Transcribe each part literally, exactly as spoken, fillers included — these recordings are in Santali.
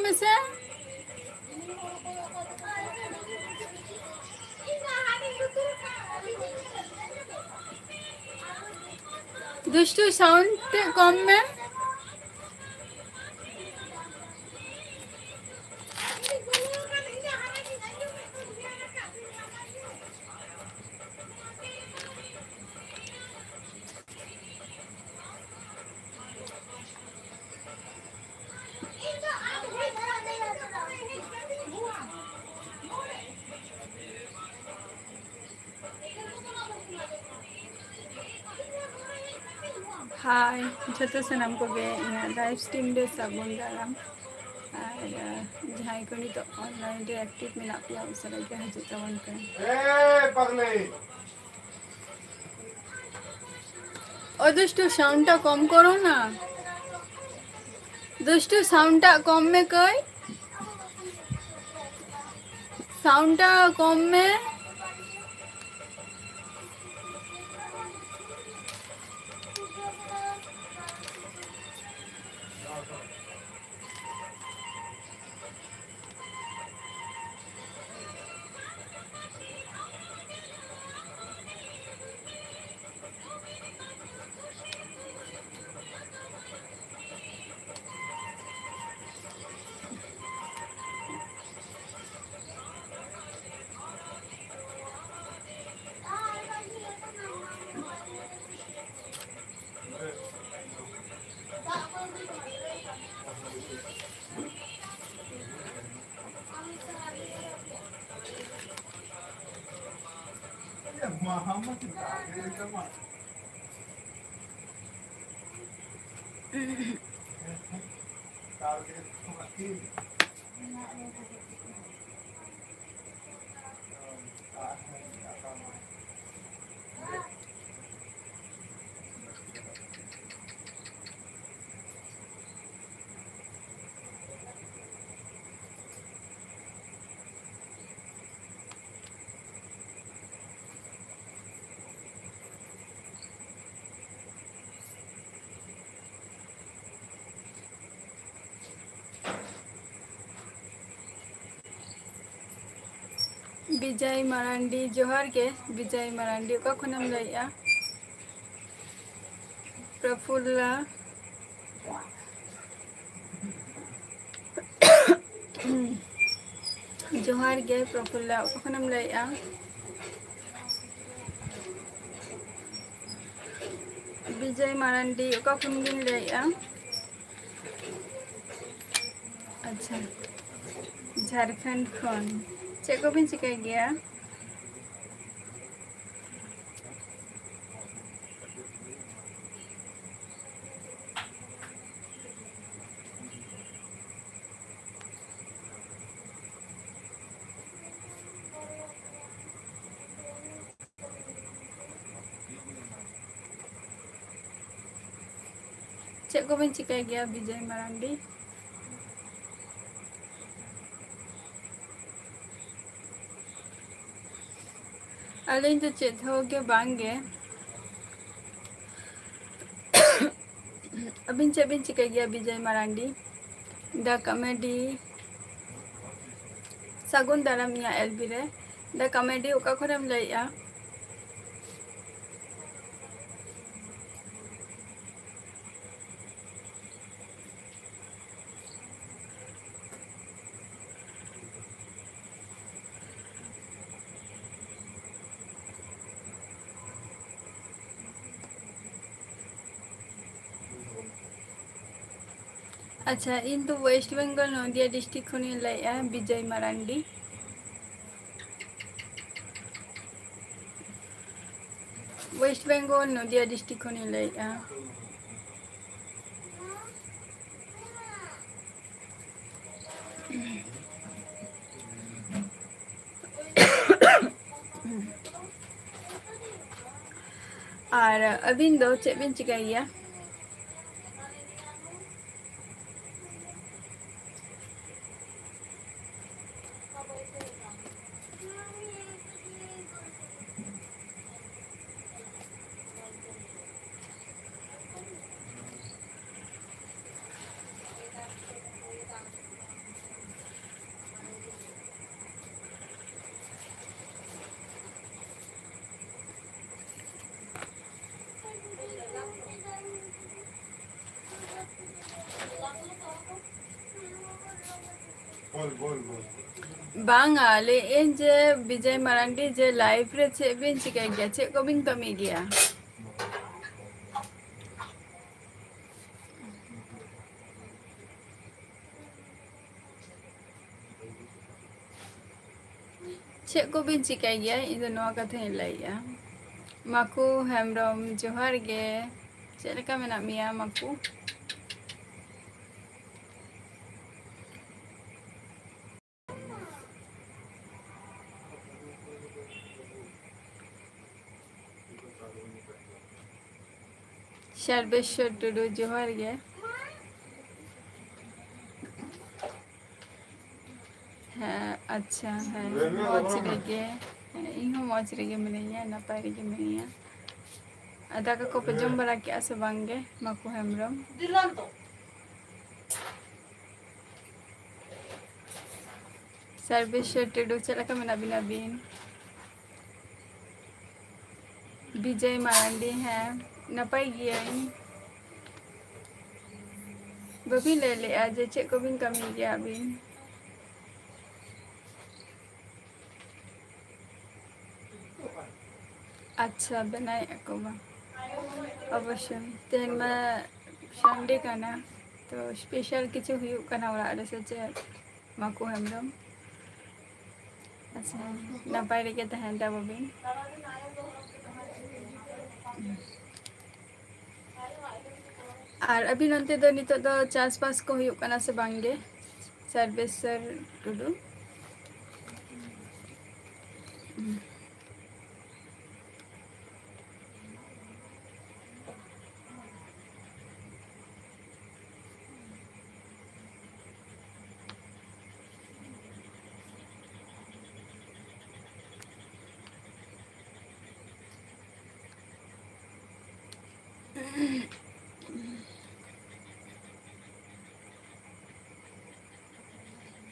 ᱢᱮᱥᱮ᱾ ᱫᱩᱥᱴᱩ, ᱥᱟᱣᱩᱱᱰ ᱛᱮ ᱠᱚᱢ ᱢᱮ᱾ ᱦᱟᱭ ᱡᱷᱚᱛᱚ ᱥᱟᱱᱟᱢ ᱠᱚᱜᱮ ᱤᱧᱟᱹᱜ ᱞᱟᱭᱤᱵᱷ ᱥᱴᱨᱤᱢ ᱨᱮ ᱥᱟᱹᱜᱩᱱ ᱫᱟᱨᱟᱢ᱾ ᱟᱨ, ᱟᱸ, ᱡᱟᱦᱟᱸᱭ ᱠᱚ ᱱᱤᱛᱚᱜ ᱚᱱᱞᱟᱭᱤᱱ ᱨᱮ ᱮᱠᱴᱤᱵᱷ ᱢᱮᱱᱟᱜ ᱯᱮᱭᱟ, ᱩᱥᱟᱹᱨᱟ ᱜᱮ ᱦᱤᱡᱩᱜ ᱛᱟᱵᱚᱱ ᱯᱮ᱾ ᱮ ᱯᱟᱜᱽᱞᱤ! ও দুষ্টু, সাউন্ডটা কম করো না। দুষ্টু, সাউন্ডটা কম মে কই। সাউন্ডটা কম মে। ᱵᱤᱡᱚᱭ ᱢᱟᱨᱟᱱᱰᱤ, ᱡᱚᱦᱟᱨ ᱜᱮ ᱵᱤᱡᱚᱭ ᱢᱟᱨᱟᱱᱰᱤ, ᱚᱠᱟ ᱠᱷᱚᱱᱮᱢ ᱞᱟᱹᱭᱮᱜᱼᱟ? ᱯᱨᱚᱯᱷᱩᱞᱞᱟ, ᱡᱚᱦᱟᱨ ᱜᱮ ᱯᱨᱚᱯᱷᱩᱞᱞᱟ, ᱚᱠᱟ ᱠᱷᱚᱱᱮᱢ ᱞᱟᱹᱭᱮᱜᱼᱟ? ᱵᱤᱡᱚᱭ ᱢᱟᱨᱟᱱᱰᱤ, ᱚᱠᱟ ᱠᱷᱚᱱ ᱵᱤᱱ ᱞᱟᱹᱭᱮᱜᱼᱟ? ᱟᱪᱪᱷᱟ, ᱡᱷᱟᱲᱠᱷᱚᱸᱰ ᱠᱷᱚᱱ᱾ ᱪᱮᱫ ᱠᱚᱵᱤᱱ ᱪᱤᱠᱟᱹᱭ ᱜᱮᱭᱟ? ᱪᱮᱫ ᱠᱚᱵᱤᱱ ᱪᱤᱠᱟᱹᱭ ᱜᱮᱭᱟ ᱵᱤᱡᱚᱭ ᱢᱟᱨᱟᱱᱰᱤ? ᱟᱹᱞᱤᱧ ᱫᱚ ᱪᱮᱫ ᱦᱚᱸ ᱜᱮ ᱵᱟᱝ ᱜᱮ᱾ ᱟᱹᱵᱤᱱ ᱪᱮᱫ ᱵᱤᱱ ᱪᱤᱠᱟᱹᱭ ᱜᱮᱭᱟ ᱵᱤᱡᱚᱭ ᱢᱟᱨᱟᱱᱰᱤ? The Comedy, ᱥᱟᱹᱜᱩᱱ ᱫᱟᱨᱟᱢ ᱤᱧᱟᱹᱜ ᱮᱞ ᱵᱤ ᱨᱮ᱾ The Comedy, ᱚᱠᱟ ᱠᱷᱚᱱᱮᱢ ᱞᱟᱹᱭᱮᱜᱼᱟ? ᱟᱪᱪᱷᱟ, ᱤᱧ ᱫᱚ ᱳᱭᱮᱥᱴ ᱵᱮᱝᱜᱚᱞ ᱱᱚᱫᱤᱭᱟ ᱰᱤᱥᱴᱨᱤᱠᱴ ᱠᱷᱚᱱᱤᱧ ᱞᱟᱹᱭᱮᱜᱼᱟ, ᱵᱤᱡᱚᱭ ᱢᱟᱨᱟᱱᱰᱤ᱾ ᱳᱭᱮᱥᱴ ᱵᱮᱝᱜᱚᱞ ᱱᱚᱫᱤᱭᱟ ᱰᱤᱥᱴᱨᱤᱠᱴ ᱠᱷᱚᱱᱤᱧ ᱞᱟᱹᱭᱮᱜᱼᱟ᱾ ᱟᱨ ᱟᱹᱵᱤᱱ ᱫᱚ ᱪᱮᱫ ᱵᱤᱱ ᱪᱤᱠᱟᱹᱭ ᱜᱮᱭᱟ? ᱵᱟᱝᱟ, ᱞᱟᱹᱭᱮᱫ ᱟᱹᱧ ᱡᱮ ᱵᱤᱡᱚᱭ ᱢᱟᱨᱟᱱᱰᱤ, ᱡᱮ live ᱨᱮ ᱪᱮᱫ ᱵᱤᱱ ᱪᱤᱠᱟᱹᱭ ᱜᱮᱭᱟ, ᱪᱮᱫ ᱠᱚᱵᱤᱱ ᱠᱟᱹᱢᱤ ᱜᱮᱭᱟ? ᱪᱮᱫ ᱠᱚᱵᱤᱱ ᱪᱤᱠᱟᱹᱭ ᱜᱮᱭᱟ? ᱤᱧ ᱫᱚ ᱱᱚᱣᱟ ᱠᱟᱛᱷᱟᱧ ᱞᱟᱹᱭᱮᱜᱼᱟ᱾ ᱢᱟᱠᱩ ᱦᱮᱢᱵᱨᱚᱢ, ᱡᱚᱦᱟᱨ ᱜᱮ᱾ ᱪᱮᱫ ᱞᱮᱠᱟ ᱢᱮᱱᱟᱜ ᱢᱮᱭᱟ, ᱢᱟᱠᱩ? ᱥᱚᱨᱵᱮᱥᱣᱚᱨ ᱴᱩᱰᱩ, ᱡᱚᱦᱟᱨ ᱜᱮ᱾ ᱦᱮᱸ, ᱟᱪᱪᱷᱟ, ᱦᱮᱸ, ᱢᱚᱡᱽ ᱨᱮᱜᱮ᱾ ᱦᱮᱸ, ᱤᱧ ᱦᱚᱸ ᱢᱚᱡᱽ ᱨᱮᱜᱮ ᱢᱤᱱᱟᱹᱧᱟ, ᱱᱟᱯᱟᱭ ᱨᱮᱜᱮ ᱢᱤᱱᱟᱹᱧᱟ᱾ ᱟᱨ ᱫᱟᱠᱟ ᱠᱚᱯᱮ ᱡᱚᱢ ᱵᱟᱲᱟ ᱠᱮᱜᱼᱟ ᱥᱮ ᱵᱟᱝ ᱜᱮ, ᱢᱟᱠᱩ ᱦᱮᱢᱵᱨᱚᱢ? ᱥᱚᱨᱵᱮᱥᱣᱚᱨ ᱴᱩᱰᱩ, ᱪᱮᱫ ᱞᱮᱠᱟ ᱢᱮᱱᱟᱜ ᱵᱤᱱᱟ ᱟᱹᱵᱤᱱ? ᱵᱤᱡᱚᱭ ᱢᱟᱨᱟᱱᱰᱤ, ᱦᱮᱸ, ᱱᱟᱯᱟᱭ ᱜᱤᱭᱟᱹᱧ᱾ ᱵᱟᱹᱵᱤᱱ ᱞᱟᱹᱭ ᱞᱮᱜᱼᱟ ᱡᱮ ᱪᱮᱫ ᱠᱚᱵᱤᱱ ᱠᱟᱹᱢᱤ ᱜᱮᱭᱟ ᱟᱹᱵᱤᱱ? ᱟᱪᱪᱷᱟ, ᱵᱮᱱᱟᱣᱮᱫᱼᱟ ᱠᱚ ᱵᱟᱝ? ᱚᱵᱚᱥᱥᱳᱭ, ᱛᱮᱦᱮᱧ ᱢᱟ Sunday ᱠᱟᱱᱟ, ᱛᱚ special ᱠᱤᱪᱷᱩ ᱦᱩᱭᱩᱜ ᱠᱟᱱᱟ ᱚᱲᱟᱜ ᱨᱮ ᱥᱮ ᱪᱮᱫ? ᱢᱟᱠᱩ ᱦᱮᱢᱵᱨᱚᱢ᱾ ᱟᱪᱪᱷᱟ, ᱱᱟᱯᱟᱭ ᱨᱮᱜᱮ ᱛᱟᱦᱮᱱ ᱛᱟᱵᱚ ᱵᱤᱱ᱾ ᱟᱨ ᱟᱹᱵᱤᱱ ᱚᱱᱛᱮ ᱫᱚ ᱱᱤᱛᱚᱜ ᱫᱚ ᱪᱟᱥᱵᱟᱥ ᱠᱚ ᱦᱩᱭᱩᱜ ᱠᱟᱱᱟ ᱥᱮ ᱵᱟᱝ ᱜᱮ, ᱥᱚᱨᱵᱮᱥᱥᱚᱨ ᱴᱩᱰᱩ?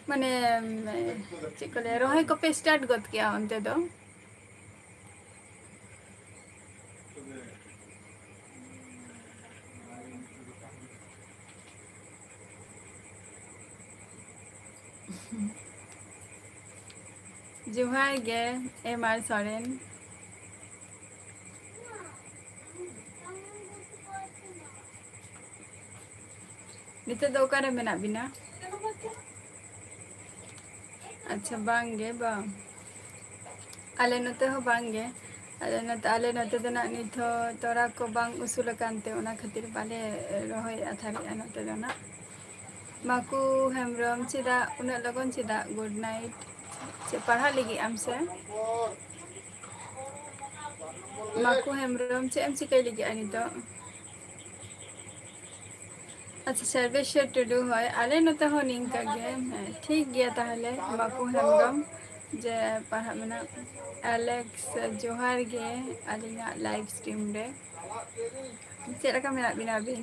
ᱢᱟᱱᱮ, ᱪᱮᱫ ᱠᱚ ᱞᱟᱹᱭᱟ, ᱨᱚᱦᱚᱭ ᱠᱚᱯᱮ start ᱜᱚᱫ ᱠᱮᱜᱼᱟ ᱚᱱᱛᱮ ᱫᱚ? ᱡᱚᱦᱟᱨ ᱜᱮ, ᱮᱢ ᱟᱨ ᱥᱚᱨᱮᱱ᱾ ᱱᱤᱛᱚᱜ ᱫᱚ ᱚᱠᱟᱨᱮ ᱢᱮᱱᱟᱜ ᱵᱤᱱᱟ? ᱟᱪᱪᱷᱟ, ᱵᱟᱝ ᱜᱮ, ᱵᱟᱝ᱾ ᱟᱞᱮ ᱱᱚᱛᱮ ᱦᱚᱸ ᱵᱟᱝ ᱜᱮ᱾ ᱟᱞᱮ ᱱᱚᱛᱮ, ᱟᱞᱮ ᱱᱚᱛᱮ ᱫᱚ ᱱᱟᱜ ᱱᱤᱛ ᱦᱚᱸ ᱛᱚᱨᱟ ᱠᱚ ᱵᱟᱝ ᱩᱥᱩᱞ ᱟᱠᱟᱱ ᱛᱮ, ᱚᱱᱟ ᱠᱷᱟᱹᱛᱤᱨ ᱵᱟᱞᱮ ᱨᱚᱦᱚᱭ ᱟᱛᱷᱟᱨᱮᱜᱼᱟ ᱱᱚᱛᱮ ᱫᱚ ᱱᱟᱜ᱾ ᱢᱟᱠᱩ ᱦᱮᱢᱵᱨᱚᱢ, ᱪᱮᱫᱟᱜ ᱩᱱᱟᱹᱜ ᱞᱚᱜᱚᱱ, ᱪᱮᱫᱟᱜ? Good night᱾ ᱪᱮᱫ ᱯᱟᱲᱦᱟᱜ ᱞᱟᱹᱜᱤᱫ ᱟᱢ ᱥᱮ? ᱢᱟᱠᱩ ᱦᱮᱢᱵᱨᱚᱢ, ᱪᱮᱫ ᱮᱢ ᱪᱤᱠᱟᱹᱭ ᱞᱟᱹᱜᱤᱫᱼᱟ ᱱᱤᱛᱚᱜ? ᱟᱪᱪᱷᱟ, ᱥᱚᱨᱵᱮᱥᱥᱚᱨ ᱴᱩᱰᱩ, ᱦᱳᱭ, ᱟᱞᱮ ᱱᱚᱛᱮ ᱦᱚᱸ ᱱᱤᱝᱠᱟ ᱜᱮ᱾ ᱦᱮᱸ, ᱴᱷᱤᱠ ᱜᱮᱭᱟ ᱛᱟᱦᱚᱞᱮ, ᱢᱟᱠᱩ ᱦᱮᱢᱵᱨᱚᱢ, ᱡᱮ ᱯᱟᱲᱦᱟᱜ ᱢᱮᱱᱟᱜ, ᱟᱞᱮᱠᱥ, ᱡᱚᱦᱟᱨ ᱜᱮ ᱟᱹᱞᱤᱧᱟᱜ live stream ᱨᱮ᱾ ᱪᱮᱫ ᱞᱮᱠᱟ ᱢᱮᱱᱟᱜ ᱵᱤᱱᱟ ᱟᱹᱵᱤᱱ?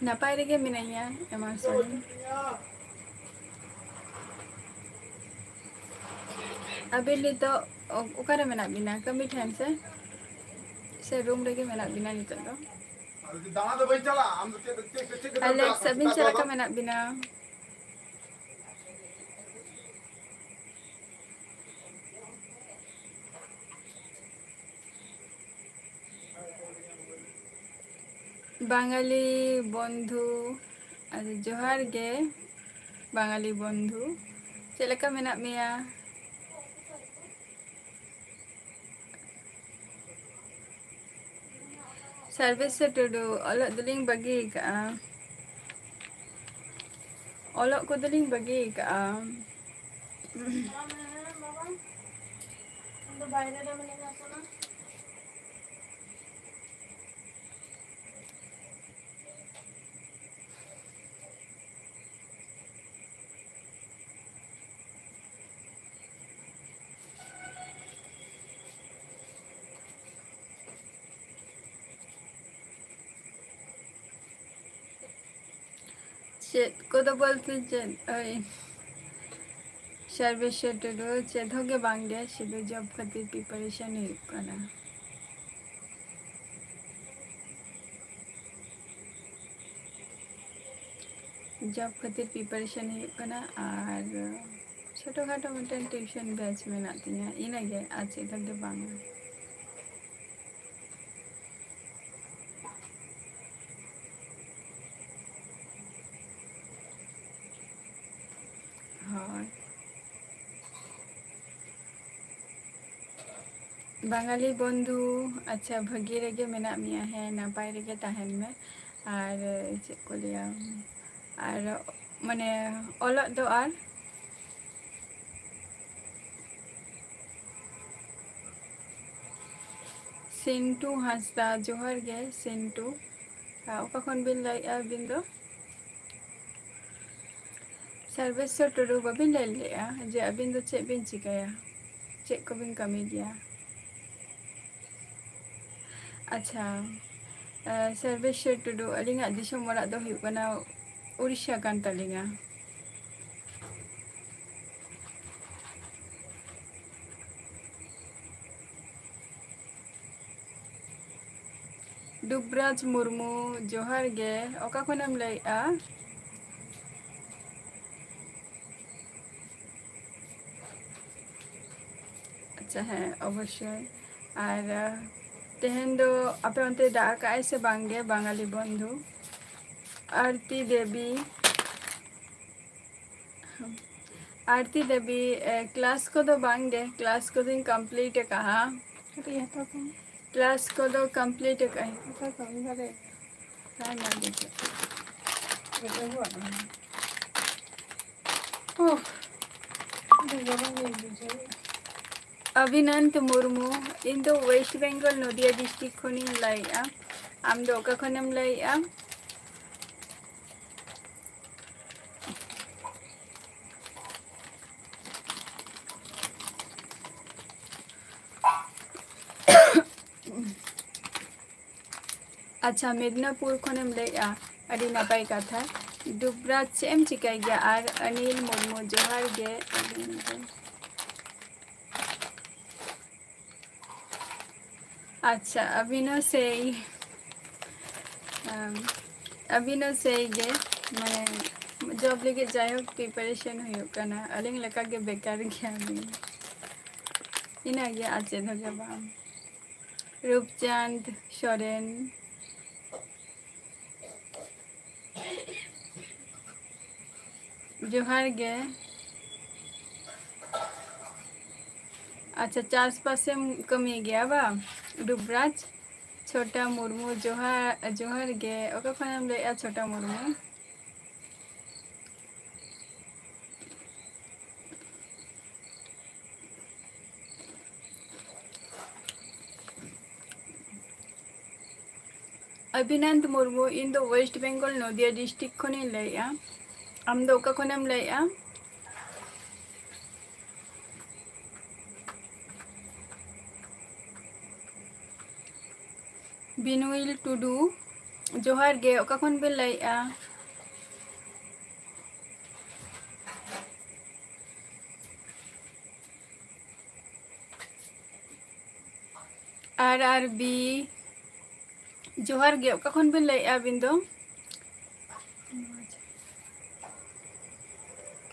ᱱᱟᱯᱟᱭ ᱨᱮᱜᱮ ᱢᱮᱱᱟᱧᱟ, ᱮᱢᱟᱱ ᱥᱚᱨᱮᱱ᱾ ᱟᱹᱵᱤᱱ ᱱᱤᱛᱚᱜ ᱚ-, ᱚᱠᱟᱨᱮ ᱢᱮᱱᱟᱜ ᱵᱤᱱᱟ? ᱠᱟᱹᱢᱤ ᱴᱷᱮᱱ ᱥᱮ, ᱥᱮ room ᱨᱮᱜᱮ ᱢᱮᱱᱟᱜ ᱵᱤᱱᱟ ᱱᱤᱛᱚᱜ ᱫᱚ? ᱟᱞᱮᱠᱥ, ᱟᱹᱵᱤᱱ ᱪᱮᱫ ᱞᱮᱠᱟ ᱢᱮᱱᱟᱜ ᱵᱤᱱᱟ? ᱵᱟঙᱟᱞᱤ ᱵᱚᱱᱫᱷᱩ, ᱟᱫᱚ ᱡᱚᱦᱟᱨ ᱜᱮ ᱵᱟঙᱟᱞᱤ ᱵᱚᱱᱫᱷᱩ, ᱪᱮᱫ ᱞᱮᱠᱟ ᱢᱮᱱᱟᱜ ᱢᱮᱭᱟ? ᱥᱚᱨᱵᱮᱥᱥᱚ ᱴᱩᱰᱩ, ᱚᱞᱚᱜ ᱫᱚᱞᱤᱧ ᱵᱟᱹᱜᱤ ᱟᱠᱟᱫᱼᱟ᱾ ᱚᱞᱚᱜ ᱠᱚᱫᱚᱞᱤᱧ ᱵᱟᱹᱜᱤ ᱟᱠᱟᱫᱼᱟ᱾ ᱪᱮᱫ ᱠᱚᱫᱚ ᱵᱚᱞᱛᱮ ᱪᱮᱫ, ᱳᱭ, ᱥᱚᱨᱵᱮᱥᱥᱚᱨ ᱴᱩᱰᱩ, ᱪᱮᱫ ᱦᱚᱸ ᱜᱮ ᱵᱟᱝ ᱜᱮ, ᱥᱩᱫᱷᱩ job ᱠᱷᱟᱹᱛᱤᱨ preparation ᱦᱩᱭᱩᱜ ᱠᱟᱱᱟ᱾ ᱡᱚᱵ ᱠᱷᱟᱹᱛᱤᱨ ᱯᱨᱤᱯᱟᱨᱮᱥᱚᱱ ᱦᱩᱭᱩᱜ ᱠᱟᱱᱟ, ᱟᱨ ᱪᱷᱳᱴᱳ ᱠᱷᱟᱴᱳ ᱢᱤᱫᱴᱮᱱ ᱴᱤᱭᱩᱥᱚᱱ ᱵᱮᱪ ᱢᱮᱱᱟᱜ ᱛᱤᱧᱟᱹ, ᱤᱱᱟᱹᱜᱮ, ᱟᱨ ᱪᱮᱫ ᱦᱚᱸ ᱫᱚ ᱵᱟᱝᱟ᱾ ᱦᱳᱭ᱾ ᱵᱟঙᱟᱞᱤ ᱵᱚᱱᱫᱷᱩ, ᱟᱪᱪᱷᱟ, ᱵᱷᱟᱹᱜᱤ ᱨᱮᱜᱮ ᱢᱮᱱᱟᱜ ᱢᱮᱭᱟ, ᱦᱮᱸ, ᱱᱟᱯᱟᱭ ᱨᱮᱜᱮ ᱛᱟᱦᱮᱱ ᱢᱮ᱾ ᱟᱨ ᱪᱮᱫ ᱠᱚ ᱞᱟᱹᱭᱟ, ᱟᱨ ᱢᱟᱱᱮ ᱚᱞᱚᱜ ᱫᱚ ᱟᱨ ᱥᱤᱱᱴᱩ ᱦᱟᱸᱥᱫᱟ, ᱡᱚᱦᱟᱨ ᱜᱮ ᱥᱤᱱᱴᱩ᱾ ᱟᱨ ᱚᱠᱟ ᱠᱷᱚᱱ ᱵᱤᱱ ᱞᱟᱹᱭᱮᱫᱼᱟ ᱟᱹᱵᱤᱱ ᱫᱚ? ᱥᱚᱨᱵᱮᱥᱥᱚᱨ ᱴᱩᱰᱩ, ᱵᱟᱹᱵᱤᱱ ᱞᱟᱹᱭ ᱞᱮᱫᱼᱟ ᱡᱮ ᱟᱹᱵᱤᱱ ᱫᱚ ᱪᱮᱫ ᱵᱤᱱ ᱪᱤᱠᱟᱹᱭᱟ, ᱪᱮᱫ ᱠᱚᱵᱤᱱ ᱠᱟᱹᱢᱤ ᱜᱮᱭᱟ? ᱟᱪᱪᱷᱟ, ᱮ, ᱥᱚᱨᱵᱮᱥᱥᱚᱨ ᱴᱩᱰᱩ, ᱟᱹᱞᱤᱧᱟᱜ ᱫᱤᱥᱚᱢ ᱚᱲᱟᱜ ᱫᱚ ᱦᱩᱭᱩᱜ ᱠᱟᱱᱟ ᱩᱲᱤᱥᱥᱟ ᱠᱟᱱ ᱛᱟᱹᱞᱤᱧᱟ᱾ ᱫᱩᱵᱽᱨᱟᱡᱽ ᱢᱩᱨᱢᱩ, ᱡᱚᱦᱟᱨ ᱜᱮ᱾ ᱚᱠᱟ ᱠᱷᱚᱱᱮᱢ ᱞᱟᱹᱭᱮᱫᱼᱟ? ᱟᱪᱪᱷᱟ, ᱦᱮᱸ, ᱚᱵᱚᱥᱥᱳᱭ᱾ ᱟᱨ, ᱟᱦ, ᱛᱮᱦᱮᱧ ᱫᱚ ᱟᱯᱮ ᱚᱱᱛᱮ ᱫᱟᱜ ᱟᱠᱟᱜᱼᱟᱭ ᱥᱮ ᱵᱟᱝ ᱜᱮ, ᱵᱟᱝᱜᱟᱞᱤ ᱵᱚᱱᱫᱷᱩ? ᱟᱨᱛᱤ ᱫᱮᱵᱤ, ᱟᱨᱛᱤ ᱫᱮᱵᱤ, ᱮ, ᱠᱞᱟᱥ ᱠᱚᱫᱚ ᱵᱟᱝ ᱜᱮ, ᱠᱞᱟᱥ ᱠᱚᱫᱚᱧ ᱠᱚᱢᱯᱞᱤᱴ ᱟᱠᱟᱜᱼᱟ᱾ ᱠᱟᱹᱴᱤᱡ ᱦᱟᱛᱟᱣ ᱠᱟᱢ᱾ ᱠᱞᱟᱥ ᱠᱚᱫᱚ ᱠᱚᱢᱯᱞᱤᱴ ᱟᱠᱟᱜᱼᱟᱹᱧ᱾ ᱦᱟᱛᱟᱣ ᱠᱟᱢ, ᱤᱧ ᱵᱟᱰᱟᱭ᱾ ᱦᱮᱸ, ᱢᱟ ᱞᱟᱹᱭ ᱯᱮ᱾ ᱡᱚᱛᱚ ᱜᱮ ᱵᱟᱰᱟᱭ᱾ ᱳᱦ᱾ ᱟᱹᱰᱤ ᱜᱚᱨᱚᱢ ᱜᱤᱧ ᱵᱩᱡᱷᱟᱹᱣᱮᱫᱼᱟ᱾ ᱚᱵᱤᱱᱟᱱᱛ ᱢᱩᱨᱢᱩ, ᱤᱧ ᱫᱚ ᱳᱭᱮᱥᱴ ᱵᱮᱝᱜᱚᱞ ᱱᱚᱫᱤᱭᱟ ᱰᱤᱥᱴᱨᱤᱠᱴ ᱠᱷᱚᱱᱤᱧ ᱞᱟᱹᱭᱮᱫᱼᱟ᱾ ᱟᱢ ᱫᱚ ᱚᱠᱟ ᱠᱷᱚᱱᱮᱢ ᱞᱟᱹᱭᱮᱫᱼᱟ? ᱟᱪᱪᱷᱟ, ᱢᱮᱫᱽᱱᱟᱯᱩᱨ ᱠᱷᱚᱱᱮᱢ ᱞᱟᱹᱭᱮᱫᱼᱟ, ᱟᱹᱰᱤ ᱱᱟᱯᱟᱭ ᱠᱟᱛᱷᱟ᱾ ᱫᱩᱵᱽᱨᱟᱡᱽ, ᱪᱮᱫ ᱮᱢ ᱪᱤᱠᱟᱹᱭ ᱜᱮᱭᱟ? ᱟᱨ ᱚᱱᱤᱞ ᱢᱩᱨᱢᱩ, ᱡᱚᱦᱟᱨ ᱜᱮ᱾ ᱟᱪᱪᱷᱟ, ᱟᱹᱵᱤᱱ ᱦᱚᱸ ᱥᱮᱭ, ᱟᱢ, ᱟᱹᱵᱤᱱ ᱦᱚᱸ ᱥᱮᱭ ᱜᱮ᱾ ᱢᱟᱱᱮ ᱡᱚᱵ ᱞᱟᱹᱜᱤᱫ ᱡᱟᱭᱦᱳᱠ ᱯᱨᱤᱯᱟᱨᱮᱥᱚᱱ ᱦᱩᱭᱩᱜ ᱠᱟᱱᱟ, ᱟᱹᱞᱤᱧ ᱞᱮᱠᱟᱜᱮ ᱵᱮᱠᱟᱨ ᱜᱮᱭᱟᱞᱤᱧ, ᱤᱱᱟᱹᱜᱮ, ᱟᱨ ᱪᱮᱫ ᱦᱚᱸ ᱜᱮ ᱵᱟᱝ᱾ ᱨᱩᱯᱪᱟᱸᱫᱽ ᱥᱚᱨᱮᱱ, ᱡᱚᱦᱟᱨ ᱜᱮ᱾ ᱟᱪᱪᱷᱟ, ᱪᱟᱥᱵᱟᱥᱮᱢ ᱠᱟᱹᱢᱤ ᱜᱮᱭᱟ ᱵᱟ? ᱨᱩᱵᱨᱟᱡᱽ, ᱪᱷᱳᱴᱟ ᱢᱩᱨᱢᱩ, ᱡᱚᱦᱟᱨ, ᱡᱚᱦᱟᱨ ᱜᱮ᱾ ᱚᱠᱟ ᱠᱷᱚᱱᱮᱢ ᱞᱟᱹᱭᱮᱜᱼᱟ ᱪᱷᱳᱴᱟ ᱢᱩᱨᱢᱩ? ᱚᱵᱷᱤᱱᱟᱱᱫ ᱢᱩᱨᱢᱩ, ᱤᱧ ᱫᱚ ᱳᱭᱮᱥᱴ ᱵᱮᱝᱜᱚᱞ ᱱᱚᱫᱤᱭᱟ ᱰᱤᱥᱴᱨᱤᱠᱴ ᱠᱷᱚᱱᱤᱧ ᱞᱟᱹᱭᱮᱜᱼᱟ᱾ ᱟᱢ ᱫᱚ ᱚᱠᱟ ᱠᱷᱚᱱᱮᱢ ᱞᱟᱹᱭᱮᱜᱼᱟ? ᱵᱤᱱᱩᱭᱞ ᱴᱩᱰᱩ, ᱡᱚᱦᱟᱨ ᱜᱮ, ᱚᱠᱟ ᱠᱷᱚᱱ ᱵᱮᱱ ᱞᱟᱹᱭᱮᱜᱼᱟ? ᱟᱨ ᱟᱨ ᱵᱤ, ᱡᱚᱦᱟᱨ ᱜᱮ, ᱚᱠᱟ ᱠᱷᱚᱱ ᱵᱮᱱ ᱞᱟᱹᱭᱮᱜᱼᱟ ᱟᱹᱵᱤᱱ ᱫᱚ?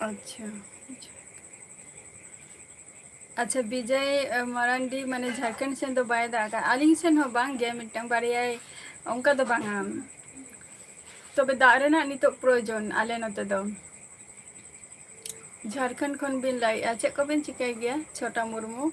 ᱟᱪᱪᱷᱟ, ᱟᱪᱪᱷᱟ, ᱵᱤᱡᱚᱭ, ᱮ, ᱢᱟᱨᱟᱱᱰᱤ, ᱢᱟᱱᱮ, ᱡᱷᱟᱲᱠᱷᱚᱸᱰ ᱥᱮᱱ ᱫᱚ ᱵᱟᱭ ᱫᱟᱜᱟ, ᱟᱹᱞᱤᱧ ᱥᱮᱱ ᱦᱚᱸ ᱵᱟᱝ ᱜᱮ, ᱢᱤᱫᱴᱟᱝ ᱵᱟᱨᱭᱟᱭ, ᱚᱱᱠᱟ ᱫᱚ ᱵᱟᱝᱟ᱾ ᱛᱚᱵᱮ ᱫᱟᱜ ᱨᱮᱱᱟᱜ ᱱᱤᱛᱚᱜ ᱯᱨᱚᱭᱳᱡᱚᱱ ᱟᱞᱮ ᱱᱚᱛᱮ ᱫᱚ᱾ ᱡᱷᱟᱲᱠᱷᱚᱸᱰ ᱠᱷᱚᱱ ᱵᱤᱱ ᱞᱟᱹᱭᱮᱜᱼᱟ, ᱪᱮᱫ ᱠᱚᱵᱤᱱ ᱪᱤᱠᱟᱹᱭ ᱜᱮᱭᱟ, ᱪᱷᱳᱴᱟ ᱢᱩᱨᱢᱩ?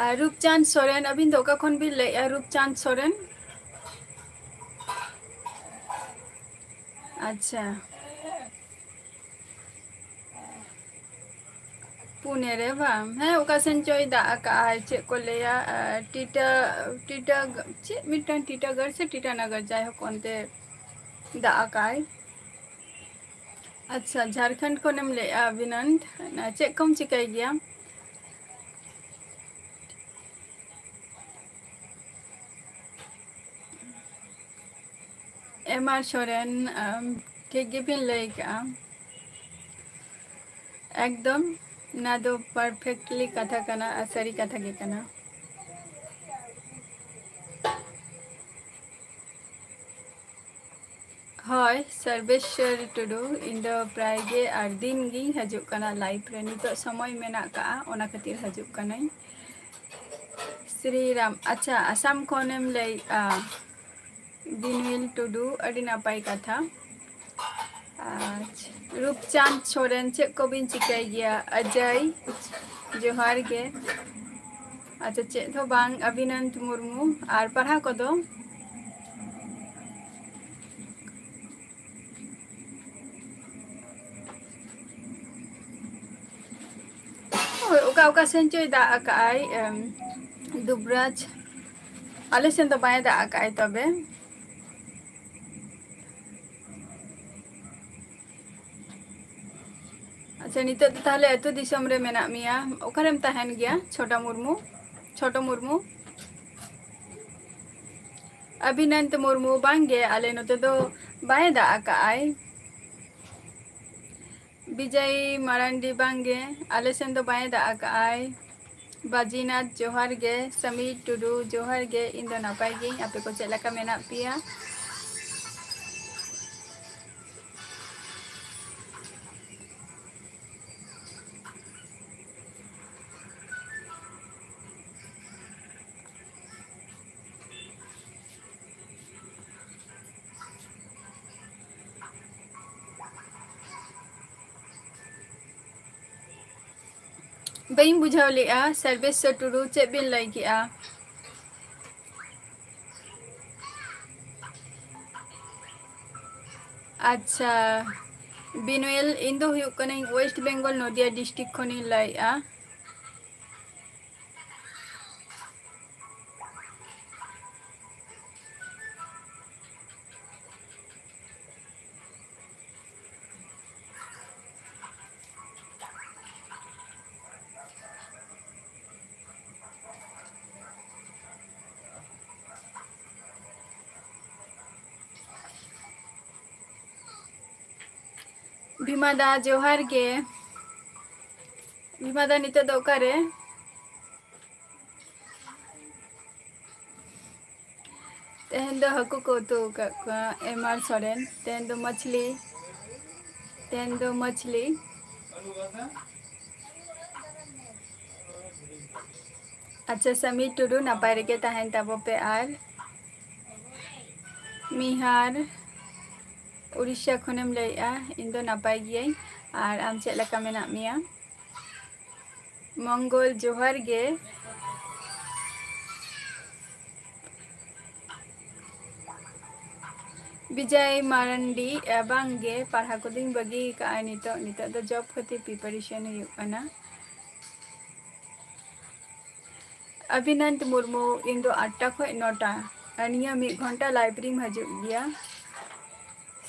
ᱟᱨ ᱨᱩᱯᱪᱟᱸᱫᱽ ᱥᱚᱨᱮᱱ, ᱟᱹᱵᱤᱱ ᱫᱚ ᱚᱠᱟ ᱠᱷᱚᱱ ᱵᱤᱱ ᱞᱟᱹᱭᱮᱜᱼᱟ, ᱨᱩᱯᱪᱟᱸᱫᱽ ᱥᱚᱨᱮᱱ? ᱟᱪᱪᱷᱟ, ᱯᱩᱱᱮ ᱨᱮ ᱵᱟᱝ? ᱦᱮᱸ, ᱚᱠᱟ ᱥᱮᱱ ᱪᱚᱭ ᱫᱟᱜ ᱟᱠᱟᱜᱼᱟᱭ, ᱪᱮᱫ ᱠᱚ ᱞᱟᱹᱭᱟ, ᱟᱨ ᱴᱤᱴᱟ, ᱴᱤᱴᱟ, ᱪᱮᱫ ᱢᱤᱫᱴᱟᱝ ᱴᱤᱴᱟᱜᱚᱲ ᱥᱮ ᱴᱤᱴᱟᱱᱚᱜᱚᱨ, ᱡᱟᱭᱦᱳᱠ, ᱚᱱᱛᱮ ᱫᱟᱜ ᱟᱠᱟᱜᱼᱟᱭ᱾ ᱟᱪᱪᱷᱟ, ᱡᱷᱟᱲᱠᱷᱚᱸᱰ ᱠᱷᱚᱱᱮᱢ ᱞᱟᱹᱭᱮᱜᱼᱟ ᱚᱵᱷᱤᱱᱟᱱᱫ, ᱪᱮᱫ ᱠᱚᱢ ᱪᱤᱠᱟᱹᱭ ᱜᱮᱭᱟ? ᱮᱢ ᱟᱨ ᱥᱚᱨᱮᱱ, ᱟᱢ, ᱴᱷᱤᱠ ᱜᱮᱵᱤᱱ ᱞᱟᱹᱭ ᱠᱟᱜᱼᱟ᱾ ᱮᱠᱫᱚᱢ, ᱱᱚᱣᱟ ᱫᱚ perfectly ᱠᱟᱛᱷᱟ ᱠᱟᱱᱟ ᱟᱨ ᱥᱟᱹᱨᱤ ᱠᱟᱛᱷᱟ ᱜᱮ ᱠᱟᱱᱟ᱾ ᱦᱳᱭ, ᱥᱚᱨᱵᱮᱥᱣᱚᱨ ᱴᱩᱰᱩ, ᱤᱧ ᱫᱚ ᱯᱨᱟᱭ ᱜᱮ ᱟᱨ ᱫᱤᱱ ᱜᱤᱧ ᱦᱤᱡᱩᱜ ᱠᱟᱱᱟ live ᱨᱮ᱾ ᱱᱤᱛᱚᱜ ᱥᱚᱢᱚᱭ ᱢᱮᱱᱟᱜ ᱠᱟᱜᱼᱟ, ᱚᱱᱟ ᱠᱷᱟᱹᱛᱤᱨ ᱦᱤᱡᱩᱜ ᱠᱟᱹᱱᱟᱹᱧ᱾ ᱥᱨᱤᱨᱟᱢ, ᱟᱪᱪᱷᱟ, ᱟᱥᱟᱢ ᱠᱷᱚᱱᱮᱢ ᱞᱟᱹᱭᱮᱜᱼᱟ? ᱵᱤᱱᱩᱭᱮᱞ ᱴᱩᱰᱩ, ᱟᱹᱰᱤ ᱱᱟᱯᱟᱭ ᱠᱟᱛᱷᱟ᱾ ᱟᱪᱪᱷᱟ, ᱨᱩᱯᱪᱟᱸᱫᱽ ᱥᱚᱨᱮᱱ, ᱪᱮᱫ ᱠᱚᱵᱤᱱ ᱪᱤᱠᱟᱹᱭ ᱜᱮᱭᱟ? ᱚᱡᱚᱭ, ᱡᱚᱦᱟᱨ ᱜᱮ᱾ ᱟᱪᱪᱷᱟ, ᱪᱮᱫ ᱦᱚᱸ ᱵᱟᱝ, ᱚᱵᱷᱤᱱᱚᱱᱫ ᱢᱩᱨᱢᱩ᱾ ᱟᱨ ᱯᱟᱲᱦᱟᱣ ᱠᱚᱫᱚ? ᱦᱳᱭ, ᱚᱠᱟ ᱚᱠᱟ ᱥᱮᱱ ᱪᱚᱭ ᱫᱟᱜ ᱟᱠᱟᱜᱼᱟᱭ, ᱮᱢ, ᱫᱩᱵᱽᱨᱟᱡᱽ᱾ ᱟᱞᱮ ᱥᱮᱱ ᱫᱚ ᱵᱟᱭ ᱫᱟᱜ ᱟᱠᱟᱜᱼᱟᱭ ᱛᱚᱵᱮ᱾ ᱟᱪᱪᱷᱟ, ᱱᱤᱛᱚᱜ ᱫᱚ ᱛᱟᱦᱞᱮ ᱟᱹᱛᱩ ᱫᱤᱥᱚᱢ ᱨᱮ ᱢᱮᱱᱟᱜ ᱢᱮᱭᱟ᱾ ᱚᱠᱟᱨᱮᱢ ᱛᱟᱦᱮᱱ ᱜᱮᱭᱟ, ᱪᱷᱳᱴᱟ ᱢᱩᱨᱢᱩ? ᱪᱷᱳᱴᱳ ᱢᱩᱨᱢᱩ? ᱚᱵᱷᱤᱱᱚᱱᱫ ᱢᱩᱨᱢᱩ, ᱵᱟᱝᱜᱮ, ᱟᱞᱮ ᱱᱚᱛᱮ ᱫᱚ ᱵᱟᱭ ᱫᱟᱜ ᱟᱠᱟᱜᱼᱟᱭ᱾ ᱵᱤᱡᱚᱭ ᱢᱟᱨᱟᱱᱰᱤ, ᱵᱟᱝᱜᱮ, ᱟᱞᱮ ᱥᱮᱱ ᱫᱚ ᱵᱟᱭ ᱫᱟᱜ ᱟᱠᱟᱜᱼᱟᱭ᱾ ᱵᱟᱡᱤᱱᱟᱛᱷ, ᱡᱚᱦᱟᱨ ᱜᱮ᱾ ᱥᱟᱢᱤᱨ ᱴᱩᱰᱩ, ᱡᱚᱦᱟᱨ ᱜᱮ᱾ ᱤᱧ ᱫᱚ ᱱᱟᱯᱟᱭ ᱜᱤᱭᱟᱹᱧ, ᱟᱯᱮ ᱠᱚ ᱪᱮᱫ ᱞᱮᱠᱟ ᱢᱮᱱᱟᱜ ᱯᱮᱭᱟ? ᱵᱟᱹᱧ ᱵᱩᱡᱷᱟᱹᱣ ᱞᱮᱜᱼᱟ, ᱥᱚᱨᱵᱮᱥᱥᱚᱨ ᱴᱩᱰᱩ, ᱪᱮᱫ ᱵᱤᱱ ᱞᱟᱹᱭ ᱠᱮᱜᱼᱟ? ᱟᱪᱪᱷᱟ, ᱵᱤᱱᱩᱭᱮᱞ, ᱤᱧ ᱫᱚ ᱦᱩᱭᱩᱜ ᱠᱟᱹᱱᱟᱹᱧ West Bengal, ᱱᱚᱫᱤᱭᱟ district ᱠᱷᱚᱱᱤᱧ ᱞᱟᱹᱭᱮᱜᱼᱟ᱾ ᱵᱷᱤᱢᱟ ᱫᱟ, ᱡᱚᱦᱟᱨ ᱜᱮ᱾ ᱵᱷᱤᱢᱟ ᱫᱟ, ᱱᱤᱛᱚᱜ ᱫᱚ ᱚᱠᱟᱨᱮ? ᱛᱮᱦᱮᱧ ᱫᱚ ᱦᱟᱹᱠᱩ ᱠᱚ ᱩᱛᱩ ᱟᱠᱟᱫ ᱠᱚᱣᱟ, ᱮᱢ ᱟᱨ ᱥᱚᱨᱮᱱ᱾ ᱛᱮᱦᱮᱧ ᱫᱚ ᱢᱟᱪᱷᱞᱤ, ᱛᱮᱦᱮᱧ ᱫᱚ ᱢᱟᱪᱷᱞᱤ᱾ ᱟᱪᱪᱷᱟ, ᱥᱟᱢᱤᱨ ᱴᱩᱰᱩ, ᱱᱟᱯᱟᱭ ᱨᱮᱜᱮ ᱛᱟᱦᱮᱱ ᱛᱟᱵᱚ ᱯᱮ᱾ ᱟᱨ ᱢᱤᱦᱟᱨ, ᱩᱲᱤᱥᱥᱟ ᱠᱷᱚᱱᱮᱢ ᱞᱟᱹᱭᱮᱜᱼᱟ? ᱤᱧ ᱫᱚ ᱱᱟᱯᱟᱭ ᱜᱤᱭᱟᱹᱧ, ᱟᱨ ᱟᱢ ᱪᱮᱫ ᱞᱮᱠᱟ ᱢᱮᱱᱟᱜ ᱢᱮᱭᱟ? ᱢᱚᱝᱜᱚᱞ, ᱡᱚᱦᱟᱨ ᱜᱮ᱾ ᱵᱤᱡᱚᱭ ᱢᱟᱨᱟᱱᱰᱤ, ᱮ, ᱵᱟᱝ ᱜᱮ, ᱯᱟᱲᱦᱟᱣ ᱠᱚᱫᱚᱧ ᱵᱟᱹᱜᱤ ᱟᱠᱟᱫᱼᱟ ᱱᱤᱛᱚᱜ᱾ ᱱᱤᱛᱚᱜ ᱫᱚ ᱡᱚᱵ ᱠᱷᱟᱹᱛᱤᱨ ᱯᱨᱤᱯᱟᱨᱮᱥᱚᱱ ᱦᱩᱭᱩᱜ ᱠᱟᱱᱟ᱾ ᱚᱵᱷᱤᱱᱟᱱᱛ ᱢᱩᱨᱢᱩ, ᱤᱧ ᱫᱚ ᱟᱴᱴᱟ ᱠᱷᱚᱱ ᱱᱚᱴᱟ, ᱟᱨ ᱱᱤᱭᱟᱹ ᱢᱤᱫ ᱜᱷᱚᱱᱴᱟ ᱞᱟᱭᱤᱵᱷ ᱨᱤᱧ ᱦᱤᱡᱩᱜ ᱜᱮᱭᱟ᱾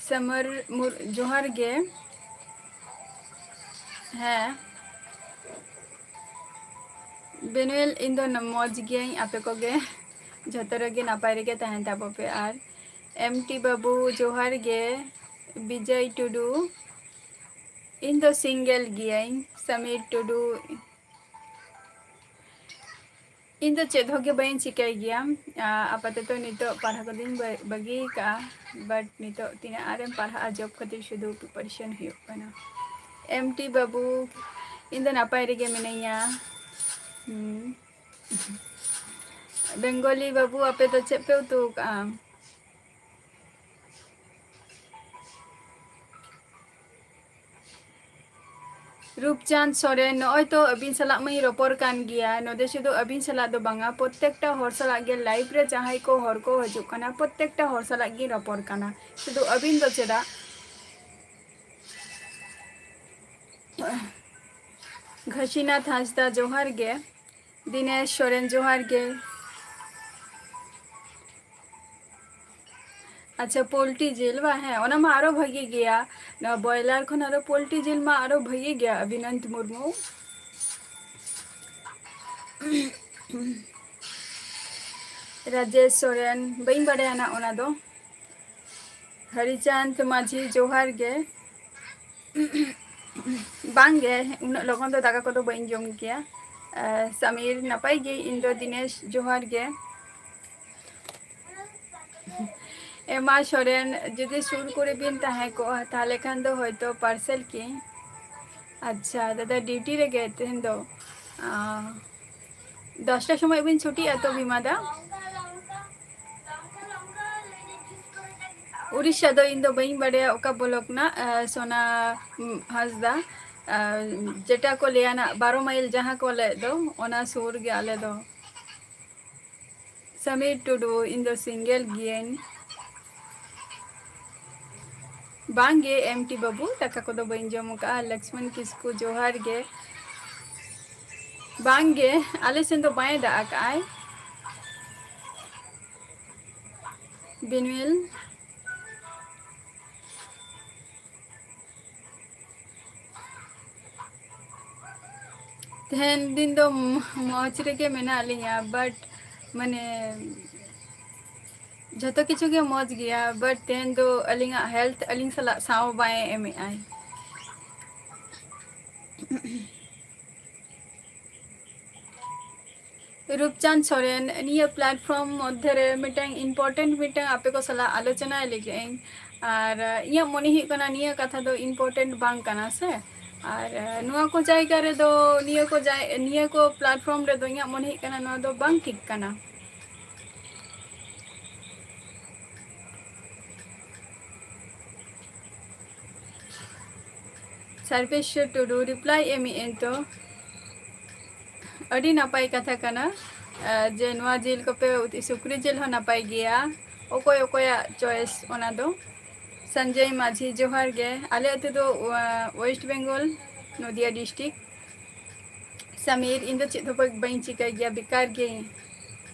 ᱥᱟᱢᱟᱨ ᱢᱩᱨ-, ᱡᱚᱦᱟᱨ ᱜᱮ᱾ ᱦᱮᱸ, ᱵᱮᱱᱩᱭᱮᱞ, ᱤᱧ ᱫᱚ ᱢᱚᱡᱽ ᱜᱤᱭᱟᱹᱧ, ᱟᱯᱮ ᱠᱚᱜᱮ ᱡᱷᱚᱛᱚ ᱨᱮᱜᱮ ᱱᱟᱯᱟᱭ ᱨᱮᱜᱮ ᱛᱟᱦᱮᱱ ᱛᱟᱵᱚ ᱯᱮ᱾ ᱟᱨ ᱮᱢ ᱴᱤ ᱵᱟᱹᱵᱩ, ᱡᱚᱦᱟᱨ ᱜᱮ᱾ ᱵᱤᱡᱚᱭ ᱴᱩᱰᱩ, ᱤᱧ ᱫᱚ ᱥᱤᱝᱜᱮᱞ ᱜᱤᱭᱟᱹᱧ᱾ ᱥᱟᱢᱤᱨ ᱴᱩᱰᱩ, ᱤᱧ ᱫᱚ ᱪᱮᱫ ᱦᱚᱸ ᱜᱮ ᱵᱟᱹᱧ ᱪᱤᱠᱟᱹᱭ ᱜᱮᱭᱟ᱾ ᱟ, ᱟᱯᱟᱛᱚᱛᱚ ᱱᱤᱛᱚᱜ ᱯᱟᱲᱦᱟᱣ ᱠᱚᱫᱚᱧ ᱵᱟᱹ-, ᱵᱟᱹᱜᱤ ᱠᱟᱜᱼᱟ᱾ But ᱱᱤᱛᱚᱜ ᱛᱤᱱᱟᱹᱜ ᱟᱨᱮᱢ ᱯᱟᱲᱦᱟᱜᱼᱟ, ᱡᱚᱵ ᱠᱷᱟᱹᱛᱤᱨ ᱥᱩᱫᱷᱩ ᱯᱨᱤᱯᱟᱨᱮᱥᱚᱱ ᱦᱩᱭᱩᱜ ᱠᱟᱱᱟ᱾ ᱮᱢ ᱴᱤ ᱵᱟᱹᱵᱩ, ᱤᱧ ᱫᱚ ᱱᱟᱯᱟᱭ ᱨᱮᱜᱮ ᱢᱤᱱᱟᱹᱧᱟ᱾ ᱦᱩᱸ᱾ ᱵᱮᱝᱜᱚᱞᱤ ᱵᱟᱹᱵᱩ, ᱟᱯᱮ ᱫᱚ ᱪᱮᱫ ᱯᱮ ᱩᱛᱩ ᱠᱟᱜᱼᱟ? ᱨᱩᱯᱪᱟᱸᱫᱽ ᱥᱚᱨᱮᱱ, ᱱᱚᱜᱼᱚᱭ ᱛᱚ ᱟᱹᱵᱤᱱ ᱥᱟᱞᱟᱜ ᱢᱟᱧ ᱨᱚᱯᱚᱲ ᱠᱟᱱ ᱜᱮᱭᱟ᱾ ᱱᱚᱰᱮ ᱥᱩᱫᱷᱩ ᱟᱹᱵᱤᱱ ᱥᱟᱞᱟᱜ ᱫᱚ ᱵᱟᱝᱟ, ᱯᱨᱚᱛᱛᱮᱠᱴᱟ ᱦᱚᱲ ᱥᱟᱞᱟᱜ ᱜᱮ, ᱞᱟᱭᱤᱵᱷ ᱨᱮ ᱡᱟᱦᱟᱸᱭ ᱠᱚ ᱦᱚᱲ ᱠᱚ ᱦᱤᱡᱩᱜ ᱠᱟᱱᱟ, ᱯᱨᱚᱛᱛᱮᱠᱴᱟ ᱦᱚᱲ ᱥᱟᱞᱟᱜ ᱜᱤᱧ ᱨᱚᱯᱚᱲ ᱠᱟᱱᱟ᱾ ᱥᱩᱫᱷᱩ ᱟᱹᱵᱤᱱ ᱫᱚ ᱪᱮᱫᱟᱜ? ᱜᱷᱟᱥᱤᱱᱟᱛᱷ ᱦᱟᱸᱥᱫᱟ, ᱡᱚᱦᱟᱨ ᱜᱮ᱾ ᱫᱤᱱᱮᱥ ᱥᱚᱨᱮᱱ, ᱡᱚᱦᱟᱨ ᱜᱮ᱾ ᱟᱪᱪᱷᱟ, ᱯᱳᱞᱴᱤ ᱡᱤᱞ ᱵᱟ? ᱦᱮᱸ, ᱚᱱᱟ ᱢᱟ ᱟᱨᱚ ᱵᱷᱟᱹᱜᱤ ᱜᱮᱭᱟ᱾ ᱱᱚᱣᱟ ᱵᱚᱭᱞᱟᱨ ᱠᱷᱚᱱ ᱟᱨᱚ ᱯᱳᱞᱴᱤ ᱡᱤᱞ ᱢᱟ ᱟᱨᱚ ᱵᱷᱟᱹᱜᱤ ᱜᱮᱭᱟ, ᱚᱵᱷᱤᱱᱟᱱᱛ ᱢᱩᱨᱢᱩ᱾ ᱨᱟᱡᱮᱥ ᱥᱚᱨᱮᱱ, ᱵᱟᱹᱧ ᱵᱟᱲᱟᱭᱟ ᱱᱟᱜ ᱚᱱᱟ ᱫᱚ᱾ ᱦᱚᱨᱤᱪᱟᱸᱫᱽ ᱢᱟᱹᱡᱷᱤ, ᱡᱚᱦᱟᱨ ᱜᱮ᱾ ᱵᱟᱝᱜᱮ, ᱩᱱᱟᱹᱜ ᱞᱚᱜᱚᱱ ᱫᱚ ᱫᱟᱠᱟ ᱠᱚᱫᱚ ᱵᱟᱹᱧ ᱡᱚᱢ ᱜᱮᱭᱟ᱾ ᱟᱨ ᱥᱟᱢᱤᱨ ᱱᱟᱯᱟᱭ ᱜᱮ? ᱤᱧ ᱫᱚ ᱫᱤᱱᱮᱥ, ᱡᱚᱦᱟᱨ ᱜᱮ᱾ ᱮᱢᱟ ᱥᱚᱨᱮᱱ, ᱡᱩᱫᱤ ᱥᱩᱨ ᱠᱚᱨᱮ ᱵᱤᱱ ᱛᱟᱦᱮᱸ ᱠᱚᱜᱼᱟ, ᱛᱟᱦᱚᱞᱮ ᱠᱷᱟᱱ ᱫᱚ ᱦᱚᱭᱛᱳ parcel ᱠᱤ᱾ ᱟᱪᱪᱷᱟ ᱫᱟᱫᱟ, ᱰᱤᱭᱩᱴᱤ ᱨᱮᱜᱮ ᱛᱮᱦᱮᱧ ᱫᱚ᱾ ᱟᱸ, ᱫᱚᱥᱴᱟ ᱥᱚᱢᱚᱭ ᱵᱤᱱ ᱪᱷᱩᱴᱤᱜᱼᱟ ᱛᱚ, ᱵᱤᱢᱟ ᱫᱟ? ᱩᱲᱤᱥᱥᱟ ᱫᱚ ᱤᱧ ᱫᱚ ᱵᱟᱹᱧ ᱵᱟᱰᱟᱭᱟ ᱚᱠᱟ ᱵᱞᱚᱠ ᱨᱮᱱᱟᱜ, ᱟᱸ, ᱥᱳᱱᱟ, ᱩᱸ, ᱦᱟᱸᱥᱫᱟ, ᱟᱸ, ᱡᱮᱴᱟ ᱠᱚ ᱞᱟᱹᱭᱟ ᱱᱟᱜ ᱵᱟᱨᱚ ᱢᱟᱭᱤᱞ ᱡᱟᱦᱟᱸ ᱠᱚ ᱞᱟᱹᱭᱮᱫ ᱫᱚ, ᱚᱱᱟ ᱥᱩᱨ ᱜᱮ ᱟᱞᱮ ᱫᱚ᱾ ᱥᱟᱢᱤᱨ ᱴᱩᱰᱩ, ᱤᱧ ᱫᱚ single ᱜᱤᱭᱟᱹᱧ᱾ ᱵᱟᱝᱜᱮ ᱮᱢ ᱴᱤ ᱵᱟᱹᱵᱩ, ᱫᱟᱠᱟ ᱠᱚᱫᱚ ᱵᱟᱹᱧ ᱡᱚᱢ ᱟᱠᱟᱫᱼᱟ᱾ ᱞᱚᱠᱥᱢᱚᱱ ᱠᱤᱥᱠᱩ, ᱡᱚᱦᱟᱨ ᱜᱮ᱾ ᱵᱟᱝᱜᱮ, ᱟᱞᱮ ᱥᱮᱱ ᱫᱚ ᱵᱟᱭ ᱫᱟᱜ ᱟᱠᱟᱫᱼᱟᱭ᱾ ᱵᱤᱱᱩᱭᱮᱞ, ᱛᱮᱦᱮᱧ ᱫᱤᱱ ᱫᱚ ᱢᱚᱡᱽ ᱨᱮᱜᱮ ᱢᱮᱱᱟᱜ ᱞᱤᱧᱟ, but ᱢᱟᱱᱮ ᱡᱷᱚᱛᱚ ᱠᱤᱪᱷᱩ ᱜᱮ ᱢᱚᱡᱽ ᱜᱮᱭᱟ, but ᱛᱮᱦᱮᱧ ᱫᱚ ᱟᱹᱞᱤᱧᱟᱜ health ᱟᱹᱞᱤᱧ ᱥᱟᱞᱟᱜ ᱥᱟᱶ ᱵᱟᱭ ᱮᱢᱮᱜᱼᱟᱭ᱾ ᱨᱩᱯᱪᱟᱸᱫᱽ ᱥᱚᱨᱮᱱ, ᱱᱤᱭᱟᱹ platform ᱢᱚᱫᱽᱫᱷᱮ ᱨᱮ ᱢᱤᱫᱴᱟᱝ important ᱢᱤᱫᱴᱟᱝ ᱟᱯᱮ ᱠᱚ ᱥᱟᱞᱟᱜ ᱟᱞᱳᱪᱚᱱᱟᱭ ᱞᱟᱹᱜᱤᱫ ᱟᱹᱧ᱾ ᱟᱨ, ᱟᱸ, ᱤᱧᱟᱹᱜ ᱢᱚᱱᱮ ᱦᱩᱭᱩᱜ ᱠᱟᱱᱟ ᱱᱤᱭᱟᱹ ᱠᱟᱛᱷᱟ ᱫᱚ important ᱵᱟᱝ ᱠᱟᱱᱟ ᱥᱮ᱾ ᱟᱨ, ᱟᱸ, ᱱᱚᱣᱟ ᱠᱚ ᱡᱟᱭᱜᱟ ᱨᱮᱫᱚ, ᱱᱤᱭᱟᱹ ᱠᱚ ᱡᱟᱭ-, ᱱᱤᱭᱟᱹ ᱠᱚ platform ᱨᱮᱫᱚ ᱤᱧᱟᱹᱜ ᱢᱚᱱᱮ ᱦᱩᱭᱩᱜ ᱠᱟᱱᱟ ᱱᱚᱣᱟ ᱫᱚ ᱵᱟᱝ ᱴᱷᱤᱠ ᱠᱟᱱᱟ᱾ ᱥᱟᱨᱵᱮᱥᱥᱚᱨ ᱴᱩᱰᱩ, reply ᱮᱢᱮᱜ ᱟᱹᱧ ᱛᱚ᱾ ᱟᱹᱰᱤ ᱱᱟᱯᱟᱭ ᱠᱟᱛᱷᱟ ᱠᱟᱱᱟ, ᱟᱨ ᱡᱮ ᱱᱚᱣᱟ ᱡᱤᱞ ᱠᱚᱯᱮ ᱩᱛᱩ, ᱥᱩᱠᱨᱤ ᱡᱤᱞ ᱦᱚᱸ ᱱᱟᱯᱟᱭ ᱜᱮᱭᱟ, ᱚᱠᱚᱭ ᱚᱠᱚᱭᱟᱜ choice ᱚᱱᱟ ᱫᱚ᱾ ᱥᱚᱧᱡᱚᱭ ᱢᱟᱹᱡᱷᱤ, ᱡᱚᱦᱟᱨ ᱜᱮ᱾ ᱟᱞᱮ ᱟᱹᱛᱩ ᱫᱚ, ᱟᱸ, West Bengal, ᱱᱚᱫᱤᱭᱟ district᱾ ᱥᱟᱢᱤᱨ, ᱤᱧ ᱫᱚ ᱪᱮᱫ ᱦᱚᱸ ᱵᱟᱹᱧ ᱪᱤᱠᱟᱹᱭ ᱜᱮᱭᱟ, ᱵᱮᱠᱟᱨ ᱜᱮ᱾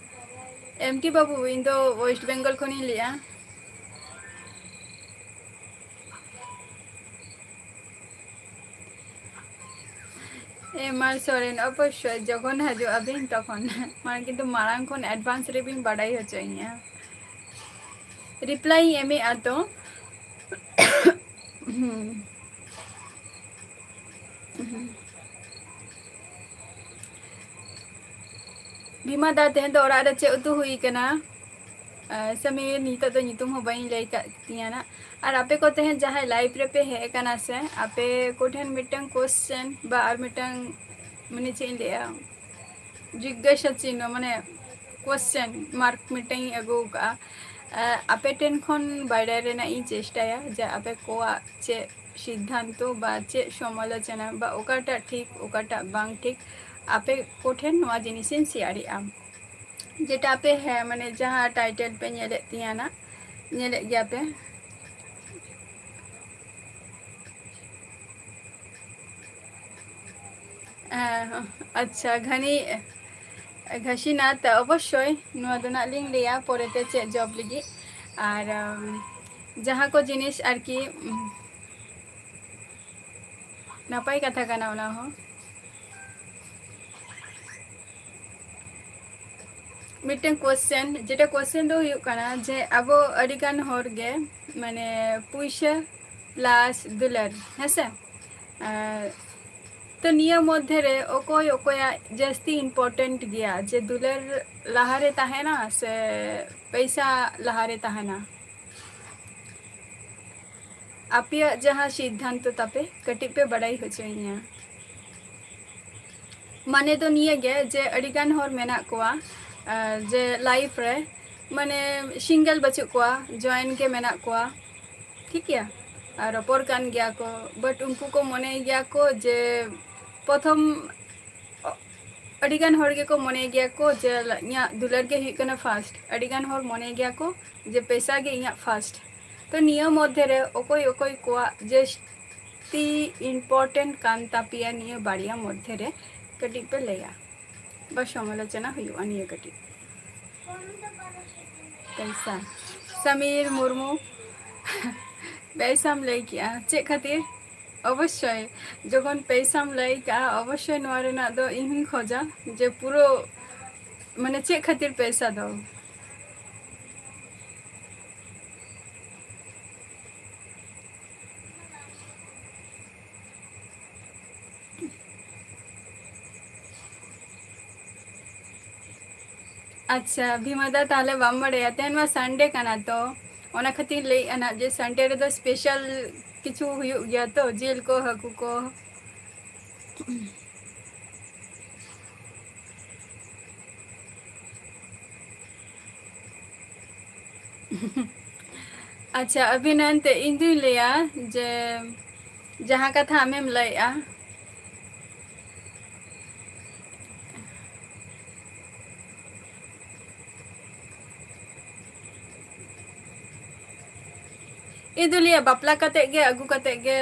ᱮᱢ ᱴᱤ ᱵᱟᱹᱵᱩ, ᱤᱧ ᱫᱚ West Bengal ᱠᱷᱚᱱᱤᱧ ᱞᱟᱹᱭᱮᱜᱼᱟ᱾ ᱮᱢ ᱟᱨ ᱥᱚᱨᱮᱱ, ᱚᱵᱚᱥᱥᱳᱭ ᱡᱚᱠᱷᱚᱱ ᱦᱤᱡᱩᱜ ᱟᱵᱤᱱ ᱛᱚᱠᱷᱚᱱ, ᱢᱟᱱᱮ ᱠᱤᱱᱛᱩ ᱢᱟᱲᱟᱝ ᱠᱷᱚᱱ advance ᱨᱮᱵᱤᱱ ᱵᱟᱰᱟᱭ ᱦᱚᱪᱚᱭᱤᱧᱟ᱾ Reply ᱤᱧ ᱮᱢᱮᱜᱼᱟ ᱛᱚ᱾ ᱦᱩᱸ᱾ ᱵᱷᱤᱢᱟ ᱫᱟ, ᱛᱮᱦᱮᱧ ᱫᱚ ᱚᱲᱟᱜ ᱨᱮ ᱪᱮᱫ ᱩᱛᱩ ᱦᱩᱭ ᱠᱟᱱᱟ? ᱟᱨ ᱥᱟᱢᱤᱨ, ᱱᱤᱛᱚᱜ ᱫᱚ ᱧᱩᱛᱩᱢ ᱦᱚᱸ ᱵᱟᱹᱧ ᱞᱟᱹᱭ ᱠᱟᱜ ᱛᱤᱧᱟ ᱱᱟᱜ᱾ ᱟᱨ ᱟᱯᱮ ᱠᱚ ᱛᱮᱦᱮᱧ ᱡᱟᱦᱟᱸᱭ live ᱨᱮᱯᱮ ᱦᱮᱡ ᱟᱠᱟᱱᱟ ᱥᱮ, ᱟᱯᱮ ᱠᱚᱴᱷᱮᱱ ᱢᱤᱫᱴᱟᱝ question ᱵᱟ ᱟᱨ ᱢᱤᱫᱴᱟᱝ, ᱢᱟᱱᱮ, ᱪᱮᱫ ᱤᱧ ᱞᱟᱹᱭᱟ, ᱡᱤᱜᱽᱜᱟᱥᱟ ᱪᱤᱱᱦᱚ, ᱢᱟᱱᱮ, question mark ᱢᱤᱫᱴᱟᱝ ᱤᱧ ᱟᱹᱜᱩ ᱟᱠᱟᱫᱼᱟ᱾ ᱟᱯᱮ ᱴᱷᱮᱱ ᱠᱷᱚᱱ ᱵᱟᱰᱟᱭ ᱨᱮᱱᱟᱜ ᱤᱧ ᱪᱮᱥᱴᱟᱭᱟ ᱡᱮ ᱟᱯᱮ ᱠᱚᱣᱟᱜ ᱪᱮᱫ ᱥᱤᱫᱽᱫᱷᱟᱱᱛᱚ ᱵᱟ ᱪᱮᱫ ᱥᱚᱢᱟᱞᱳᱪᱚᱱᱟ ᱵᱟ ᱚᱠᱟᱴᱟᱜ ᱴᱷᱤᱠ, ᱚᱠᱟᱴᱟᱜ ᱵᱟᱝ ᱴᱷᱤᱠ, ᱟᱯᱮ ᱠᱚᱴᱷᱮᱱ ᱱᱚᱣᱟ ᱡᱤᱱᱤᱥᱤᱧ ᱥᱮᱭᱟᱨᱮᱜᱼᱟ᱾ ᱡᱮᱴᱟ ᱟᱯᱮ, ᱦᱮᱸ, ᱢᱟᱱᱮ, ᱡᱟᱦᱟᱸ title ᱯᱮ ᱧᱮᱞᱮᱫ ᱛᱤᱧᱟᱹ ᱱᱟᱜ, ᱧᱮᱞᱮᱫ ᱜᱮᱭᱟ ᱯᱮ᱾ ᱟᱪᱪᱷᱟ, ᱜᱷᱟᱱᱤ, ᱜᱷᱟᱥᱤᱱᱟᱛᱷ, ᱚᱵᱚᱥᱥᱳᱭ ᱱᱚᱣᱟ ᱫᱚ ᱱᱟᱜ ᱞᱤᱧ ᱞᱟᱹᱭᱟ ᱯᱚᱨᱮᱛᱮ ᱪᱮᱫ job ᱞᱟᱹᱜᱤᱫ᱾ ᱟᱨ, ᱟᱢ, ᱡᱟᱦᱟᱸ ᱠᱚ ᱡᱤᱱᱤᱥ ᱟᱨᱠᱤ, ᱩᱢ, ᱱᱟᱯᱟᱭ ᱠᱟᱛᱷᱟ ᱠᱟᱱᱟ ᱚᱱᱟ ᱦᱚᱸ᱾ ᱢᱤᱫᱴᱮᱱ question, ᱡᱮᱴᱟ question ᱫᱚ ᱦᱩᱭᱩᱜ ᱠᱟᱱᱟ ᱡᱮ ᱟᱵᱚ ᱟᱹᱰᱤᱜᱟᱱ ᱦᱚᱲ ᱜᱮ, ᱢᱟᱱᱮ, ᱯᱩᱭᱥᱟᱹ plus ᱫᱩᱞᱟᱹᱲ, ᱦᱮᱸᱥᱮ? ᱟᱨ ᱛᱚ ᱱᱤᱭᱟᱹ ᱢᱚᱫᱽᱫᱷᱮ ᱨᱮ ᱚᱠᱚᱭ ᱚᱠᱚᱭᱟᱜ ᱡᱟᱹᱥᱛᱤ important ᱜᱮᱭᱟ, ᱡᱮ ᱫᱩᱞᱟᱹᱲ ᱞᱟᱦᱟᱨᱮ ᱛᱟᱦᱮᱱᱟ ᱥᱮ ᱯᱚᱭᱥᱟ ᱞᱟᱦᱟᱨᱮ ᱛᱟᱦᱮᱱᱟ? ᱟᱯᱮᱭᱟᱜ ᱡᱟᱦᱟᱸ ᱥᱤᱫᱽᱫᱷᱟᱱᱛᱚ ᱛᱟᱯᱮ, ᱠᱟᱹᱴᱤᱡ ᱯᱮ ᱵᱟᱲᱟᱭ ᱦᱚᱪᱚᱭᱤᱧᱟ᱾ ᱢᱟᱱᱮ ᱫᱚ ᱱᱤᱭᱟᱹ ᱜᱮ ᱡᱮ ᱟᱹᱰᱤᱜᱟᱱ ᱦᱚᱲ ᱢᱮᱱᱟᱜ ᱠᱚᱣᱟ, ᱟᱨ ᱡᱮ life ᱨᱮ, ᱢᱟᱱᱮ, single ᱵᱟᱹᱪᱩᱜ ᱠᱚᱣᱟ, join ᱜᱮ ᱢᱮᱱᱟᱜ ᱠᱚᱣᱟ, ᱴᱷᱤᱠ ᱜᱮᱭᱟ, ᱟᱨ ᱨᱚᱯᱚᱲ ᱠᱟᱱ ᱜᱮᱭᱟ ᱠᱚ, but ᱩᱱᱠᱩ ᱠᱚ ᱢᱚᱱᱮᱭ ᱜᱮᱭᱟ ᱠᱚ ᱡᱮ ᱯᱨᱚᱛᱷᱚᱢ, ᱚ-, ᱟᱹᱰᱤᱜᱟᱱ ᱦᱚᱲ ᱜᱮᱠᱚ ᱢᱚᱱᱮᱭ ᱜᱮᱭᱟ ᱠᱚ ᱡᱮ ᱤᱧᱟᱹᱜ ᱫᱩᱞᱟᱹᱲ ᱜᱮ ᱦᱩᱭᱩᱜ ᱠᱟᱱᱟ first, ᱟᱹᱰᱤᱜᱟᱱ ᱦᱚᱲ ᱢᱚᱱᱮᱭ ᱜᱮᱭᱟ ᱠᱚ ᱡᱮ ᱯᱚᱭᱥᱟ ᱜᱮ ᱤᱧᱟᱹᱜ first᱾ ᱛᱚ ᱱᱤᱭᱟᱹ ᱢᱚᱫᱽᱫᱷᱮ ᱨᱮ ᱚᱠᱚᱭ ᱚᱠᱚᱭ ᱠᱚᱣᱟᱜ ᱡᱟᱹᱥᱛᱤ important ᱠᱟᱱ ᱛᱟᱯᱮᱭᱟ ᱱᱤᱭᱟᱹ ᱵᱟᱨᱭᱟ ᱢᱚᱫᱽᱫᱷᱮ ᱨᱮ, ᱠᱟᱹᱴᱤᱡ ᱯᱮ ᱞᱟᱹᱭᱟ ᱵᱟ ᱥᱚᱢᱟᱞᱳᱪᱚᱱᱟ ᱦᱩᱭᱩᱜᱼᱟ ᱱᱤᱭᱟᱹ ᱠᱟᱹᱴᱤᱡ᱾ ᱯᱚᱭᱥᱟ᱾ ᱥᱟᱢᱤᱨ ᱢᱩᱨᱢᱩ, ᱯᱚᱭᱥᱟᱢ ᱞᱟᱹᱭ ᱠᱮᱜᱼᱟ, ᱪᱮᱫ ᱠᱷᱟᱹᱛᱤᱨ? ᱚᱵᱚᱥᱥᱳᱭ, ᱡᱚᱠᱷᱚᱱ ᱯᱚᱭᱥᱟᱢ ᱞᱟᱹᱭ ᱠᱟᱜᱼᱟ, ᱚᱵᱚᱥᱥᱳᱭ ᱱᱚᱣᱟ ᱨᱮᱱᱟᱜ ᱫᱚ ᱤᱧ ᱦᱚᱸᱧ ᱠᱷᱚᱡᱟ ᱡᱮ ᱯᱩᱨᱟᱹ, ᱢᱟᱱᱮ, ᱪᱮᱫ ᱠᱷᱟᱹᱛᱤᱨ ᱯᱚᱭᱥᱟ ᱫᱚ? ᱟᱪᱪᱷᱟ ᱵᱷᱤᱢᱟ ᱫᱟ, ᱛᱟᱦᱞᱮ ᱵᱟᱢ ᱵᱟᱲᱟᱭᱟ, ᱛᱮᱦᱮᱧ ᱢᱟ ᱥᱟᱱᱰᱮ ᱠᱟᱱᱟ, ᱛᱚ ᱚᱱᱟ ᱠᱷᱟᱹᱛᱤᱨ ᱞᱟᱹᱭᱮᱫᱼᱟ ᱱᱟᱜ ᱡᱮ ᱥᱟᱱᱰᱮ ᱨᱮᱫᱚ ᱥᱯᱮᱥᱟᱞ ᱠᱤᱪᱷᱩ ᱦᱩᱭᱩᱜ ᱜᱮᱭᱟ ᱛᱚ, ᱡᱤᱞ ᱠᱚ, ᱦᱟᱹᱠᱩ ᱠᱚ᱾ ᱟᱪᱪᱷᱟ ᱚᱵᱷᱤᱱᱚᱭ, ᱮᱱᱛᱮ ᱤᱧ ᱫᱩᱧ ᱞᱟᱹᱭᱟ ᱡᱮ ᱡᱟᱦᱟᱸ ᱠᱟᱛᱷᱟ ᱟᱢᱮᱢ ᱞᱟᱹᱭᱮᱜᱼᱟ, ᱤᱧ ᱫᱚ ᱞᱟᱹᱭᱟ ᱵᱟᱯᱞᱟ ᱠᱟᱛᱮ ᱜᱮ ᱟᱹᱜᱩ ᱠᱟᱛᱮ ᱜᱮ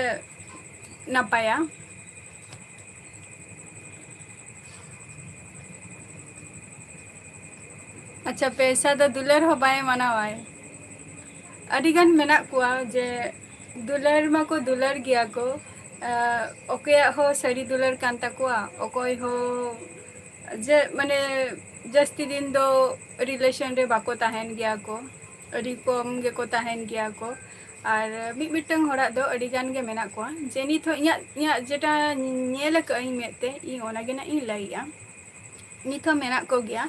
ᱱᱟᱯᱟᱭᱟ᱾ ᱟᱪᱪᱷᱟ, ᱯᱮᱭᱥᱟ ᱫᱚ ᱫᱩᱞᱟᱹᱲ ᱦᱚᱸ ᱵᱟᱭ ᱢᱟᱱᱟᱣᱟᱭ᱾ ᱟᱹᱰᱤ ᱜᱟᱱ ᱢᱮᱱᱟᱜ ᱠᱚᱣᱟ ᱡᱮ ᱫᱩᱞᱟᱹᱲ ᱢᱟᱠᱚ ᱫᱩᱞᱟᱹᱲ ᱜᱮᱭᱟ ᱠᱚ, ᱟᱸ, ᱚᱠᱚᱭᱟᱜ ᱦᱚᱸ ᱥᱟᱹᱨᱤ ᱫᱩᱞᱟᱹᱲ ᱠᱟᱱ ᱛᱟᱠᱚᱣᱟ, ᱚᱠᱚᱭ ᱦᱚᱸ ᱡᱮ ᱢᱟᱱᱮ ᱡᱟᱹᱥᱛᱤ ᱫᱤᱱ ᱫᱚ ᱨᱤᱞᱮᱥᱚᱱ ᱨᱮ ᱵᱟᱠᱚ ᱛᱟᱦᱮᱱ ᱜᱮᱭᱟ ᱠᱚ, ᱟᱹᱰᱤ ᱠᱚᱢ ᱜᱮᱠᱚ ᱛᱟᱦᱮᱱ ᱜᱮᱭᱟ ᱠᱚ᱾ ᱟᱨ ᱢᱤᱫ ᱢᱤᱫᱴᱟᱝ ᱦᱚᱲᱟᱜ ᱫᱚ ᱟᱹᱰᱤ ᱜᱟᱱ ᱜᱮ ᱢᱮᱱᱟᱜ ᱠᱚᱣᱟ, ᱡᱮ ᱱᱤᱛ ᱦᱚᱸ ᱤᱧᱟᱹᱜ, ᱤᱧᱟᱹᱜ ᱡᱮᱴᱟ ᱧᱮᱞ ᱟᱠᱟᱫ ᱟᱹᱧ ᱢᱮᱫ ᱛᱮ, ᱤᱧ ᱚᱱᱟ ᱜᱮ ᱱᱟᱜ ᱤᱧ ᱞᱟᱹᱭᱮᱜᱼᱟ᱾ ᱱᱤᱛ ᱦᱚᱸ ᱢᱮᱱᱟᱜ ᱠᱚᱜᱮᱭᱟ,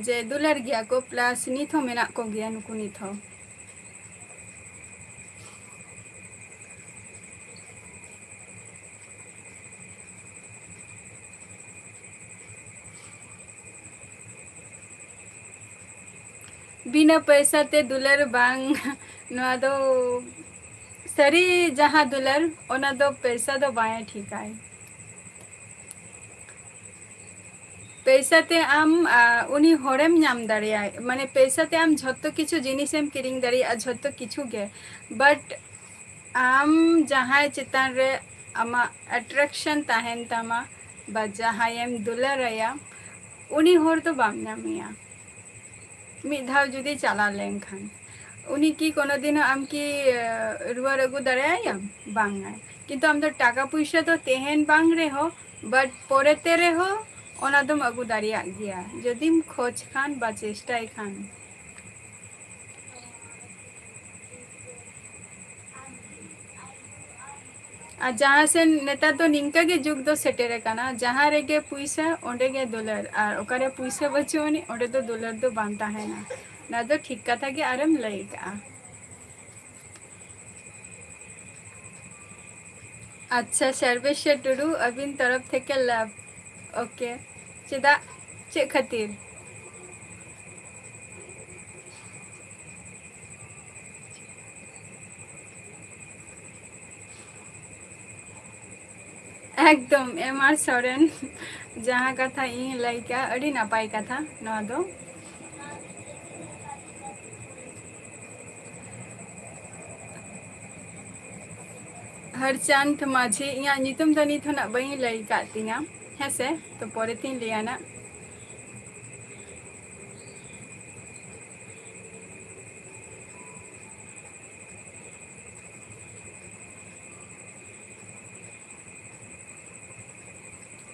ᱡᱮ ᱫᱩᱞᱟᱹᱲ ᱜᱮᱭᱟ ᱠᱚ, plus ᱱᱤᱛ ᱦᱚᱸ ᱢᱮᱱᱟᱜ ᱠᱚᱜᱮᱭᱟ ᱱᱩᱠᱩ ᱱᱤᱛ ᱦᱚᱸ᱾ ᱵᱤᱱᱟᱹ ᱯᱚᱭᱥᱟ ᱛᱮ ᱫᱩᱞᱟᱹᱲ ᱵᱟᱝ, ᱱᱚᱣᱟ ᱫᱚ ᱥᱟᱹᱨᱤ ᱡᱟᱦᱟᱸ ᱫᱩᱞᱟᱹᱲ, ᱚᱱᱟ ᱫᱚ ᱯᱚᱭᱥᱟ ᱫᱚ ᱵᱟᱭ ᱴᱷᱤᱠᱟᱭ᱾ ᱯᱚᱭᱥᱟ ᱛᱮ ᱟᱢ, ᱟ, ᱩᱱᱤ ᱦᱚᱲᱮᱢ ᱧᱟᱢ ᱫᱟᱲᱮᱭᱟᱭ, ᱢᱟᱱᱮ ᱯᱚᱭᱥᱟ ᱛᱮ ᱟᱢ ᱡᱷᱚᱛᱚ ᱠᱤᱪᱷᱩ ᱡᱤᱱᱤᱥᱮᱢ ᱠᱤᱨᱤᱧ ᱫᱟᱲᱮᱭᱟᱜᱼᱟ, ᱡᱷᱚᱛᱚ ᱠᱤᱪᱷᱩ ᱜᱮ, but ᱟᱢ ᱡᱟᱦᱟᱸᱭ ᱪᱮᱛᱟᱱ ᱨᱮ ᱟᱢᱟᱜ attraction ᱛᱟᱦᱮᱱ ᱛᱟᱢᱟ ᱵᱟ ᱡᱟᱦᱟᱸᱭᱮᱢ ᱫᱩᱞᱟᱹᱲᱟᱭᱟ, ᱩᱱᱤ ᱦᱚᱲ ᱫᱚ ᱵᱟᱢ ᱧᱟᱢᱮᱭᱟ᱾ ᱢᱤᱫ ᱫᱷᱟᱣ ᱡᱩᱫᱤ ᱪᱟᱞᱟᱣ ᱞᱮᱱᱠᱷᱟᱱ, ᱩᱱᱤ ᱠᱤ ᱠᱳᱱᱳ ᱫᱤᱱ ᱦᱚᱸ ᱟᱢ ᱠᱤ, ᱮ, ᱨᱩᱣᱟᱹᱲ ᱟᱹᱜᱩ ᱫᱟᱲᱮᱭᱟᱭᱟᱢ? ᱵᱟᱝᱟᱭ᱾ ᱠᱤᱱᱛᱩ ᱟᱢ ᱫᱚ ᱴᱟᱠᱟ ᱯᱩᱭᱥᱟᱹ ᱫᱚ ᱛᱟᱦᱮᱱ ᱵᱟᱝ ᱨᱮᱦᱚᱸ, but ᱯᱚᱨᱮᱛᱮ ᱨᱮᱦᱚᱸ ᱚᱱᱟ ᱫᱚᱢ ᱟᱹᱜᱩ ᱫᱟᱲᱮᱭᱟᱜ ᱜᱮᱭᱟ, ᱡᱩᱫᱤᱢ ᱠᱷᱚᱡᱽ ᱠᱷᱟᱱ ᱵᱟ ᱪᱮᱥᱴᱟᱭ ᱠᱷᱟᱱ᱾ ᱟᱨ ᱡᱟᱦᱟᱸ ᱥᱮᱱ ᱱᱮᱛᱟᱨ ᱫᱚ ᱱᱤᱝᱠᱟᱹ ᱜᱮ ᱡᱩᱜᱽ ᱫᱚ ᱥᱮᱴᱮᱨ ᱟᱠᱟᱱᱟ, ᱡᱟᱦᱟᱸ ᱨᱮᱜᱮ ᱯᱩᱭᱥᱟᱹ, ᱚᱸᱰᱮ ᱜᱮ ᱫᱩᱞᱟᱹᱲ, ᱟᱨ ᱚᱠᱟᱨᱮ ᱯᱩᱭᱥᱟᱹ ᱵᱟᱹᱪᱩᱜ ᱟᱹᱱᱤᱡ, ᱚᱸᱰᱮ ᱫᱚ ᱫᱩᱞᱟᱹᱲ ᱫᱚ ᱵᱟᱝ ᱛᱟᱦᱮᱱᱟ᱾ ᱚᱱᱟ ᱫᱚ ᱴᱷᱤᱠ ᱠᱟᱛᱷᱟ ᱜᱮ ᱟᱨᱮᱢ ᱞᱟᱹᱭ ᱟᱠᱟᱜᱼᱟ᱾ ᱟᱪᱪᱷᱟ, ᱥᱚᱨᱵᱮᱥᱥᱚᱨ ᱴᱩᱰᱩ, ᱟᱹᱵᱤᱱ ᱛᱚᱨᱚᱯ ᱛᱷᱮᱠᱮ ᱞᱟᱵᱷ᱾ ᱳᱠᱮ, ᱪᱮᱫᱟᱜ? ᱪᱮᱫ ᱠᱷᱟᱹᱛᱤᱨ? ᱮᱠᱫᱚᱢ, ᱮᱢ ᱟᱨ ᱥᱚᱨᱮᱱ, ᱡᱟᱦᱟᱸ ᱠᱟᱛᱷᱟ ᱤᱧ ᱞᱟᱹᱭ ᱠᱮᱜᱼᱟ, ᱟᱹᱰᱤ ᱱᱟᱯᱟᱭ ᱠᱟᱛᱷᱟ ᱱᱚᱣᱟ ᱫᱚ᱾ ᱦᱚᱨᱪᱟᱸᱫᱽ ᱢᱟᱹᱡᱷᱤ, ᱤᱧᱟᱹᱜ ᱧᱩᱛᱩᱢ ᱫᱚ ᱱᱤᱛ ᱦᱚᱸ ᱱᱟᱜ ᱵᱟᱹᱧ ᱞᱟᱹᱭ ᱟᱠᱟᱫ ᱛᱤᱧᱟ, ᱦᱮᱸ ᱥᱮ? ᱛᱚ ᱯᱚᱨᱮ ᱛᱤᱧ ᱞᱟᱹᱭᱟ ᱱᱟᱜ᱾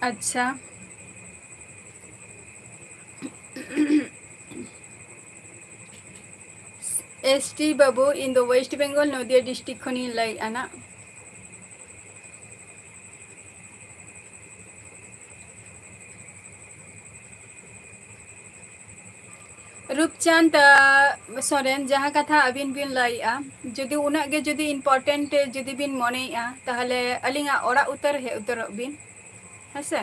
ᱟᱪᱪᱷᱟ᱾ ᱮᱥ ᱴᱤ ᱵᱟᱹᱵᱩ, ᱤᱧ ᱫᱚ West Bengal, ᱱᱚᱫᱤᱭᱟ district ᱠᱷᱚᱱᱤᱧ ᱞᱟᱹᱭᱮᱫᱼᱟ ᱱᱟᱜ᱾ ᱨᱩᱯᱪᱟᱸᱫᱽ, ᱟ, ᱥᱚᱨᱮᱱ, ᱡᱟᱦᱟᱸ ᱠᱟᱛᱷᱟ ᱟᱹᱵᱤᱱ ᱵᱤᱱ ᱞᱟᱹᱭᱮᱜᱼᱟ, ᱡᱩᱫᱤ ᱩᱱᱟᱹᱜ ᱜᱮ ᱡᱩᱫᱤ important ᱡᱩᱫᱤ ᱵᱤᱱ ᱢᱚᱱᱮᱭᱮᱜᱼᱟ, ᱛᱟᱦᱚᱞᱮ ᱟᱹᱞᱤᱧᱟᱜ ᱚᱲᱟᱜ ᱩᱛᱟᱹᱨ ᱦᱮᱡ ᱩᱛᱟᱹᱨᱚᱜ ᱵᱤᱱ, ᱦᱮᱸ ᱥᱮ?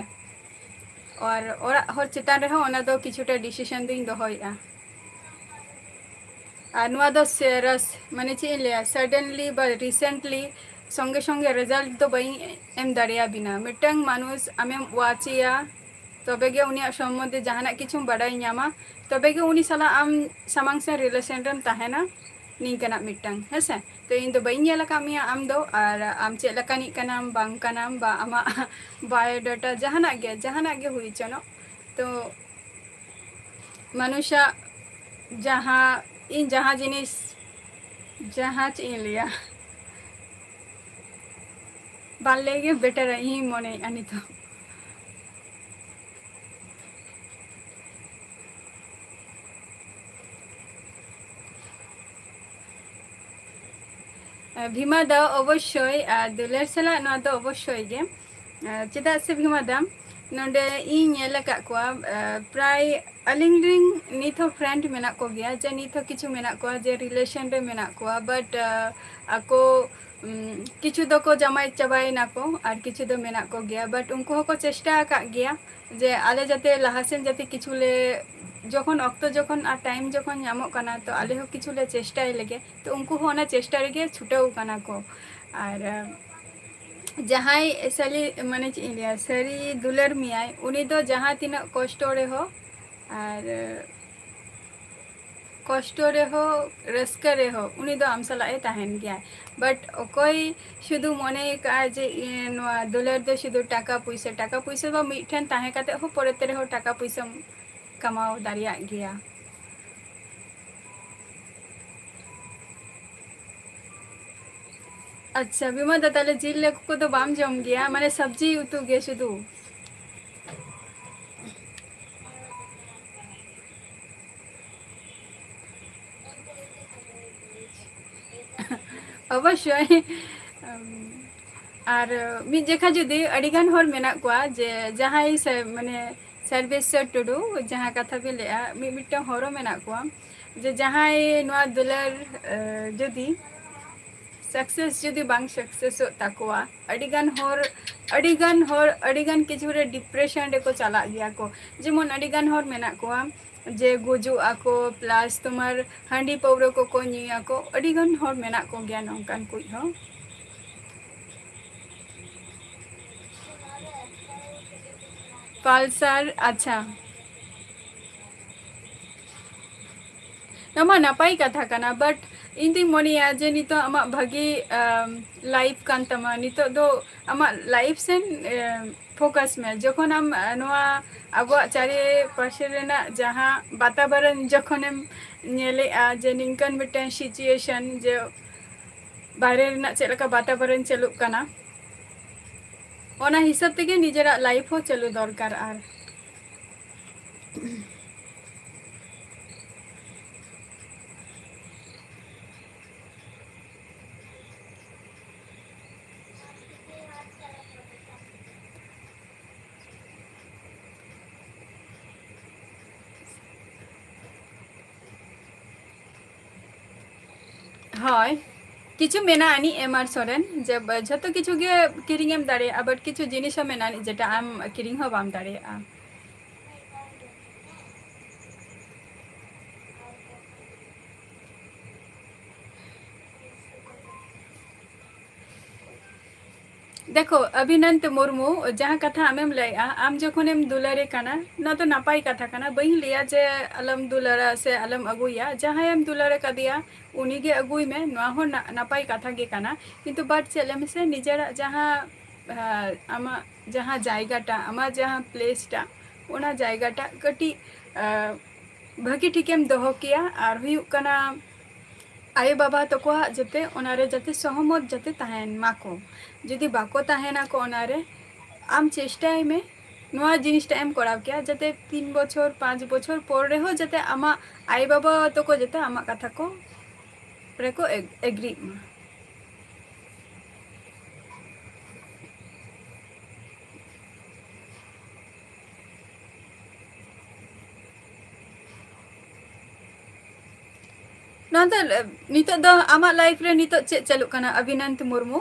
ᱟᱨ ᱚᱲᱟᱜ ᱦᱚᱲ ᱪᱮᱛᱟᱱ ᱨᱮᱦᱚᱸ ᱚᱱᱟ ᱫᱚ ᱠᱤᱪᱷᱩᱴᱟ decision ᱫᱩᱧ ᱫᱚᱦᱚᱭᱮᱜᱼᱟ᱾ ᱟᱨ ᱱᱚᱣᱟ ᱫᱚ ᱥᱮ-, ᱨᱟᱥ-, ᱢᱟᱱᱮ ᱪᱮᱫ ᱤᱧ ᱞᱟᱹᱭᱟ, suddenly ᱵᱟ recently ᱥᱚᱸᱜᱮ ᱥᱚᱸᱜᱮ result ᱫᱚ ᱵᱟᱹᱧ ᱮᱢ ᱫᱟᱲᱮᱭᱟᱵᱤᱱᱟ᱾ ᱢᱤᱫᱴᱟᱝ ᱢᱟᱱᱩᱥ ᱟᱢᱮᱢ watch ᱮᱭᱟ, ᱛᱚᱵᱮ ᱜᱮ ᱩᱱᱤᱭᱟᱜ ᱥᱚᱢᱵᱚᱱᱫᱷᱮ ᱡᱟᱦᱟᱱᱟᱜ ᱠᱤᱪᱷᱩᱢ ᱵᱟᱰᱟᱭ ᱧᱟᱢᱟ, ᱛᱚᱵᱮ ᱜᱮ ᱩᱱᱤ ᱥᱟᱞᱟᱜ ᱟᱢ ᱥᱟᱢᱟᱝ ᱥᱮᱱ relation ᱨᱮᱢ ᱛᱟᱦᱮᱱᱟ᱾ ᱱᱤᱝᱠᱟᱱᱟᱜ ᱢᱤᱫᱴᱟᱝ, ᱦᱮᱸ ᱥᱮ? ᱛᱚ ᱤᱧ ᱫᱚ ᱵᱟᱹᱧ ᱧᱮᱞ ᱟᱠᱟᱫ ᱢᱮᱭᱟ ᱟᱢ ᱫᱚ, ᱟᱨ ᱟᱢ ᱪᱮᱫ ᱞᱮᱠᱟᱱᱤᱡ ᱠᱟᱱᱟᱢ ᱵᱟᱝ ᱠᱟᱱᱟᱢ, ᱵᱟ ᱟᱢᱟᱜ biodata ᱡᱟᱦᱟᱱᱟᱜ ᱜᱮ, ᱡᱟᱦᱟᱱᱟᱜ ᱜᱮ ᱦᱩᱭ ᱦᱚᱪᱚᱱᱚᱜ, ᱛᱚ ᱢᱟᱱᱩᱥᱟᱜ ᱡᱟᱦᱟᱸ, ᱤᱧ ᱡᱟᱦᱟᱸ ᱡᱤᱱᱤᱥ, ᱡᱟᱦᱟᱸ ᱪᱮᱫ ᱤᱧ ᱞᱟᱹᱭᱟ, ᱵᱟᱝ ᱞᱟᱹᱭ ᱜᱮ better ᱟ, ᱤᱧᱤᱧ ᱢᱚᱱᱮᱭᱮᱫᱼᱟ ᱱᱤᱛᱚᱜ᱾ ᱵᱷᱤᱢᱟ ᱫᱟ, ᱚᱵᱚᱥᱥᱳᱭ, ᱟᱨ ᱫᱩᱞᱟᱹᱲ ᱥᱟᱞᱟᱜ ᱱᱚᱣᱟ ᱫᱚ ᱚᱵᱚᱥᱥᱳᱭ ᱜᱮ᱾ ᱟᱨ ᱪᱮᱫᱟᱜ ᱥᱮ ᱵᱷᱤᱢᱟ ᱫᱟ, ᱱᱚᱰᱮ ᱤᱧ ᱧᱮᱞ ᱟᱠᱟᱫ ᱠᱚᱣᱟ, ᱟᱨ ᱯᱨᱟᱭ ᱟᱹᱞᱤᱧ ᱨᱤᱱ ᱱᱤᱛ ᱦᱚᱸ friend ᱢᱮᱱᱟᱜ ᱠᱚᱜᱮᱭᱟ, ᱡᱮ ᱱᱤᱛ ᱦᱚᱸ ᱠᱤᱪᱷᱩ ᱢᱮᱱᱟᱜ ᱠᱚᱣᱟ ᱡᱮ relation ᱨᱮ ᱢᱮᱱᱟᱜ ᱠᱚᱣᱟ, but, ᱟᱨ ᱟᱠᱚ, ᱩᱢ, ᱠᱤᱪᱷᱩ ᱫᱚᱠᱚ ᱡᱟᱢᱟᱭ ᱪᱟᱵᱟᱭᱮᱱᱟ ᱠᱚ ᱟᱨ ᱠᱤᱪᱷᱩ ᱫᱚ ᱢᱮᱱᱟᱜ ᱠᱚᱜᱮᱭᱟ, but ᱩᱱᱠᱩ ᱦᱚᱸᱠᱚ ᱪᱮᱥᱴᱟ ᱟᱠᱟᱫ ᱜᱮᱭᱟ ᱡᱮ ᱟᱞᱮ ᱡᱟᱛᱮ ᱞᱟᱦᱟ ᱥᱮᱱ ᱡᱟᱛᱮ ᱠᱤᱪᱷᱩ ᱞᱮ, ᱡᱚᱠᱷᱚᱱ ᱚᱠᱛᱚ ᱡᱚᱠᱷᱚᱱ ᱟᱨ time ᱡᱚᱠᱷᱚᱱ ᱧᱟᱢᱚᱜ ᱠᱟᱱᱟ, ᱛᱚ ᱟᱞᱮ ᱦᱚᱸ ᱠᱤᱪᱷᱩ ᱞᱮ ᱪᱮᱥᱴᱟᱭ ᱞᱮᱜᱮ᱾ ᱛᱚ ᱩᱱᱠᱩ ᱦᱚᱸ ᱚᱱᱟ ᱪᱮᱥᱴᱟ ᱨᱮᱜᱮ ᱪᱷᱩᱴᱟᱹᱣ ᱠᱟᱱᱟ ᱠᱚ᱾ ᱟᱨ, ᱟᱸ, ᱡᱟᱦᱟᱸᱭ ᱥᱟᱹᱨᱤ, ᱢᱟᱱᱮ ᱪᱮᱫ ᱤᱧ ᱞᱟᱹᱭᱟ, ᱥᱟᱹᱨᱤ ᱫᱩᱞᱟᱹᱲ ᱢᱮᱭᱟᱭ, ᱩᱱᱤ ᱫᱚ ᱡᱟᱦᱟᱸ ᱛᱤᱱᱟᱹᱜ ᱠᱚᱥᱴᱚ ᱨᱮᱦᱚᱸ, ᱟᱨ, ᱟᱸ, ᱠᱚᱥᱴᱚ ᱨᱮᱦᱚᱸ, ᱨᱟᱹᱥᱠᱟᱹ ᱨᱮᱦᱚᱸ, ᱩᱱᱤ ᱫᱚ ᱟᱢ ᱥᱟᱞᱟᱜ ᱮ ᱛᱟᱦᱮᱱ ᱜᱮᱭᱟ᱾ But ᱚᱠᱚᱭ ᱥᱩᱫᱷᱩ ᱢᱚᱱᱮ ᱠᱟᱜᱼᱟ ᱡᱮ, ᱤᱭᱟᱹ, ᱱᱚᱣᱟ ᱫᱩᱞᱟᱹᱲ ᱫᱚ ᱥᱩᱫᱷᱩ ᱴᱟᱠᱟ ᱯᱩᱭᱥᱟᱹ, ᱴᱟᱠᱟ ᱯᱩᱭᱥᱟᱹ ᱫᱚ ᱢᱤᱫᱴᱷᱮᱱ ᱛᱟᱦᱮᱸ ᱠᱟᱛᱮ ᱦᱚᱸ ᱯᱚᱨᱮ ᱛᱮ ᱨᱮᱦᱚᱸ ᱴᱟᱠᱟ ᱯᱩᱭᱥᱟᱹᱢ ᱠᱟᱢᱟᱣ ᱫᱟᱲᱮᱭᱟᱜ ᱜᱮᱭᱟ᱾ ᱟᱪᱪᱷᱟ, ᱵᱤᱢᱟ ᱫᱟ, ᱛᱟᱦᱞᱮ ᱡᱤᱞ ᱦᱟᱹᱠᱩ ᱠᱚᱫᱚ ᱵᱟᱢ ᱡᱚᱢ ᱜᱮᱭᱟ? ᱢᱟᱱᱮ ᱥᱚᱵᱽᱡᱤ ᱩᱛᱩ ᱜᱮ ᱥᱩᱫᱷᱩ? ᱚᱵᱚᱥᱥᱳᱭ᱾ ᱟᱨ ᱢᱤᱫ ᱡᱮᱠᱷᱟ ᱡᱩᱫᱤ ᱟᱹᱰᱤᱜᱟᱱ ᱦᱚᱲ ᱢᱮᱱᱟᱜ ᱠᱚᱣᱟ ᱡᱮ ᱡᱟᱦᱟᱸᱭ ᱥᱮ, ᱢᱟᱱᱮ, ᱥᱚᱨᱵᱮᱥᱥᱚᱨ ᱴᱩᱰᱩ, ᱡᱟᱦᱟᱸ ᱠᱟᱛᱷᱟ ᱵᱤᱱ ᱞᱟᱹᱭᱟ, ᱢᱤᱫ ᱢᱤᱫᱴᱟᱝ ᱦᱚᱲ ᱦᱚᱸ ᱢᱮᱱᱟᱜ ᱠᱚᱣᱟ ᱡᱮ ᱡᱟᱦᱟᱸᱭ ᱱᱚᱣᱟ ᱫᱩᱞᱟᱹᱲ, ᱮ, ᱡᱩᱫᱤ success ᱡᱩᱫᱤ ᱵᱟᱝ successᱚᱜ ᱛᱟᱠᱚᱣᱟ, ᱟᱹᱰᱤᱜᱟᱱ ᱦᱚᱲ, ᱟᱹᱰᱤᱜᱟᱱ ᱦᱚᱲ ᱟᱹᱰᱤᱜᱟᱱ ᱠᱤᱪᱷᱩ ᱨᱮ depression ᱨᱮᱠᱚ ᱪᱟᱞᱟᱜ ᱜᱮᱭᱟ ᱠᱚ᱾ ᱡᱮᱢᱚᱱ ᱟᱹᱰᱤᱜᱟᱱ ᱦᱚᱲ ᱢᱮᱱᱟᱜ ᱠᱚᱣᱟ ᱡᱮ ᱜᱩᱡᱩᱜ ᱟᱠᱚ, plus ᱛᱳᱢᱟᱨ ᱦᱟᱺᱰᱤ ᱯᱟᱹᱣᱨᱟᱹ ᱠᱚᱠᱚ ᱧᱩᱭᱟᱠᱚ, ᱟᱹᱰᱤᱜᱟᱱ ᱦᱚᱲ ᱢᱮᱱᱟᱜ ᱠᱚᱜᱮᱭᱟ ᱱᱚᱝᱠᱟᱱ ᱠᱩᱡ ᱦᱚᱸ᱾ Pulsar, ᱟᱪᱪᱷᱟ᱾ ᱱᱚᱣᱟ ᱢᱟ ᱱᱟᱯᱟᱭ ᱠᱟᱛᱷᱟ ᱠᱟᱱᱟ, but ᱤᱧ ᱫᱩᱧ ᱢᱚᱱᱮᱭᱟ ᱡᱮ ᱱᱤᱛᱚᱜ ᱟᱢᱟᱜ ᱵᱷᱟᱹᱜᱤ, ᱟᱢ, life ᱠᱟᱱ ᱛᱟᱢᱟ, ᱱᱤᱛᱚᱜ ᱫᱚ ᱟᱢᱟᱜ life ᱥᱮᱱ, ᱮᱢ, focus ᱢᱮ᱾ ᱡᱚᱠᱷᱚᱱ ᱟᱢ, ᱮ, ᱱᱚᱣᱟ ᱟᱵᱚᱣᱟᱜ ᱪᱟᱨᱮ ᱯᱟᱥᱮ ᱨᱮᱱᱟᱜ ᱡᱟᱦᱟᱸ ᱵᱟᱛᱟᱵᱚᱨᱚᱱ ᱡᱚᱠᱷᱚᱱᱮᱢ ᱧᱮᱞᱮᱜᱼᱟ ᱡᱮ ᱱᱤᱝᱠᱟᱹᱱ ᱢᱤᱫᱴᱮᱱ situation ᱡᱮ ᱵᱟᱭᱨᱮ ᱨᱮᱱᱟᱜ ᱪᱮᱫ ᱞᱮᱠᱟ ᱵᱟᱛᱟᱵᱚᱨᱚᱱ ᱪᱟᱹᱞᱩᱜ ᱠᱟᱱᱟ, ᱚᱱᱟ ᱦᱤᱥᱟᱹᱵ ᱛᱮᱜᱮ ᱱᱤᱡᱮᱨᱟᱜ life ᱦᱚᱸ ᱪᱟᱹᱞᱩ ᱫᱚᱨᱠᱟᱨ᱾ ᱟᱨ ᱦᱳᱭ, ᱠᱤᱪᱷᱩ ᱢᱮᱱᱟᱜ ᱟᱹᱱᱤᱡ ᱮᱢ ᱟᱨ ᱥᱚᱨᱮᱱ, ᱡᱮ ᱵ-, ᱡᱷᱚᱛᱚ ᱠᱤᱪᱷᱩ ᱜᱮ ᱠᱤᱨᱤᱧ ᱮᱢ ᱫᱟᱲᱮᱭᱟᱜᱼᱟ, but ᱠᱤᱪᱷᱩ ᱡᱤᱱᱤᱥ ᱦᱚᱸ ᱢᱮᱱᱟᱜ ᱟᱹᱱᱤᱡ ᱡᱮᱴᱟ ᱟᱢ ᱠᱤᱨᱤᱧ ᱦᱚᱸ ᱵᱟᱢ ᱫᱟᱲᱮᱭᱟᱜᱼᱟ᱾ ᱫᱮᱠᱷᱳ, ᱚᱵᱷᱤᱱᱚᱱᱫ ᱢᱩᱨᱢᱩ, ᱡᱟᱦᱟᱸ ᱠᱟᱛᱷᱟ ᱟᱢᱮᱢ ᱞᱟᱹᱭᱮᱜᱼᱟ, ᱟᱢ ᱡᱚᱠᱷᱚᱱᱮᱢ ᱫᱩᱞᱟᱹᱲᱮ ᱠᱟᱱᱟ, ᱱᱚᱣᱟ ᱫᱚ ᱱᱟᱯᱟᱭ ᱠᱟᱛᱷᱟ ᱠᱟᱱᱟ, ᱵᱟᱹᱧ ᱞᱟᱹᱭᱟ ᱡᱮ ᱟᱞᱚᱢ ᱫᱩᱞᱟᱹᱲᱟ ᱥᱮ ᱟᱞᱚᱢ ᱟᱹᱜᱩᱭᱟ, ᱡᱟᱦᱟᱸᱭᱮᱢ ᱫᱩᱞᱟᱹᱲ ᱟᱠᱟᱫᱮᱭᱟ ᱩᱱᱤ ᱜᱮ ᱟᱹᱜᱩᱭ ᱢᱮ, ᱱᱚᱣᱟ ᱦᱚᱸ ᱱᱟ-, ᱱᱟᱯᱟᱭ ᱠᱟᱛᱷᱟ ᱜᱮ ᱠᱟᱱᱟ᱾ ᱠᱤᱱᱛᱩ but ᱪᱮᱫ ᱞᱟᱹᱭ ᱢᱮᱥᱮ, ᱱᱤᱡᱮᱨᱟᱜ ᱡᱟᱦᱟᱸ, ᱟᱸ, ᱟᱢᱟᱜ ᱡᱟᱦᱟᱸ ᱡᱟᱭᱜᱟᱴᱟ, ᱟᱢᱟᱜ ᱡᱟᱦᱟᱸ ᱯᱞᱮᱥᱴᱟ, ᱚᱱᱟ ᱡᱟᱭᱜᱟᱴᱟ ᱠᱟᱹᱴᱤᱡ, ᱟᱸ, ᱵᱷᱟᱹᱜᱤ ᱴᱷᱤᱠᱮᱢ ᱫᱚᱦᱚ ᱠᱮᱭᱟ᱾ ᱟᱨ ᱦᱩᱭᱩᱜ ᱠᱟᱱᱟ, ᱟᱭᱳ ᱵᱟᱵᱟ ᱛᱟᱠᱚᱣᱟᱜ ᱡᱟᱛᱮ ᱚᱱᱟᱨᱮ ᱡᱟᱛᱮ ᱥᱚᱦᱚᱢᱚᱛ ᱡᱟᱛᱮ ᱛᱟᱦᱮᱱ ᱢᱟᱠᱚ᱾ ᱡᱩᱫᱤ ᱵᱟᱠᱚ ᱛᱟᱦᱮᱱᱟᱠᱚ ᱚᱱᱟᱨᱮ, ᱟᱢ ᱪᱮᱥᱴᱟᱭ ᱢᱮ ᱱᱚᱣᱟ ᱡᱤᱱᱤᱥᱴᱟ ᱮᱢ ᱠᱚᱨᱟᱣ ᱠᱮᱭᱟ, ᱡᱟᱛᱮ ᱛᱤᱱ ᱵᱚᱪᱷᱚᱨ, ᱯᱟᱸᱪ ᱵᱚᱪᱷᱚᱨ ᱯᱚᱨ ᱨᱮᱦᱚᱸ ᱡᱟᱛᱮ ᱟᱢᱟᱜ ᱟᱭᱳ ᱵᱟᱵᱟ ᱛᱟᱠᱚ ᱡᱟᱛᱮ ᱟᱢᱟᱜ ᱠᱟᱛᱷᱟ ᱠᱚ ᱨᱮᱠᱚ ᱮᱜ-, ᱮᱜᱽᱨᱤᱜ ᱢᱟ᱾ ᱱᱚᱣᱟ ᱫᱚ, ᱱᱤᱛᱚᱜ ᱫᱚ ᱟᱢᱟᱜ ᱞᱟᱭᱤᱯᱷ ᱨᱮ ᱱᱤᱛᱚᱜ ᱪᱮᱫ ᱪᱟᱹᱞᱩᱜ ᱠᱟᱱᱟ, ᱚᱵᱷᱤᱱᱚᱱᱫ ᱢᱩᱨᱢᱩ?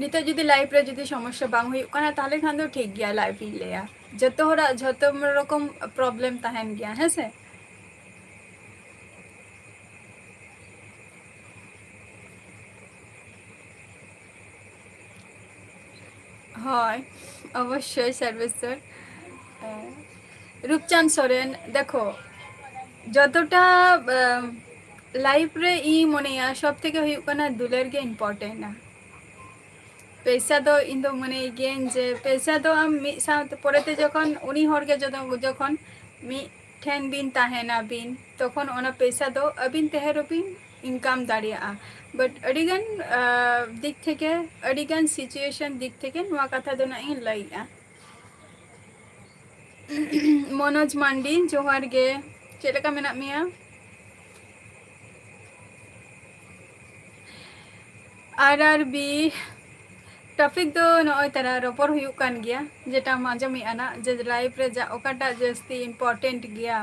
ᱱᱤᱛᱚᱜ ᱡᱩᱫᱤ ᱞᱟᱭᱤᱯᱷ ᱨᱮ ᱡᱩᱫᱤ ᱥᱚᱢᱚᱥᱥᱟ ᱵᱟᱝ ᱦᱩᱭᱩᱜ ᱠᱟᱱᱟ, ᱛᱟᱦᱞᱮ ᱠᱷᱟᱱ ᱫᱚ ᱴᱷᱤᱠ ᱜᱮᱭᱟ, ᱞᱟᱭᱤᱯᱷ ᱤᱧ ᱞᱟᱹᱭᱟ᱾ ᱡᱚᱛᱚ ᱦᱚᱲᱟᱜ ᱡᱷᱚᱛᱚ ᱨᱚᱠᱚᱢ ᱯᱨᱚᱵᱞᱮᱢ ᱛᱟᱦᱮᱱ ᱜᱮᱭᱟ, ᱦᱮᱸ ᱥᱮ? ᱦᱳᱭ, ᱚᱵᱚᱥᱥᱳᱭ ᱥᱚᱨᱵᱮᱥᱥᱚᱨ᱾ ᱮ, ᱨᱩᱯᱪᱟᱸᱫᱽ ᱥᱚᱨᱮᱱ, ᱫᱮᱠᱷᱳ, ᱡᱚᱛᱚᱴᱟ, ᱮ, ᱞᱟᱭᱤᱯᱷ ᱨᱮ ᱤᱧ ᱢᱚᱱᱮᱭᱟ ᱥᱚᱵ ᱛᱷᱮᱠᱮ ᱦᱩᱭᱩᱜ ᱠᱟᱱᱟ ᱫᱩᱞᱟᱹᱲ ᱜᱮ ᱤᱢᱯᱚᱨᱴᱮᱱᱴᱼᱟ᱾ ᱯᱚᱭᱥᱟ ᱫᱚ ᱤᱧ ᱫᱚ ᱢᱚᱱᱮᱭ ᱜᱤᱭᱟᱹᱧ ᱡᱮ ᱯᱚᱭᱥᱟ ᱫᱚ ᱟᱢ ᱢᱤᱫ ᱥᱟᱶᱛᱮ ᱯᱚᱨᱮᱛᱮ ᱡᱚᱠᱷᱚᱱ ᱩᱱᱤ ᱦᱚᱲ ᱜᱮ ᱡᱚᱫᱚ-, ᱡᱚᱠᱷᱚᱱ ᱢᱤᱫ ᱴᱷᱮᱱ ᱵᱤᱱ ᱛᱟᱦᱮᱱᱟ ᱵᱤᱱ, ᱛᱚᱠᱷᱚᱱ ᱚᱱᱟ ᱯᱚᱭᱥᱟ ᱫᱚ ᱟᱹᱵᱤᱱ ᱛᱟᱦᱮᱸ ᱨᱮᱵᱤᱱ ᱤᱱᱠᱟᱢ ᱫᱟᱲᱮᱭᱟᱜᱼᱟ᱾ But ᱟᱹᱰᱤᱜᱟᱱ, ᱟ, ᱫᱤᱠ ᱛᱷᱮᱠᱮ, ᱟᱹᱰᱤᱜᱟᱱ situation ᱫᱤᱠ ᱛᱷᱮᱠᱮ ᱱᱚᱣᱟ ᱠᱟᱛᱷᱟ ᱫᱚ ᱱᱟᱜ ᱤᱧ ᱞᱟᱹᱭᱮᱜᱼᱟ᱾ ᱢᱚᱱᱳᱡᱽ ᱢᱟᱱᱰᱤ, ᱡᱚᱦᱟᱨ ᱜᱮ, ᱪᱮᱫ ᱞᱮᱠᱟ ᱢᱮᱱᱟᱜ ᱢᱮᱭᱟ? ᱟᱨ ᱟᱨ ᱵᱤ, ᱴᱚᱯᱤᱠ ᱫᱚ ᱱᱚᱜᱼᱚᱭ ᱛᱟᱨᱟ ᱨᱚᱯᱚᱲ ᱦᱩᱭᱩᱜ ᱠᱟᱱ ᱜᱮᱭᱟ, ᱡᱮᱴᱟᱢ ᱟᱸᱡᱚᱢᱮᱫᱼᱟ ᱱᱟᱜ, ᱡᱮ ᱞᱟᱭᱤᱯᱷ ᱨᱮ ᱡᱟ ᱚᱠᱟᱴᱟᱜ ᱡᱟᱹᱥᱛᱤ ᱤᱢᱯᱚᱨᱴᱮᱱᱴ ᱜᱮᱭᱟ,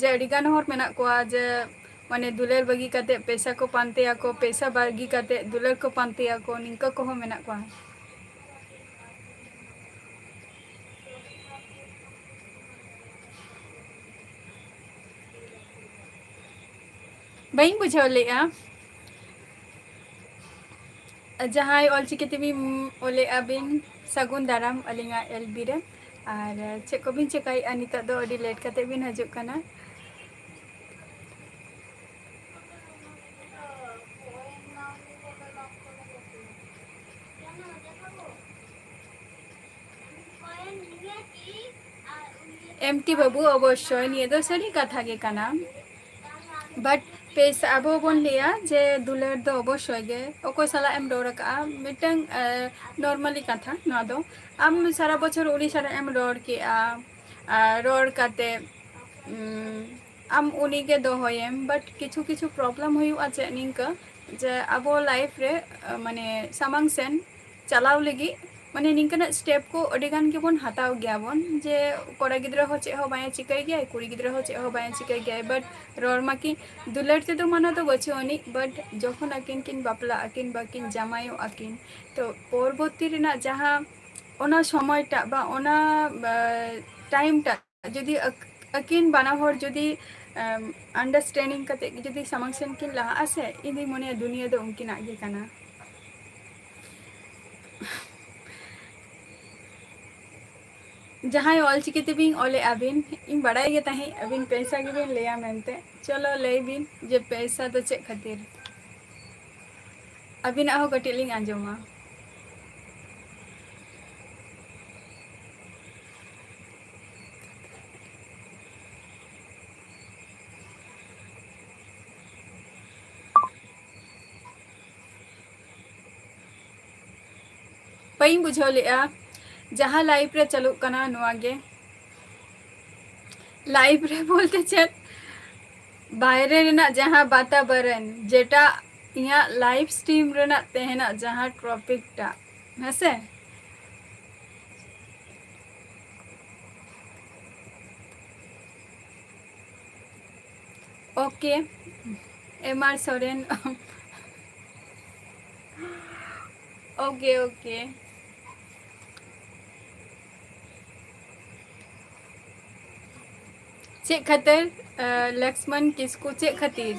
ᱡᱮ ᱟᱹᱰᱤᱜᱟᱱ ᱦᱚᱲ ᱢᱮᱱᱟᱜ ᱠᱚᱣᱟ ᱡᱮ ᱢᱟᱱᱮ ᱫᱩᱞᱟᱹᱲ ᱵᱟᱹᱜᱤ ᱠᱟᱛᱮ ᱯᱮᱥᱟ ᱠᱚ ᱯᱟᱱᱛᱮᱭᱟᱠᱚ, ᱯᱮᱥᱟ ᱵᱟᱹᱜᱤ ᱠᱟᱛᱮ ᱫᱩᱞᱟᱹᱲ ᱠᱚ ᱯᱟᱱᱛᱮᱭᱟᱠᱚ, ᱱᱤᱝᱠᱟᱹ ᱠᱚᱦᱚᱸ ᱢᱮᱱᱟᱜ ᱠᱚᱣᱟ᱾ ᱵᱟᱹᱧ ᱵᱩᱡᱷᱟᱹᱣ ᱞᱮᱫᱼᱟ᱾ ᱡᱟᱦᱟᱸᱭ ᱚᱞᱪᱤᱠᱤ ᱛᱮᱵᱤᱱ ᱚᱞᱮᱫᱼᱟ ᱵᱤᱱ, ᱥᱟᱹᱜᱩᱱ ᱫᱟᱨᱟᱢ ᱟᱹᱞᱤᱧᱟᱜ ᱮᱞ ᱵᱤ ᱨᱮ᱾ ᱟᱨ ᱪᱮᱫ ᱠᱚᱵᱤᱱ ᱪᱮᱠᱟᱭᱮᱫᱼᱟ ᱱᱤᱛᱚᱜ ᱫᱚ? ᱟᱹᱰᱤ ᱞᱮᱴ ᱠᱟᱛᱮ ᱵᱤᱱ ᱦᱤᱡᱩᱜ ᱠᱟᱱᱟ᱾ ᱮᱢ ᱴᱤ ᱵᱟᱹᱵᱩ, ᱚᱵᱚᱥᱥᱳᱭ ᱱᱤᱭᱟᱹ ᱫᱚ ᱥᱟᱹᱨᱤ ᱠᱟᱛᱷᱟ ᱜᱮ ᱠᱟᱱᱟ᱾ ᱵᱟᱴ ᱯᱮᱥᱟ, ᱟᱵᱚ ᱵᱚᱱ ᱞᱟᱹᱭᱟ ᱡᱮ ᱫᱩᱞᱟᱹᱲ ᱫᱚ ᱚᱵᱚᱥᱥᱳᱭ ᱜᱮ ᱚᱠᱚᱭ ᱥᱟᱞᱟᱜ ᱮᱢ ᱨᱚᱲ ᱟᱠᱟᱫᱼᱟ, ᱢᱤᱫᱴᱟᱝ ᱱᱚᱨᱢᱟᱞᱤ ᱠᱟᱛᱷᱟ ᱱᱚᱣᱟ ᱫᱚ᱾ ᱟᱢ ᱥᱟᱨᱟ ᱵᱚᱪᱷᱚᱨ ᱩᱱᱤ ᱥᱟᱞᱟᱜ ᱮᱢ ᱨᱚᱲ ᱠᱮᱜᱼᱟ, ᱟᱨ ᱨᱚᱲ ᱠᱟᱛᱮ ᱩᱢ, ᱟᱢ ᱩᱱᱤ ᱜᱮ ᱫᱚᱦᱚᱭᱮᱢ, ᱵᱟᱴ ᱠᱤᱪᱷᱩ ᱠᱤᱪᱷᱩ ᱯᱨᱚᱵᱞᱮᱢ ᱦᱩᱭᱩᱜᱼᱟ ᱪᱮᱫ ᱱᱤᱝᱠᱟᱹ, ᱡᱮ ᱟᱵᱚ ᱞᱟᱭᱤᱯᱷ ᱨᱮ ᱢᱟᱱᱮ ᱥᱟᱢᱟᱝ ᱥᱮᱱ ᱪᱟᱞᱟᱣ ᱞᱟᱹᱜᱤᱫ ᱢᱟᱱᱮ ᱱᱤᱝᱠᱟᱹᱱᱟᱜ ᱥᱴᱮᱯ ᱠᱚ ᱟᱹᱰᱤ ᱜᱟᱱ ᱜᱮᱵᱚᱱ ᱦᱟᱛᱟᱣ ᱜᱮᱭᱟ ᱵᱚᱱ, ᱡᱮ ᱠᱚᱲᱟ ᱜᱤᱫᱽᱨᱟᱹ ᱦᱚᱸ ᱪᱮᱫ ᱦᱚᱸ ᱵᱟᱭ ᱪᱤᱠᱟᱹᱭ ᱜᱮᱭᱟᱭ, ᱠᱩᱲᱤ ᱜᱤᱫᱽᱨᱟᱹ ᱦᱚᱸ ᱪᱮᱫ ᱦᱚᱸ ᱵᱟᱭ ᱪᱤᱠᱟᱹᱭ ᱜᱮᱭᱟᱭ, ᱵᱟᱴ ᱨᱚᱲ ᱢᱟᱠᱤ ᱫᱩᱞᱟᱹᱲ ᱛᱮᱫᱚ ᱢᱟᱱᱟ ᱫᱚ ᱵᱟᱹᱪᱩᱜ ᱟᱹᱱᱤᱡ, ᱵᱟᱴ ᱡᱚᱠᱷᱚᱱ ᱟᱹᱠᱤᱱ ᱠᱤᱱ ᱵᱟᱯᱞᱟᱜ ᱟᱹᱠᱤᱱ ᱵᱟᱠᱤᱱ ᱡᱟᱢᱟᱭᱚᱜ ᱟᱹᱠᱤᱱ, ᱛᱚ ᱯᱚᱨᱚᱵᱚᱨᱛᱤ ᱨᱮᱱᱟᱜ ᱡᱟᱦᱟᱸ ᱚᱱᱟ ᱥᱚᱢᱚᱭᱴᱟᱜ ᱵᱟ ᱚᱱᱟ ᱴᱟᱭᱤᱢ ᱴᱟᱜ ᱡᱩᱫᱤ ᱟᱹᱠ-, ᱟᱹᱠᱤᱱ ᱵᱟᱱᱟ ᱦᱚᱲ ᱡᱩᱫᱤ ᱟᱱᱰᱟᱨᱥᱴᱮᱱᱰᱤᱝ ᱠᱟᱛᱮ ᱡᱩᱫᱤ ᱥᱟᱢᱟᱝ ᱥᱮᱱ ᱠᱤᱱ ᱞᱟᱦᱟᱜᱼᱟ ᱥᱮ, ᱤᱧ ᱫᱩᱧ ᱢᱚᱱᱮᱭᱟ ᱫᱩᱱᱤᱭᱟᱹ ᱫᱚ ᱩᱱᱠᱤᱱᱟᱜ ᱜᱮ ᱠᱟᱱᱟ᱾ ᱡᱟᱦᱟᱸᱭ ᱚᱞᱪᱤᱠᱤ ᱛᱮᱵᱤᱱ ᱚᱞᱮᱫᱼᱟ ᱵᱤᱱ, ᱤᱧ ᱵᱟᱲᱟᱭ ᱜᱮ ᱛᱟᱦᱮᱸᱫ ᱟᱹᱵᱤᱱ ᱯᱮᱥᱟ ᱜᱮᱵᱤᱱ ᱞᱟᱹᱭᱟ ᱢᱮᱱᱛᱮ᱾ ᱪᱚᱞᱚ ᱞᱟᱹᱭ ᱵᱤᱱ ᱡᱮ ᱯᱮᱥᱟ ᱫᱚ ᱪᱮᱫ ᱠᱷᱟᱹᱛᱤᱨ? ᱟᱹᱵᱤᱱᱟᱜ ᱦᱚᱸ ᱠᱟᱹᱴᱤᱡ ᱞᱤᱧ ᱟᱸᱡᱚᱢᱟ᱾ ᱵᱟᱹᱧ ᱵᱩᱡᱷᱟᱹᱣ ᱞᱮᱫᱼᱟ᱾ ᱡᱟᱦᱟᱸ ᱞᱟᱭᱤᱯᱷ ᱨᱮ ᱪᱟᱹᱞᱩᱜ ᱠᱟᱱᱟ ᱱᱚᱣᱟ ᱜᱮ᱾ ᱞᱟᱭᱤᱯᱷ ᱨᱮ ᱵᱚᱞᱛᱮ ᱪᱮᱫ? ᱵᱟᱭᱨᱮ ᱨᱮᱱᱟᱜ ᱡᱟᱦᱟᱸ ᱵᱟᱛᱟᱵᱚᱨᱚᱱ, ᱡᱮᱴᱟ ᱤᱧᱟᱹᱜ ᱞᱟᱭᱤᱯᱷ ᱥᱴᱨᱤᱢ ᱨᱮᱱᱟᱜ ᱛᱮᱦᱮᱧᱟᱜ ᱡᱟᱦᱟᱸ ᱴᱚᱯᱤᱠ ᱴᱟ, ᱦᱮᱸᱥᱮ? OK, ᱮᱢ ᱟᱨ ᱥᱚᱨᱮᱱ᱾ OK, OK᱾ ᱪᱮᱫ ᱠᱷᱟᱹᱛᱤᱨ, ᱟᱸ, ᱞᱚᱠᱥᱢᱚᱱ ᱠᱤᱥᱠᱩ, ᱪᱮᱫ ᱠᱷᱟᱹᱛᱤᱨ?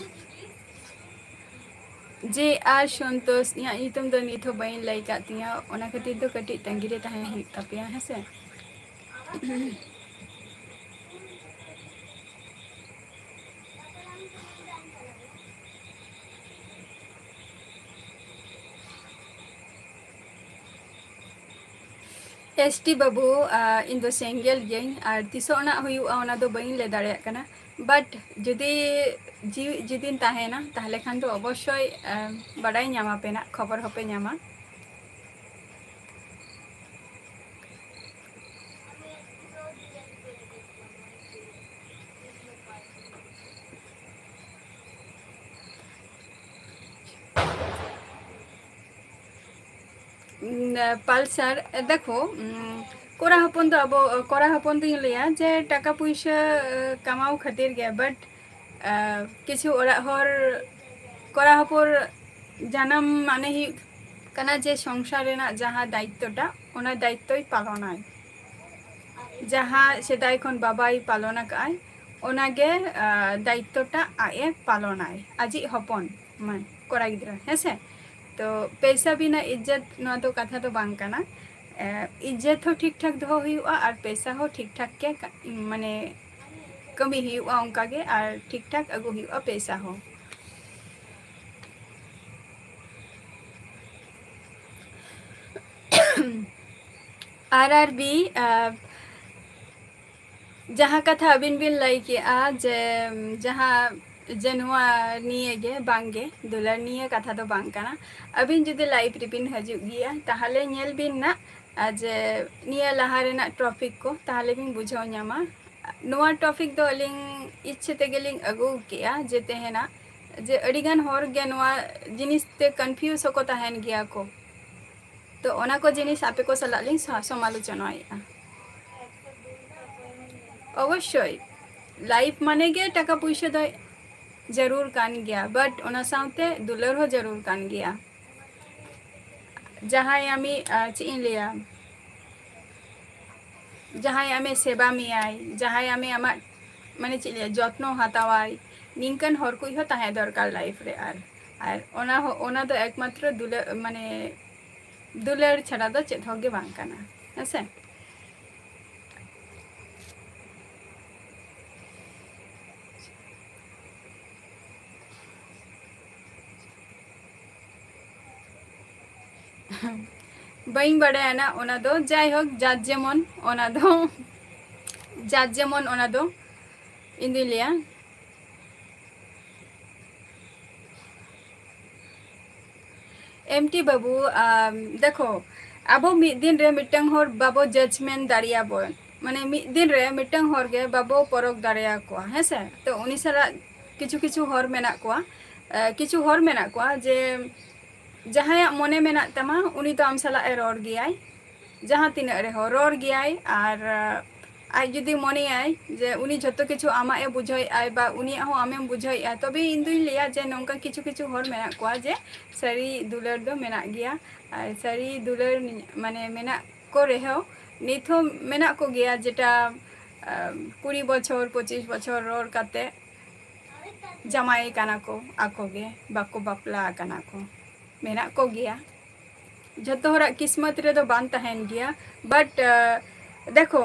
ᱡᱮ ᱟᱨ ᱥᱚᱱᱛᱳᱥ, ᱤᱧᱟᱹᱜ ᱧᱩᱛᱩᱢ ᱫᱚ ᱱᱤᱛ ᱦᱚᱸ ᱵᱟᱹᱧ ᱞᱟᱹᱭ ᱠᱟᱜ ᱛᱤᱧᱟᱹ, ᱚᱱᱟ ᱠᱷᱟᱹᱛᱤᱨ ᱫᱚ ᱠᱟᱹᱴᱤᱡ ᱛᱟᱺᱜᱤ ᱨᱮ ᱛᱟᱦᱮᱸ ᱦᱩᱭᱩᱜ ᱛᱟᱯᱮᱭᱟ, ᱦᱮᱸ ᱥᱮ? ᱮᱥ ᱴᱤ ᱵᱟᱹᱵᱩ, ᱟᱸ, ᱤᱧ ᱫᱚ single ᱜᱤᱭᱟᱹᱧ ᱟᱨ ᱛᱤᱥᱚᱜ ᱱᱟᱜ ᱦᱩᱭᱩᱜᱼᱟ, ᱚᱱᱟ ᱫᱚ ᱵᱟᱹᱧ ᱞᱟᱹᱭ ᱫᱟᱲᱮᱭᱟᱜ ᱠᱟᱱᱟ᱾ But ᱡᱩᱫᱤ ᱡᱤᱣᱤ ᱡᱩᱫᱤᱧ ᱛᱟᱦᱮᱱᱟ, ᱛᱟᱦᱞᱮ ᱠᱷᱟᱱ ᱫᱚ ᱚᱵᱚᱥᱥᱳᱭ, ᱟᱸ, ᱵᱟᱰᱟᱭ ᱧᱟᱢ ᱟᱯᱮ ᱱᱟᱜ, ᱠᱷᱚᱵᱚᱨ ᱦᱚᱸᱯᱮ ᱧᱟᱢᱟ᱾ ᱩᱸ, ᱯᱟᱞᱥᱟᱨ, ᱫᱮᱠᱷᱳ, ᱩᱸ, ᱠᱚᱲᱟ ᱦᱚᱯᱚᱱ ᱫᱚ ᱟᱵᱚ, ᱠᱚᱲᱟ ᱦᱚᱯᱚᱱ ᱫᱚᱧ ᱞᱟᱹᱭᱟ ᱡᱮ ᱴᱟᱠᱟ ᱯᱩᱭᱥᱟᱹ, ᱮ, ᱠᱟᱢᱟᱣ ᱠᱷᱟᱹᱛᱤᱨ ᱜᱮ, but, ᱮ, ᱠᱤᱪᱷᱩ ᱚᱲᱟᱜ ᱦᱚᱲ, ᱠᱚᱲᱟ ᱦᱚᱯᱚᱱ ᱡᱟᱱᱟᱢ ᱢᱟᱱᱮ ᱦᱩᱭᱩᱜ ᱠᱟᱱᱟ ᱡᱮ ᱥᱚᱝᱥᱟᱨ ᱨᱮᱱᱟᱜ ᱡᱟᱦᱟᱸ ᱫᱟᱭᱤᱛᱛᱚ ᱴᱟᱜ, ᱚᱱᱟ ᱫᱟᱭᱤᱛᱛᱚᱭ ᱯᱟᱞᱚᱱᱟᱭ᱾ ᱡᱟᱦᱟᱸ ᱥᱮᱫᱟᱭ ᱠᱷᱚᱱ ᱵᱟᱵᱟᱭ ᱯᱟᱞᱚᱱ ᱟᱠᱟᱫᱼᱟᱭ, ᱚᱱᱟᱜᱮ, ᱟ, ᱫᱟᱭᱤᱛᱛᱚ ᱴᱟᱜ ᱟᱡ ᱮ ᱯᱟᱞᱚᱱᱟᱭ, ᱟᱡᱤᱡ ᱦᱚᱯᱚᱱ, ᱢᱟᱱᱮ ᱠᱚᱲᱟ ᱜᱤᱫᱽᱨᱟᱹ, ᱦᱮᱸ ᱥᱮ? ᱛᱚ ᱯᱮᱭᱥᱟ ᱵᱤᱱᱟ ᱤᱡᱽᱡᱚᱛ, ᱱᱚᱣᱟ ᱫᱚ ᱠᱟᱛᱷᱟ ᱫᱚ ᱵᱟᱝ ᱠᱟᱱᱟ᱾ ᱮ, ᱤᱡᱽᱡᱚᱛ ᱦᱚᱸ ᱴᱷᱤᱠ ᱴᱷᱟᱠ ᱫᱚᱦᱚ ᱦᱩᱭᱩᱜᱼᱟ ᱟᱨ ᱯᱮᱭᱥᱟ ᱦᱚᱸ ᱴᱷᱤᱠ ᱴᱷᱟᱠ ᱜᱮ ᱠᱟ-, ᱢᱟᱱᱮ ᱠᱟᱹᱢᱤ ᱦᱩᱭᱩᱜᱼᱟ ᱚᱱᱠᱟ ᱜᱮ, ᱟᱨ ᱴᱷᱤᱠ ᱴᱷᱟᱠ ᱟᱹᱜᱩ ᱦᱩᱭᱩᱜᱼᱟ ᱯᱮᱭᱥᱟ ᱦᱚᱸ᱾ ᱟᱨ ᱟᱨ ᱵᱤ, ᱟ, ᱡᱟᱦᱟᱸ ᱠᱟᱛᱷᱟ ᱟᱹᱵᱤᱱ ᱵᱤᱱ ᱞᱟᱹᱭ ᱠᱮᱜᱼᱟ ᱡᱮ, ᱡᱟᱦᱟᱸ, ᱡᱮ ᱱᱚᱣᱟ ᱱᱤᱭᱮ ᱜᱮ, ᱵᱟᱝ ᱜᱮ, ᱫᱩᱞᱟᱹᱲ ᱱᱤᱭᱮ ᱠᱟᱛᱷᱟ ᱫᱚ ᱵᱟᱝ ᱠᱟᱱᱟ᱾ ᱟᱹᱵᱤᱱ ᱡᱩᱫᱤ live ᱨᱮᱵᱤᱱ ᱦᱤᱡᱩᱜ ᱜᱮᱭᱟ, ᱛᱟᱦᱚᱞᱮ ᱧᱮᱞ ᱵᱤᱱ ᱱᱟᱜ, ᱟᱨ ᱡᱮ ᱱᱤᱭᱟᱹ ᱞᱟᱦᱟ ᱨᱮᱱᱟᱜ topic ᱠᱚ, ᱛᱟᱦᱚᱞᱮ ᱵᱤᱱ ᱵᱩᱡᱷᱟᱹᱣ ᱧᱟᱢᱟ᱾ ᱱᱚᱣᱟ topic ᱫᱚ ᱟᱹᱞᱤᱧ ᱤᱪᱪᱷᱟᱹ ᱛᱮᱜᱮ ᱞᱤᱧ ᱟᱹᱜᱩ ᱠᱮᱜᱼᱟ, ᱡᱮ ᱛᱮᱦᱮᱧᱟᱜ, ᱡᱮ ᱟᱹᱰᱤᱜᱟᱱ ᱦᱚᱲ ᱜᱮ ᱱᱚᱣᱟ ᱡᱤᱱᱤᱥ ᱛᱮ confuse ᱦᱚᱸᱠᱚ ᱛᱟᱦᱮᱱ ᱜᱮᱭᱟ ᱠᱚ᱾ ᱛᱚ ᱚᱱᱟ ᱠᱚ ᱡᱤᱱᱤᱥ ᱟᱯᱮ ᱠᱚ ᱥᱟᱞᱟᱜ ᱞᱤᱧ ᱥᱟ-, ᱥᱚᱢᱟᱞᱳᱪᱚᱱᱟᱭᱮᱫᱼᱟ᱾ ᱚᱵᱚᱥᱥᱳᱭ, life ᱢᱟᱱᱮ ᱜᱮ ᱴᱟᱠᱟ ᱯᱩᱭᱥᱟᱹ ᱫᱚ ᱡᱟᱹᱨᱩᱲ ᱠᱟᱱ ᱜᱮᱭᱟ, but ᱚᱱᱟ ᱥᱟᱶᱛᱮ ᱫᱩᱞᱟᱹᱲ ᱦᱚᱸ ᱡᱟᱹᱨᱩᱲ ᱠᱟᱱ ᱜᱮᱭᱟ᱾ ᱡᱟᱦᱟᱸᱭ ᱟᱢᱤᱡ, ᱟᱨ ᱪᱮᱫ ᱤᱧ ᱞᱟᱹᱭᱟ, ᱡᱟᱦᱟᱸᱭ ᱟᱢᱮ ᱥᱮᱵᱟ ᱢᱮᱭᱟᱭ, ᱡᱟᱦᱟᱸᱭ ᱟᱢᱮ ᱟᱢᱟᱜ, ᱢᱟᱱᱮ ᱪᱮᱫ ᱞᱟᱹᱭᱟ, ᱡᱚᱛᱱᱚ ᱦᱟᱛᱟᱣᱟᱭ, ᱱᱤᱝᱠᱟᱹᱱ ᱦᱚᱲ ᱠᱚ ᱦᱚᱸ ᱛᱟᱦᱮᱸ ᱫᱚᱨᱠᱟᱨ life ᱨᱮ᱾ ᱟᱨ, ᱟᱨ ᱚᱱᱟ ᱦᱚᱸ, ᱚᱱᱟ ᱫᱚ ᱮᱠᱢᱟᱛᱨᱚ ᱫᱩᱞᱟᱹᱲ, ᱢᱟᱱᱮ ᱫᱩᱞᱟᱹᱲ ᱪᱷᱟᱲᱟ ᱫᱚ ᱪᱮᱫ ᱦᱚᱸ ᱜᱮ ᱵᱟᱝ ᱠᱟᱱᱟ, ᱦᱮᱸ ᱥᱮ? ᱵᱟᱹᱧ ᱵᱟᱲᱟᱭᱟ ᱱᱟ, ᱚᱱᱟ ᱫᱚ ᱡᱟᱭᱦᱳᱠ, ᱡᱟᱨ ᱡᱮᱢᱚᱱ, ᱚᱱᱟ ᱫᱚ ᱡᱟᱨ ᱡᱮᱢᱚᱱ, ᱚᱱᱟ ᱫᱚ ᱤᱧ ᱫᱩᱧ ᱞᱟᱹᱭᱟ᱾ ᱮᱢ ᱴᱤ ᱵᱟᱹᱵᱩ, ᱟᱢ, ᱫᱮᱠᱷᱚ, ᱟᱵᱚ ᱢᱤᱫ ᱫᱤᱱ ᱨᱮ ᱢᱤᱫᱴᱟᱝ ᱦᱚᱲ ᱵᱟᱵᱚ judgment ᱫᱟᱲᱮᱭᱟᱵᱚᱱ, ᱢᱟᱱᱮ ᱢᱤᱫ ᱫᱤᱱ ᱨᱮ ᱢᱤᱫᱴᱟᱝ ᱦᱚᱲ ᱜᱮ ᱵᱟᱵᱚ ᱯᱚᱨᱚᱠ ᱫᱟᱲᱮᱭᱟᱠᱚᱣᱟ, ᱦᱮᱸ ᱥᱮ? ᱛᱚ ᱩᱱᱤ ᱥᱟᱞᱟᱜ ᱠᱤᱪᱷᱩ ᱠᱤᱪᱷᱩ ᱦᱚᱲ ᱢᱮᱱᱟᱜ ᱠᱚᱣᱟ, ᱮ, ᱠᱤᱪᱷᱩ ᱦᱚᱲ ᱢᱮᱱᱟᱜ ᱠᱚᱣᱟ ᱡᱮ ᱡᱟᱦᱟᱸᱭᱟᱜ ᱢᱚᱱᱮ ᱢᱮᱱᱟᱜ ᱛᱟᱢᱟ, ᱩᱱᱤ ᱫᱚ ᱟᱢ ᱥᱟᱞᱟᱜ ᱮ ᱨᱚᱲ ᱜᱮᱭᱟᱭ, ᱡᱟᱦᱟᱸ ᱛᱤᱱᱟᱹᱜ ᱨᱮᱦᱚᱸ ᱨᱚᱲ ᱜᱮᱭᱟᱭ᱾ ᱟᱨ, ᱟᱡ ᱡᱩᱫᱤ ᱢᱚᱱᱮᱭᱟᱭ ᱡᱮ ᱩᱱᱤ ᱡᱷᱚᱛᱚ ᱠᱤᱪᱷᱩ ᱟᱢᱟᱜ ᱮ ᱵᱩᱡᱷᱟᱹᱣᱮᱫᱼᱟᱭ ᱵᱟ ᱩᱱᱤᱭᱟᱜ ᱦᱚᱸ ᱟᱢᱮᱢ ᱵᱩᱡᱷᱟᱹᱣᱮᱫᱼᱟ, ᱛᱚᱵᱮ ᱤᱧ ᱫᱩᱧ ᱞᱟᱹᱭᱟ ᱡᱮ ᱱᱚᱝᱠᱟ ᱠᱤᱪᱷᱩ ᱠᱤᱪᱷᱩ ᱦᱚᱲ ᱢᱮᱱᱟᱜ ᱠᱚᱣᱟ ᱡᱮ ᱥᱟᱹᱨᱤ ᱫᱩᱞᱟᱹᱲ ᱫᱚ ᱢᱮᱱᱟᱜ ᱜᱮᱭᱟ᱾ ᱟᱨ ᱥᱟᱹᱨᱤ ᱫᱩᱞᱟᱹᱲ, ᱢᱟᱱᱮ, ᱢᱮᱱᱟᱜ ᱠᱚ ᱨᱮᱦᱚᱸ, ᱱᱤᱛ ᱦᱚᱸ ᱢᱮᱱᱟᱜ ᱠᱚᱜᱮᱭᱟ, ᱡᱮᱴᱟ, ᱟᱢ, ᱠᱩᱲᱤ ᱵᱚᱪᱷᱚᱨ, ᱯᱚᱸᱪᱤᱥ ᱵᱚᱪᱷᱚᱨ ᱨᱚᱲ ᱠᱟᱛᱮ ᱡᱟᱶᱟᱭ ᱠᱟᱱᱟ ᱠᱚ, ᱟᱠᱚ ᱜᱮ ᱵᱟᱠᱚ ᱵᱟᱯᱞᱟ ᱟᱠᱟᱱᱟ ᱠᱚ, ᱢᱮᱱᱟᱜ ᱠᱚᱜᱮᱭᱟ᱾ ᱡᱷᱚᱛᱚ ᱦᱚᱲᱟᱜ ᱠᱤᱥᱢᱚᱛ ᱨᱮᱫᱚ ᱵᱟᱝ ᱛᱟᱦᱮᱱ ᱜᱮᱭᱟ, but, ᱟᱸ, ᱫᱮᱠᱷᱚ,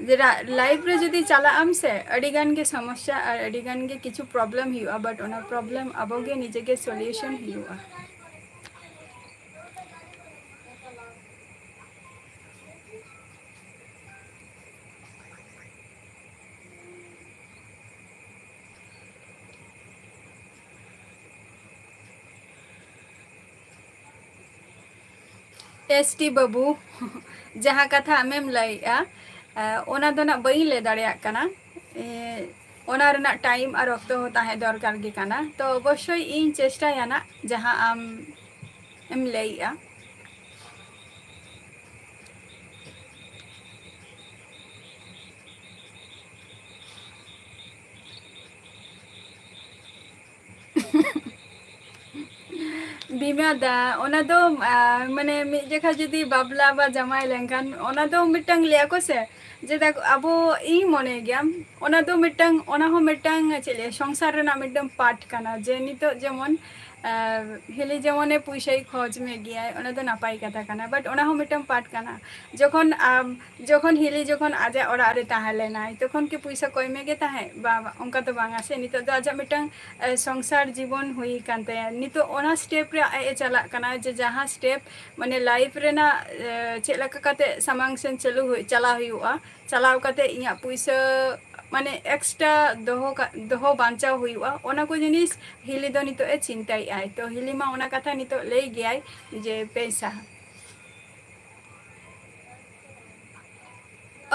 ᱡᱮᱴᱟ life ᱨᱮ ᱡᱩᱫᱤ ᱪᱟᱞᱟᱜ ᱟᱢ ᱥᱮ, ᱟᱹᱰᱤ ᱜᱟᱱ ᱜᱮ ᱥᱚᱢᱚᱥᱥᱟ ᱟᱨ ᱟᱹᱰᱤ ᱜᱟᱱ ᱜᱮ ᱠᱤᱪᱷᱩ problem ᱦᱩᱭᱩᱜᱼᱟ, but ᱚᱱᱟ problem ᱟᱵᱚ ᱜᱮ ᱱᱤᱡᱮ ᱜᱮ solution ᱦᱩᱭᱩᱜᱼᱟ᱾ ᱮᱥ ᱴᱤ ᱵᱟᱹᱵᱩ, ᱡᱟᱦᱟᱸ ᱠᱟᱛᱷᱟ ᱟᱢᱮᱢ ᱞᱟᱹᱭᱮᱜᱼᱟ, ᱮ, ᱚᱱᱟ ᱫᱚ ᱱᱟᱜ ᱵᱟᱹᱧ ᱞᱟᱹᱭ ᱫᱟᱲᱮᱭᱟᱜ ᱠᱟᱱᱟ᱾ ᱮ, ᱚᱱᱟ ᱨᱮᱱᱟᱜ time ᱟᱨ ᱚᱠᱛᱚ ᱦᱚᱸ ᱛᱟᱦᱮᱸ ᱫᱚᱨᱠᱟᱨ ᱜᱮ ᱠᱟᱱᱟ᱾ ᱛᱚ ᱚᱵᱚᱥᱥᱳᱭ ᱤᱧ ᱪᱮᱥᱴᱟᱭᱟ ᱱᱟᱜ, ᱡᱟᱦᱟᱸ ᱟᱢ ᱮᱢ ᱞᱟᱹᱭᱮᱜᱼᱟ᱾ ᱤᱢᱟᱫᱟ, ᱚᱱᱟ ᱫᱚ, ᱟ, ᱢᱟᱱᱮ, ᱢᱤᱫ ᱡᱚᱠᱷᱟ ᱡᱩᱫᱤ ᱵᱟᱯᱞᱟ ᱵᱟ ᱡᱟᱶᱟᱭ ᱞᱮᱱᱠᱷᱟᱱ, ᱚᱱᱟ ᱫᱚ ᱢᱤᱫᱴᱟᱝ ᱞᱟᱹᱭ ᱟᱠᱚ ᱥᱮ, ᱡᱮ ᱫᱟᱠ-, ᱟᱵᱚ, ᱤᱧ ᱢᱚᱱᱮ ᱜᱮᱭᱟ, ᱚᱱᱟ ᱫᱚ ᱢᱤᱫᱴᱟᱝ, ᱚᱱᱟ ᱦᱚᱸ ᱢᱤᱫᱴᱟᱝ, ᱪᱮᱫ ᱞᱟᱹᱭᱟ, ᱥᱚᱝᱥᱟᱨ ᱨᱮᱱᱟᱜ ᱢᱤᱫᱴᱟᱝ part ᱠᱟᱱᱟ, ᱡᱮ ᱱᱤᱛᱚᱜ ᱡᱮᱢᱚᱱ, ᱟ, ᱦᱤᱞᱤ ᱡᱮᱢᱚᱱᱮ ᱯᱩᱭᱥᱟᱹᱭ ᱠᱷᱚᱡᱽ ᱢᱮ ᱜᱮᱭᱟᱭ, ᱚᱱᱟ ᱫᱚ ᱱᱟᱯᱟᱭ ᱠᱟᱛᱷᱟ ᱠᱟᱱᱟ, but ᱚᱱᱟ ᱦᱚᱸ ᱢᱤᱫᱴᱟᱝ part ᱠᱟᱱᱟ᱾ ᱡᱚᱠᱷᱚᱱ ᱟᱢ, ᱡᱚᱠᱷᱚᱱ ᱦᱤᱞᱤ ᱡᱚᱠᱷᱚᱱ ᱟᱡᱟᱜ ᱚᱲᱟᱜ ᱨᱮ ᱛᱟᱦᱮᱸ ᱞᱮᱱᱟᱭ, ᱛᱚᱠᱷᱚᱱ ᱠᱤ ᱯᱩᱭᱥᱟᱹ ᱠᱚᱭ ᱢᱮ ᱜᱮ ᱛᱟᱦᱮᱸᱫ? ᱵᱟ, ᱵᱟ, ᱚᱱᱠᱟ ᱫᱚ ᱵᱟᱝᱟ ᱥᱮ᱾ ᱱᱤᱛᱚᱜ ᱫᱚ ᱟᱡᱟᱜ ᱢᱤᱫᱴᱟᱝ, ᱮ, ᱥᱚᱝᱥᱟᱨ ᱡᱤᱵᱚᱱ ᱦᱩᱭ ᱟᱠᱟᱱ ᱛᱟᱭᱟ᱾ ᱱᱤᱛᱚᱜ ᱚᱱᱟ step ᱨᱮ ᱟᱡ ᱮ ᱪᱟᱞᱟᱜ ᱠᱟᱱᱟ, ᱡᱮ ᱡᱟᱦᱟᱸ step, ᱢᱟᱱᱮ, life ᱨᱮᱱᱟᱜ, ᱮ, ᱪᱮᱫ ᱞᱮᱠᱟ ᱠᱟᱛᱮ ᱥᱟᱢᱟᱝ ᱥᱮᱱ ᱪᱟᱹᱞᱩ ᱦᱩᱭ-, ᱪᱟᱞᱟᱣ ᱦᱩᱭᱩᱜᱼᱟ, ᱪᱟᱞᱟᱣ ᱠᱟᱛᱮ ᱤᱧᱟᱹᱜ ᱯᱩᱭᱥᱟᱹ, ᱢᱟᱱᱮ, extra ᱫᱚᱦᱚ ᱠᱟ-, ᱫᱚᱦᱚ ᱵᱟᱧᱪᱟᱣ ᱦᱩᱭᱩᱜᱼᱟ, ᱚᱱᱟ ᱠᱚ ᱡᱤᱱᱤᱥ ᱦᱤᱞᱤ ᱫᱚ ᱱᱤᱛᱚᱜ ᱮ ᱪᱤᱱᱛᱟᱹᱭᱮᱫᱼᱟᱭ᱾ ᱛᱚ ᱦᱤᱞᱤ ᱢᱟ ᱚᱱᱟ ᱠᱟᱛᱷᱟ ᱱᱤᱛᱚᱜ ᱞᱟᱹᱭ ᱜᱮᱭᱟᱭ ᱡᱮ ᱯᱮᱭᱥᱟ᱾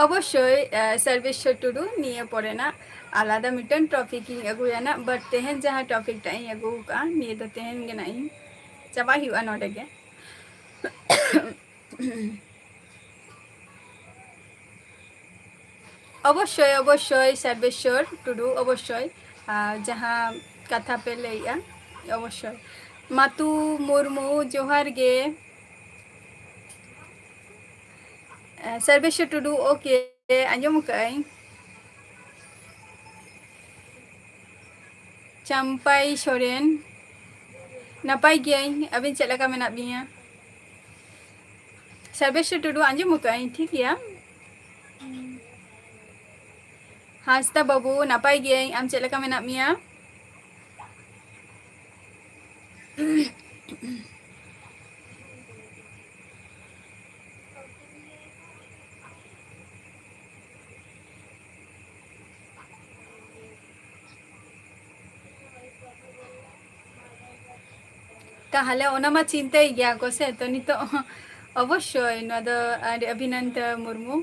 ᱚᱵᱚᱥᱥᱳᱭ, ᱮ, ᱥᱚᱨᱵᱮᱥᱥᱚᱨ ᱴᱩᱰᱩ, ᱱᱤᱭᱟᱹ ᱯᱚᱨᱮᱱᱟᱜ ᱟᱞᱟᱫᱟ ᱢᱤᱫᱴᱮᱱ topic ᱤᱧ ᱟᱹᱜᱩᱭᱟ ᱱᱟᱜ, but ᱛᱮᱦᱮᱧ ᱡᱟᱦᱟᱸ topic ᱴᱟᱜ ᱤᱧ ᱟᱹᱜᱩ ᱟᱠᱟᱫᱼᱟ, ᱱᱤᱭᱟᱹ ᱫᱚ ᱛᱮᱦᱮᱧ ᱜᱮ ᱱᱟᱜ ᱤᱧ ᱪᱟᱵᱟᱭ ᱦᱩᱭᱩᱜᱼᱟ ᱱᱚᱰᱮ ᱜᱮ᱾ ᱚᱵᱚᱥᱥᱳᱭ, ᱚᱵᱚᱥᱥᱳᱭ, ᱥᱚᱨᱵᱮᱥᱥᱚᱨ ᱴᱩᱰᱩ, ᱚᱵᱚᱥᱥᱳᱭ, ᱟᱨ ᱡᱟᱦᱟᱸ ᱠᱟᱛᱷᱟ ᱯᱮ ᱞᱟᱹᱭᱮᱜᱼᱟ, ᱚᱵᱚᱥᱥᱳᱭ᱾ ᱢᱟᱛᱩ ᱢᱩᱨᱢᱩ, ᱡᱚᱦᱟᱨ ᱜᱮ᱾ ᱮ, ᱥᱚᱨᱵᱮᱥᱥᱚᱨ ᱴᱩᱰᱩ, OK, ᱟᱸᱡᱚᱢ ᱟᱠᱟᱫᱟᱹᱧ᱾ ᱪᱟᱢᱯᱟᱭ ᱥᱚᱨᱮᱱ, ᱱᱟᱯᱟᱭ ᱜᱤᱭᱟᱹᱧ, ᱟᱹᱵᱤᱱ ᱪᱮᱫ ᱞᱮᱠᱟ ᱢᱮᱱᱟᱜ ᱵᱤᱱᱟ? ᱥᱚᱨᱵᱮᱥᱥᱚᱨ ᱴᱩᱰᱩ, ᱟᱸᱡᱚᱢ ᱟᱠᱟᱫᱟᱹᱧ, ᱴᱷᱤᱠ ᱜᱮᱭᱟ᱾ ᱦᱟᱸᱥᱫᱟ ᱵᱟᱹᱵᱩ, ᱱᱟᱯᱟᱭ ᱜᱤᱭᱟᱹᱧ, ᱟᱢ ᱪᱮᱫ ᱞᱮᱠᱟ ᱢᱮᱱᱟᱜ ᱢᱮᱭᱟ? ᱛᱟᱦᱞᱮ ᱚᱱᱟ ᱢᱟ ᱪᱤᱱᱛᱟᱹᱭ ᱜᱮᱭᱟ ᱠᱚ ᱥᱮ, ᱛᱚ ᱱᱤᱛᱚᱜ ᱚᱵᱚᱥᱥᱳᱭ ᱱᱚᱣᱟ ᱫᱚ ᱟᱹᱰᱤ ᱚᱵᱷᱤᱱᱚᱱᱫᱚ ᱢᱩᱨᱢᱩ᱾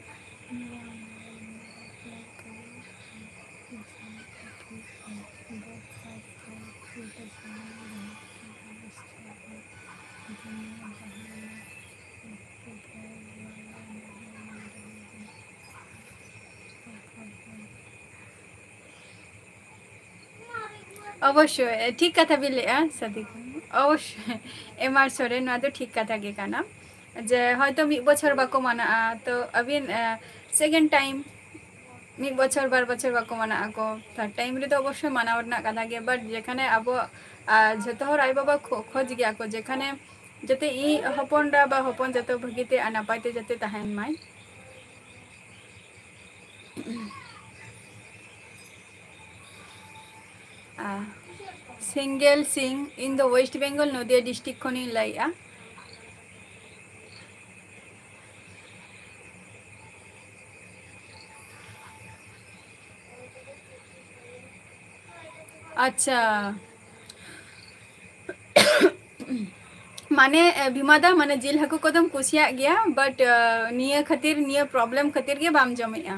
ᱚᱵᱚᱥᱥᱳᱭ, ᱴᱷᱤᱠ ᱠᱟᱛᱷᱟ ᱵᱤᱱ ᱞᱟᱹᱭᱮᱜᱼᱟ, ᱥᱟᱹᱫᱷᱤ ᱠᱚ᱾ ᱚᱵᱚᱥᱥᱳᱭ, ᱮᱢ ᱟᱨ ᱥᱚᱨᱮᱱ, ᱱᱚᱣᱟ ᱫᱚ ᱴᱷᱤᱠ ᱠᱟᱛᱷᱟ ᱜᱮ ᱠᱟᱱᱟ ᱡᱮ ᱦᱚᱭᱛᱳ ᱢᱤᱫ ᱵᱚᱪᱷᱚᱨ ᱵᱟᱠᱚ ᱢᱟᱱᱟᱜᱼᱟ, ᱛᱚ ᱟᱹᱵᱤᱱ, ᱮ, second time ᱢᱤᱫ ᱵᱚᱪᱷᱚᱨ ᱵᱟᱨ ᱵᱚᱪᱷᱚᱨ ᱵᱟᱠᱚ ᱢᱟᱱᱟᱜ ᱟᱠᱚ, third time ᱨᱮᱫᱚ ᱚᱵᱚᱥᱥᱳᱭ ᱢᱟᱱᱟᱣ ᱨᱮᱱᱟᱜ ᱠᱟᱛᱷᱟ ᱜᱮ᱾ But ᱡᱮᱠᱷᱟᱱᱮ ᱟᱵᱚ, ᱟ, ᱡᱷᱚᱛᱚ ᱦᱚᱲ ᱟᱭᱳᱼᱵᱟᱵᱟ ᱠᱷᱚ-, ᱠᱷᱚᱡᱽ ᱜᱮᱭᱟ ᱠᱚ ᱡᱮᱠᱷᱟᱱᱮ ᱡᱟᱛᱮ ᱤᱧ ᱦᱚᱯᱚᱱ ᱨᱟ ᱵᱟ ᱦᱚᱯᱚᱱ ᱡᱚᱛᱚ ᱵᱷᱟᱹᱜᱤᱛᱮ ᱟᱨ ᱱᱟᱯᱟᱭᱛᱮ ᱡᱟᱛᱮ ᱛᱟᱦᱮᱱ ᱢᱟᱭ᱾ ᱟ, ᱥᱮᱸᱜᱮᱞ ᱥᱤᱝ, ᱤᱧ ᱫᱚ West Bengal, ᱱᱚᱫᱤᱭᱟ district ᱠᱷᱚᱱᱤᱧ ᱞᱟᱹᱭᱮᱜᱼᱟ᱾ ᱟᱪᱪᱷᱟ᱾ ᱢᱟᱱᱮ, ᱮ, ᱵᱷᱤᱢᱟ ᱫᱟ, ᱢᱟᱱᱮ, ᱡᱤᱞ ᱦᱟᱹᱠᱩ ᱠᱚᱫᱚᱢ ᱠᱩᱥᱤᱭᱟᱜ ᱜᱮᱭᱟ, but, ᱮ, ᱱᱤᱭᱟᱹ ᱠᱷᱟᱹᱛᱤᱨ, ᱱᱤᱭᱟᱹ problem ᱠᱷᱟᱹᱛᱤᱨ ᱜᱮ ᱵᱟᱢ ᱡᱚᱢᱮᱜᱼᱟ᱾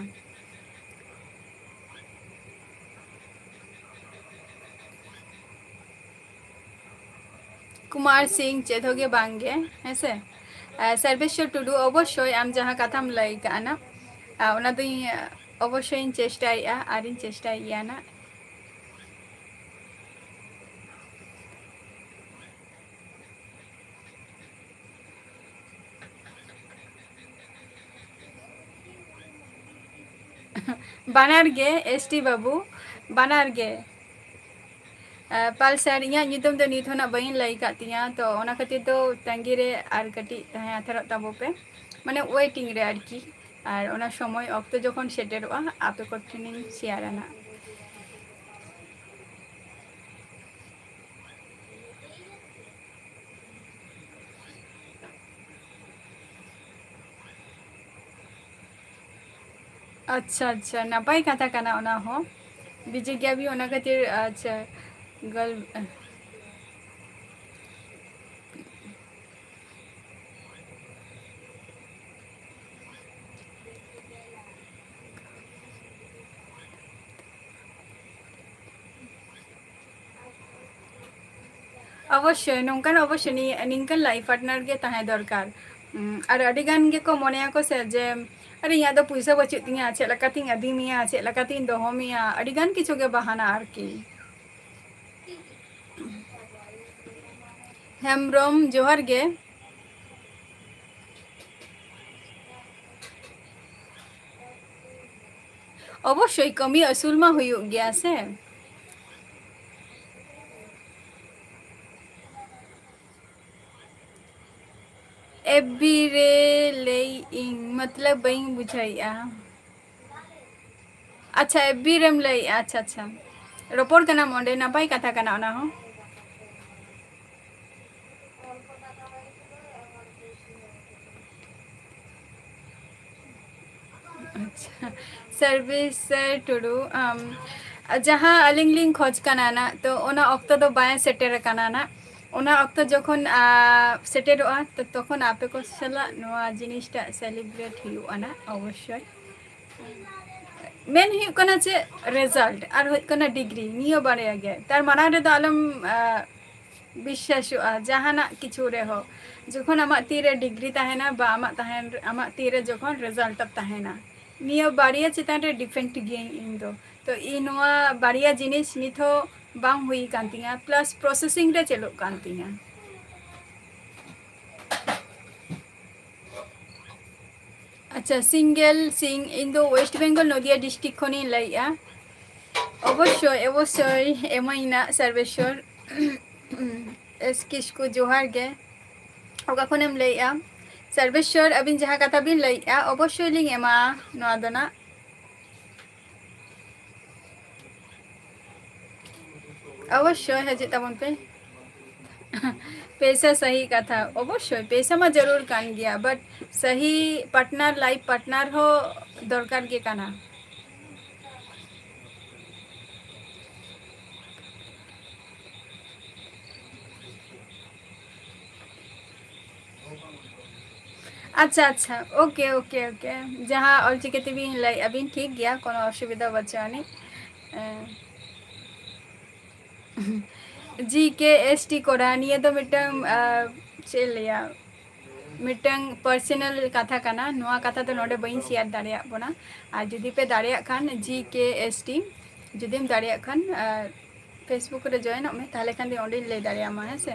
ᱠᱩᱢᱟᱨ ᱥᱤᱝ, ᱪᱮᱫ ᱦᱚᱸ ᱜᱮ ᱵᱟᱝ ᱜᱮ, ᱦᱮᱸ ᱥᱮ? ᱮ, ᱥᱚᱨᱵᱮᱥᱥᱚᱨ ᱴᱩᱰᱩ, ᱚᱵᱚᱥᱥᱳᱭ ᱟᱢ ᱡᱟᱦᱟᱸ ᱠᱟᱛᱷᱟᱢ ᱞᱟᱹᱭ ᱠᱟᱜᱼᱟ ᱱᱟ, ᱮ, ᱚᱱᱟ ᱫᱚᱧ, ᱮ, ᱚᱵᱚᱥᱥᱳᱭᱤᱧ ᱪᱮᱥᱴᱟᱭᱮᱜᱼᱟ ᱟᱨᱤᱧ ᱪᱮᱥᱴᱟᱭ ᱜᱮᱭᱟ ᱱᱟ᱾ ᱵᱟᱱᱟᱨ ᱜᱮ, ᱮᱥ ᱴᱤ ᱵᱟᱹᱵᱩ, ᱵᱟᱱᱟᱨ ᱜᱮ᱾ ᱮ, ᱯᱟᱞᱥᱟᱨ, ᱤᱧᱟᱹᱜ ᱧᱩᱛᱩᱢ ᱫᱚ ᱱᱤᱛ ᱦᱚᱸ ᱱᱟᱜ ᱵᱟᱹᱧ ᱞᱟᱹᱭ ᱠᱟᱜ ᱛᱤᱧᱟᱹ, ᱛᱚ ᱚᱱᱟ ᱠᱷᱟᱹᱛᱤᱨ ᱫᱚ ᱛᱟᱺᱜᱤ ᱨᱮ ᱟᱨ ᱠᱟᱹᱴᱤᱡ ᱛᱟᱦᱮᱸ ᱦᱟᱛᱟᱲᱚᱜ ᱛᱟᱵᱚ ᱯᱮ, ᱢᱟᱱᱮ waiting ᱨᱮ ᱟᱨᱠᱤ᱾ ᱟᱨ ᱚᱱᱟ ᱥᱚᱢᱚᱭ ᱚᱠᱛᱚ ᱡᱚᱠᱷᱚᱱ ᱥᱮᱴᱮᱨᱚᱜᱼᱟ, ᱟᱯᱮ ᱠᱚᱴᱷᱮᱱᱤᱧ share ᱟ ᱱᱟᱜ᱾ ᱟᱪᱪᱷᱟ, ᱟᱪᱪᱷᱟ, ᱱᱟᱯᱟᱭ ᱠᱟᱛᱷᱟ ᱠᱟᱱᱟ ᱚᱱᱟ ᱦᱚᱸ᱾ busy ᱜᱮᱭᱟ ᱵᱤᱱ, ᱚᱱᱟ ᱠᱷᱟᱹᱛᱤᱨ, ᱟᱪᱪᱷᱟ, ᱜᱟᱞ-, ᱚᱵᱚᱥᱥᱳᱭ, ᱱᱚᱝᱠᱟᱱ ᱚᱵᱚᱥᱥᱳᱭ ᱱᱤ-, ᱱᱤᱝᱠᱟᱹᱱ life partner ᱜᱮ ᱛᱟᱦᱮᱸ ᱫᱚᱨᱠᱟᱨ᱾ ᱩᱸ, ᱟᱨ ᱟᱹᱰᱤ ᱜᱟᱱ ᱜᱮᱠᱚ ᱢᱚᱱᱮᱭᱟᱠᱚ ᱥᱮ ᱡᱮ, "ᱟᱨᱮ, ᱤᱧᱟᱹᱜ ᱫᱚ ᱯᱩᱭᱥᱟᱹ ᱵᱟᱹᱪᱩᱜ ᱛᱤᱧᱟᱹ, ᱪᱮᱫ ᱞᱮᱠᱟᱛᱤᱧ ᱟᱹᱫᱤ ᱢᱮᱭᱟ, ᱪᱮᱫ ᱞᱮᱠᱟᱛᱤᱧ ᱫᱚᱦᱚ ᱢᱮᱭᱟ?" ᱟᱹᱰᱤ ᱜᱟᱱ ᱠᱤᱪᱷᱩ ᱜᱮ ᱵᱟᱦᱟᱱᱟ ᱟᱨᱠᱤ᱾ ᱦᱮᱢᱵᱨᱚᱢ, ᱡᱚᱦᱟᱨ ᱜᱮ᱾ ᱚᱵᱚᱥᱥᱳᱭ, ᱠᱟᱹᱢᱤ ᱟᱹᱥᱩᱞ ᱢᱟ ᱦᱩᱭᱩᱜ ᱜᱮᱭᱟ ᱥᱮ᱾ ᱮᱯᱷ ᱵᱤ ᱨᱮ ᱞᱟᱹᱭ ᱤᱧ, ᱢᱚᱛᱞᱚᱵ ᱵᱟᱹᱧ ᱵᱩᱡᱷᱟᱹᱣᱮᱫᱼᱟ᱾ ᱟᱪᱪᱷᱟ, ᱮᱯᱷ ᱵᱤ ᱨᱮᱢ ᱞᱟᱹᱭᱮᱫᱼᱟ᱾ ᱟᱪᱪᱷᱟ, ᱟᱪᱪᱷᱟ, ᱨᱚᱯᱚᱲ ᱠᱟᱱᱟᱢ ᱚᱸᱰᱮ, ᱱᱟᱯᱟᱭ ᱠᱟᱛᱷᱟ ᱠᱟᱱᱟ ᱚᱱᱟ ᱦᱚᱸ᱾ ᱟᱪᱪᱷᱟ, ᱥᱟᱨᱵᱷᱤᱥ ᱴᱩᱰᱩ, ᱟᱢ, ᱡᱟᱦᱟᱸ ᱟᱹᱞᱤᱧ ᱞᱤᱧ ᱠᱷᱚᱡᱽ ᱠᱟᱱᱟ ᱱᱟᱜ, ᱛᱚ ᱚᱱᱟ ᱚᱠᱛᱚ ᱫᱚ ᱵᱟᱭ ᱥᱮᱴᱮᱨ ᱟᱠᱟᱱᱟ ᱱᱟᱜ᱾ ᱚᱱᱟ ᱚᱠᱛᱚ ᱡᱚᱠᱷᱚᱱ, ᱟ, ᱥᱮᱴᱮᱨᱚᱜᱼᱟ, ᱛᱚ ᱛᱚᱠᱷᱚᱱ ᱟᱯᱮ ᱠᱚ ᱥᱟᱞᱟᱜ ᱱᱚᱣᱟ ᱡᱤᱱᱤᱥᱴᱟᱜ celebrate ᱦᱩᱭᱩᱜᱼᱟ ᱱᱟᱜ, ᱚᱵᱚᱥᱥᱳᱭ᱾ ᱢᱮᱱ ᱦᱩᱭᱩᱜ ᱠᱟᱱᱟ ᱪᱮᱫ, result ᱟᱨ ᱦᱩᱭᱩᱜ ᱠᱟᱱᱟ degree, ᱱᱤᱭᱟᱹ ᱵᱟᱨᱭᱟ ᱜᱮ᱾ ᱛᱟᱨ ᱢᱟᱲᱟᱝ ᱨᱮᱫᱚ ᱟᱞᱚᱢ, ᱟ, ᱵᱤᱥᱥᱟᱥᱚᱜᱼᱟ ᱡᱟᱦᱟᱱᱟᱜ ᱠᱤᱪᱷᱩ ᱨᱮᱦᱚᱸ᱾ ᱡᱚᱠᱷᱚᱱ ᱟᱢᱟᱜ ᱛᱤᱨᱮ degree ᱛᱟᱦᱮᱱᱟ ᱵᱟ ᱟᱢᱟᱜ ᱛᱟᱦᱮᱱ, ᱟᱢᱟᱜ ᱛᱤᱨᱮ ᱡᱚᱠᱷᱚᱱ result ᱛᱟᱦᱮᱱᱟ, ᱱᱤᱭᱟᱹ ᱵᱟᱨᱭᱟ ᱪᱮᱛᱟᱱ ᱨᱮ depend ᱜᱤᱭᱟᱹᱧ ᱤᱧ ᱫᱚ᱾ ᱛᱚ ᱤᱧ ᱱᱚᱣᱟ ᱵᱟᱨᱭᱟ ᱡᱤᱱᱤᱥ ᱱᱤᱛ ᱦᱚᱸ ᱵᱟᱝ ᱦᱩᱭ ᱟᱠᱟᱱ ᱛᱤᱧᱟᱹ, plus processing ᱨᱮ ᱪᱟᱹᱞᱩᱜ ᱠᱟᱱ ᱛᱤᱧᱟᱹ᱾ ᱟᱪᱪᱷᱟ, ᱥᱤᱝᱜᱮᱞ ᱥᱤᱝ, ᱤᱧ ᱫᱚ West Bengal ᱱᱚᱫᱤᱭᱟ district ᱠᱷᱚᱱᱤᱧ ᱞᱟᱹᱭᱮᱫᱼᱟ᱾ ᱚᱵᱚᱥᱥᱳᱭ, ᱚᱵᱚᱥᱥᱳᱭ, ᱮᱢᱟᱹᱧ ᱱᱟᱜ ᱥᱟᱨᱵᱮᱥᱣᱚᱨ᱾ ᱮᱥ ᱠᱤᱥᱠᱩ, ᱡᱚᱦᱟᱨ ᱜᱮ᱾ ᱚᱠᱟ ᱠᱷᱚᱱᱮᱢ ᱞᱟᱹᱭᱮᱫᱼᱟ? ᱥᱟᱨᱵᱮᱥᱣᱚᱨ, ᱟᱹᱵᱤᱱ ᱡᱟᱦᱟᱸ ᱠᱟᱛᱷᱟ ᱵᱤᱱ ᱞᱟᱹᱭᱮᱫᱼᱟ, ᱚᱵᱚᱥᱥᱳᱭ ᱞᱤᱧ ᱮᱢᱟ ᱱᱚᱣᱟ ᱫᱚ ᱱᱟᱜ᱾ ᱚᱵᱚᱥᱥᱳᱭ ᱦᱤᱡᱩᱜ ᱛᱟᱵᱚᱱ ᱯᱮ᱾ ᱯᱮᱥᱟ ᱥᱟᱹᱦᱤ ᱠᱟᱛᱷᱟ, ᱚᱵᱚᱥᱥᱳᱭ ᱯᱮᱥᱟ ᱢᱟ ᱡᱟᱹᱨᱩᱲ ᱠᱟᱱ ᱜᱮᱭᱟ, but ᱥᱟᱹᱦᱤ partner, life partner ᱦᱚᱸ ᱫᱚᱨᱠᱟᱨ ᱜᱮ ᱠᱟᱱᱟ᱾ ᱟᱪᱪᱷᱟ, ᱟᱪᱪᱷᱟ, okay, okay, okay, ᱡᱟᱦᱟᱸ ᱚᱞᱪᱤᱠᱤ ᱛᱮᱵᱤᱱ ᱞᱟᱹᱭᱮᱫᱼᱟ ᱵᱤᱱ, ᱴᱷᱤᱠ ᱜᱮᱭᱟ, ᱠᱳᱱᱳ ᱚᱥᱩᱵᱤᱫᱷᱟ ᱵᱟᱹᱪᱩᱜ ᱟᱹᱱᱤᱡ᱾ ᱮᱸ, ᱡᱤ ᱠᱮ ᱮᱥ ᱴᱤ ᱠᱚᱲᱟ, ᱱᱤᱭᱟᱹ ᱫᱚ ᱢᱤᱫᱴᱟᱝ, ᱟᱸ, ᱪᱮᱫ ᱤᱧ ᱞᱟᱹᱭᱟ, ᱢᱤᱫᱴᱟᱝ personal ᱠᱟᱛᱷᱟ ᱠᱟᱱᱟ᱾ ᱱᱚᱣᱟ ᱠᱟᱛᱷᱟ ᱫᱚ ᱱᱚᱰᱮ ᱵᱟᱹᱧ share ᱫᱟᱲᱮᱭᱟᱜ ᱵᱚᱱᱟ᱾ ᱟᱨ ᱡᱩᱫᱤ ᱯᱮ ᱫᱟᱲᱮᱭᱟᱜ ᱠᱷᱟᱱ, ᱡᱤ ᱠᱮ ᱮᱥ ᱴᱤ, ᱡᱩᱫᱤᱢ ᱫᱟᱲᱮᱭᱟᱜ ᱠᱷᱟᱱ, ᱟᱸ, Facebook ᱨᱮ join ᱚᱜ ᱢᱮ, ᱛᱟᱦᱞᱮ ᱠᱷᱟᱱ ᱫᱚ ᱚᱸᱰᱮᱧ ᱞᱟᱹᱭ ᱫᱟᱲᱮᱭᱟᱢᱟ, ᱦᱮᱸ ᱥᱮ?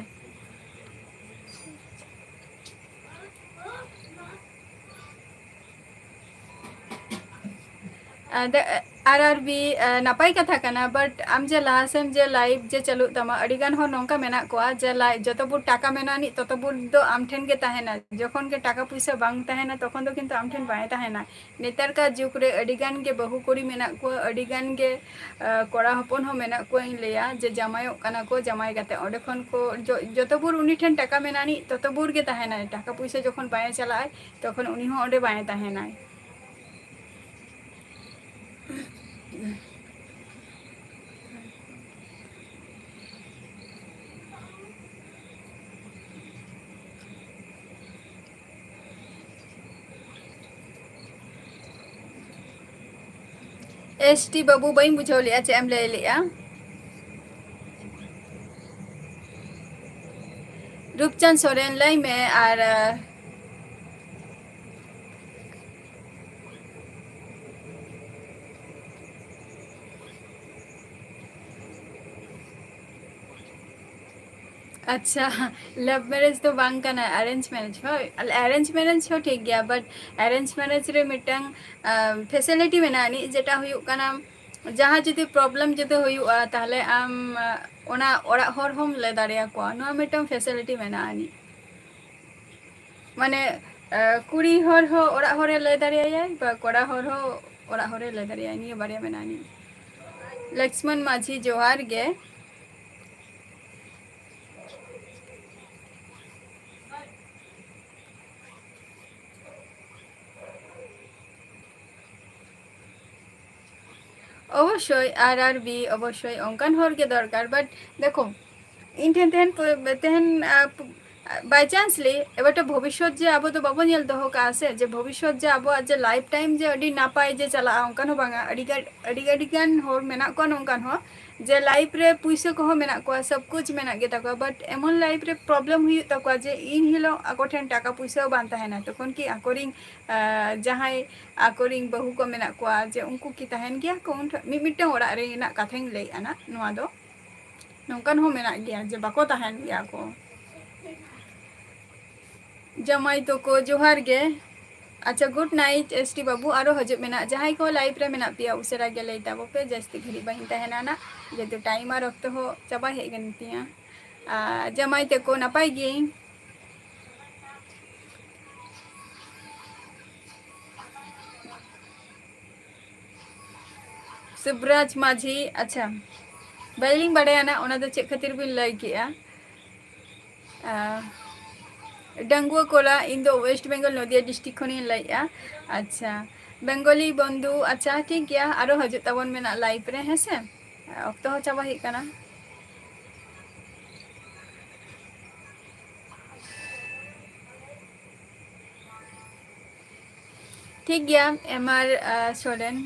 ᱟᱨ ᱟᱨ ᱵᱤ, ᱱᱟᱯᱟᱭ ᱠᱟᱛᱷᱟ ᱠᱟᱱᱟ, but ᱟᱢ ᱡᱮ ᱞᱟᱦᱟ ᱥᱮᱱ ᱡᱮ live ᱡᱮ ᱪᱟᱹᱞᱩᱜ ᱛᱟᱢᱟ, ᱟᱹᱰᱤ ᱜᱟᱱ ᱦᱚᱲ ᱱᱚᱝᱠᱟ ᱢᱮᱱᱟᱜ ᱠᱚᱣᱟ ᱡᱮ ᱞᱟᱭ-, ᱡᱚᱛᱚ ᱵᱷᱳᱨ ᱴᱟᱠᱟ ᱢᱮᱱᱟᱜ ᱟᱹᱱᱤᱡ ᱛᱚᱛᱚ ᱵᱷᱳᱨ ᱫᱚ ᱟᱢ ᱴᱷᱮᱱ ᱜᱮ ᱛᱟᱦᱮᱱᱟ᱾ ᱡᱚᱠᱷᱚᱱ ᱜᱮ ᱴᱟᱠᱟ ᱯᱩᱭᱥᱟᱹ ᱵᱟᱝ ᱛᱟᱦᱮᱱᱟ, ᱛᱚᱠᱷᱚᱱ ᱫᱚ ᱠᱤᱱᱛᱩ ᱟᱢ ᱴᱷᱮᱱ ᱵᱟᱭ ᱛᱟᱦᱮᱱᱟ᱾ ᱱᱮᱛᱟᱨ ᱠᱟᱨ ᱡᱩᱜᱽ ᱨᱮ ᱟᱹᱰᱤ ᱜᱟᱱ ᱜᱮ ᱵᱟᱹᱦᱩ ᱠᱩᱲᱤ ᱢᱮᱱᱟᱜ ᱠᱚᱣᱟ, ᱟᱹᱰᱤ ᱜᱟᱱ ᱜᱮ, ᱟᱸ, ᱠᱚᱲᱟ ᱦᱚᱯᱚᱱ ᱦᱚᱸ ᱢᱮᱱᱟᱜ ᱠᱚᱣᱟ, ᱤᱧ ᱞᱟᱹᱭᱟ ᱡᱮ ᱡᱟᱢᱟᱭᱚᱜ ᱠᱟᱱᱟ ᱠᱚ, ᱡᱟᱢᱟᱭ ᱠᱟᱛᱮ ᱚᱸᱰᱮ ᱠᱷᱚᱱ ᱠᱚ ᱡᱚ-, ᱡᱚᱛᱚ ᱵᱷᱳᱨ ᱩᱱᱤ ᱴᱷᱮᱱ ᱴᱟᱠᱟ ᱢᱮᱱᱟᱜ ᱟᱹᱱᱤᱡ ᱛᱚᱛᱚ ᱵᱷᱳᱨ ᱜᱮ ᱛᱟᱦᱮᱱᱟᱭ᱾ ᱴᱟᱠᱟ ᱯᱩᱭᱥᱟᱹ ᱡᱚᱠᱷᱚᱱ ᱵᱟᱭ ᱪᱟᱞᱟᱜᱼᱟᱭ, ᱛᱚᱠᱷᱚᱱ ᱩᱱᱤ ᱦᱚᱸ ᱚᱸᱰᱮ ᱵᱟᱭ ᱛᱟᱦᱮᱱᱟᱭ᱾ ᱮᱥ ᱴᱤ ᱵᱟᱹᱵᱩ, ᱵᱟᱹᱧ ᱵᱩᱡᱷᱟᱹᱣ ᱞᱮᱜᱼᱟ, ᱪᱮᱫ ᱮᱢ ᱞᱟᱹᱭ ᱞᱮᱜᱼᱟ? ᱨᱩᱯᱪᱟᱸᱫᱽ ᱥᱚᱨᱮᱱ, ᱞᱟᱹᱭ ᱢᱮ᱾ ᱟᱨ, ᱟᱸ, ᱟᱪᱪᱷᱟ, love marriage ᱫᱚ ᱵᱟᱝ ᱠᱟᱱᱟ, arrange marriage᱾ ᱦᱳᱭ, arrange marriage ᱦᱚᱸ ᱴᱷᱤᱠ ᱜᱮᱭᱟ, but arrange marriage ᱨᱮ ᱢᱤᱫᱴᱟᱝ, ᱟᱸ, facility ᱢᱮᱱᱟᱜᱼᱟ ᱟᱹᱱᱤᱡ, ᱡᱮᱴᱟ ᱦᱩᱭᱩᱜ ᱠᱟᱱᱟ, ᱡᱟᱦᱟᱸ ᱡᱩᱫᱤ problem ᱡᱩᱫᱤ ᱦᱩᱭᱩᱜᱼᱟ, ᱛᱟᱦᱞᱮ ᱟᱢ, ᱟᱸ, ᱚᱱᱟ ᱚᱲᱟᱜ ᱦᱚᱲ ᱦᱚᱸᱢ ᱞᱟᱹᱭ ᱫᱟᱲᱮᱭᱟᱠᱚᱣᱟ᱾ ᱱᱚᱣᱟ ᱢᱤᱫᱴᱟᱝ facility ᱢᱮᱱᱟᱜᱼᱟ ᱟᱹᱱᱤᱡ᱾ ᱢᱟᱱᱮ, ᱟᱸ, ᱠᱩᱲᱤ ᱦᱚᱲ ᱦᱚᱸ ᱚᱲᱟᱜ ᱦᱚᱲᱮ ᱞᱟᱹᱭ ᱫᱟᱲᱮᱭᱟᱭᱟᱭ, ᱵᱟ ᱠᱚᱲᱟ ᱦᱚᱲ ᱦᱚᱸ ᱚᱲᱟᱜ ᱦᱚᱲᱮ ᱞᱟᱹᱭ ᱫᱟᱲᱮᱭᱟᱭᱟ᱾ ᱱᱤᱭᱟᱹ ᱵᱟᱨᱭᱟ ᱢᱮᱱᱟᱜᱼᱟ ᱟᱹᱱᱤᱡ᱾ ᱞᱚᱠᱥᱢᱚᱱ ᱢᱟᱹᱡᱷᱤ, ᱡᱚᱦᱟᱨ ᱜᱮ᱾ ᱚᱵᱚᱥᱥᱳᱭ, ᱟᱨ ᱟᱨ ᱵᱤ, ᱚᱵᱚᱥᱥᱳᱭ ᱚᱱᱠᱟᱱ ᱦᱚᱲ ᱜᱮ ᱫᱚᱨᱠᱟᱨ᱾ But ᱫᱮᱠᱷᱳ, ᱤᱧ ᱴᱷᱮᱱ ᱛᱮᱦᱮᱧ ᱯᱚ-, ᱛᱮᱦᱮᱧ, ᱟ, ᱯ-, by chance ᱞᱮ, ᱮᱵᱟᱨ ᱛᱚ ᱵᱷᱚᱵᱤᱥᱥᱚᱛ ᱡᱮ ᱟᱵᱚ ᱫᱚ ᱵᱟᱵᱚ ᱧᱮᱞ ᱫᱚᱦᱚ ᱠᱟᱜᱼᱟ ᱥᱮ, ᱡᱮ ᱵᱷᱚᱵᱤᱥᱥᱚᱛ ᱡᱮ ᱟᱵᱚᱣᱟᱜ ᱡᱮ life time ᱡᱮ ᱟᱹᱰᱤ ᱱᱟᱯᱟᱭ ᱡᱮ ᱪᱟᱞᱟᱜᱼᱟ, ᱚᱱᱠᱟᱱ ᱦᱚᱸ ᱵᱟᱝᱟ᱾ ᱟᱹᱰᱤ ᱜᱟᱱ, ᱟᱹᱰᱤ, ᱟᱹᱰᱤ ᱜᱟᱱ ᱦᱚᱲ ᱢᱮᱱᱟᱜ ᱠᱚᱣᱟ ᱱᱚᱝᱠᱟᱱ ᱦᱚᱸ, ᱡᱮ life ᱨᱮ ᱯᱩᱭᱥᱟᱹ ᱠᱚᱦᱚᱸ ᱢᱮᱱᱟᱜ ᱠᱚᱣᱟ, ᱥᱚᱵ ᱠᱩᱪ ᱢᱮᱱᱟᱜ ᱜᱮᱛᱟ ᱠᱚᱣᱟ, but ᱮᱢᱚᱱ life ᱨᱮ problem ᱦᱩᱭᱩᱜ ᱛᱟᱠᱚᱣᱟ ᱡᱮ ᱤᱱ ᱦᱤᱞᱳᱜ ᱟᱠᱚ ᱴᱷᱮᱱ ᱴᱟᱠᱟ ᱯᱩᱭᱥᱟᱹ ᱦᱚᱸ ᱵᱟᱝ ᱛᱟᱦᱮᱱᱟ, ᱛᱚᱠᱷᱚᱱ ᱠᱤ ᱟᱠᱚᱨᱤᱱ, ᱟ, ᱡᱟᱦᱟᱸᱭ ᱟᱠᱚᱨᱤᱱ ᱵᱟᱹᱦᱩ ᱠᱚ ᱢᱮᱱᱟᱜ ᱠᱚᱣᱟ, ᱡᱮ ᱩᱱᱠᱩ ᱠᱤ ᱛᱟᱦᱮᱱ ᱜᱮᱭᱟ ᱠᱚ ᱩᱱ ᱴᱷᱮᱱ? ᱢᱤᱫ ᱢᱤᱫᱴᱟᱝ ᱚᱲᱟᱜ ᱨᱮᱱᱟᱜ ᱠᱟᱛᱷᱟᱧ ᱞᱟᱹᱭᱮᱫᱼᱟ ᱱᱟᱜ ᱱᱚᱣᱟ ᱫᱚ, ᱱᱚᱝᱠᱟᱱ ᱦᱚᱸ ᱢᱮᱱᱟᱜ ᱜᱮᱭᱟ ᱡᱮ ᱵᱟᱠᱚ ᱛᱟᱦᱮᱱ ᱜᱮᱭᱟ ᱠᱚ᱾ ᱡᱟᱢᱟᱭ ᱛᱟᱠᱚ, ᱡᱚᱦᱟᱨ ᱜᱮ᱾ ᱟᱪᱪᱷᱟ, good night S T ᱵᱟᱹᱵᱩ, ᱟᱨᱚ ᱦᱤᱡᱩᱜ ᱢᱮᱱᱟᱜ, ᱡᱟᱦᱟᱸᱭ ᱠᱚ live ᱨᱮ ᱢᱮᱱᱟᱜ ᱯᱮᱭᱟ ᱩᱥᱟᱹᱨᱟ ᱜᱮ ᱞᱟᱹᱭ ᱛᱟᱵᱚ ᱯᱮ, ᱡᱟᱹᱥᱛᱤ ᱜᱷᱟᱹᱲᱤᱡ ᱵᱟᱹᱧ ᱛᱟᱦᱮᱱᱟ ᱱᱟᱜ, ᱡᱮᱦᱮᱛᱩ time ᱟᱨ ᱚᱠᱛᱚ ᱦᱚᱸ ᱪᱟᱵᱟ ᱦᱮᱡ ᱮᱱ ᱛᱤᱧᱟ᱾ ᱟᱨ ᱡᱟᱢᱟᱭ ᱛᱮᱠᱚ ᱱᱟᱯᱟᱭ ᱜᱮᱭᱟᱹᱧ᱾ ᱥᱤᱵᱨᱟᱡᱽ ᱢᱟᱹᱡᱷᱤ, ᱟᱪᱪᱷᱟ, ᱵᱟᱹᱞᱤᱧ ᱵᱟᱲᱟᱭᱟ ᱱᱟᱜ ᱚᱱᱟ ᱫᱚ ᱪᱮᱫ ᱠᱷᱟᱹᱛᱤᱨ ᱵᱤᱱ ᱞᱟᱹᱭ ᱠᱮᱜᱼᱟ᱾ ᱟᱨ ᱰᱟᱺᱜᱩᱣᱟᱹ ᱠᱚᱲᱟ, ᱤᱧ ᱫᱚ West Bengal ᱱᱚᱫᱤᱭᱟ district ᱠᱷᱚᱱᱤᱧ ᱞᱟᱹᱭᱮᱜᱼᱟ᱾ ᱟᱪᱪᱷᱟ, ᱵᱮᱝᱜᱚᱞᱤ ᱵᱚᱱᱫᱷᱩ, ᱟᱪᱪᱷᱟ, ᱴᱷᱤᱠ ᱜᱮᱭᱟ, ᱟᱨᱚ ᱦᱤᱡᱩᱜ ᱛᱟᱵᱚᱱ ᱢᱮ ᱱᱟᱜ live ᱨᱮ, ᱦᱮᱸ ᱥᱮ? ᱚᱠᱛᱚ ᱦᱚᱸ ᱪᱟᱵᱟ ᱦᱩᱭᱩᱜ ᱠᱟᱱᱟ᱾ ᱴᱷᱤᱠ ᱜᱮᱭᱟ, ᱮᱢ ᱟᱨ, ᱟᱨ, ᱥᱚᱨᱮᱱ,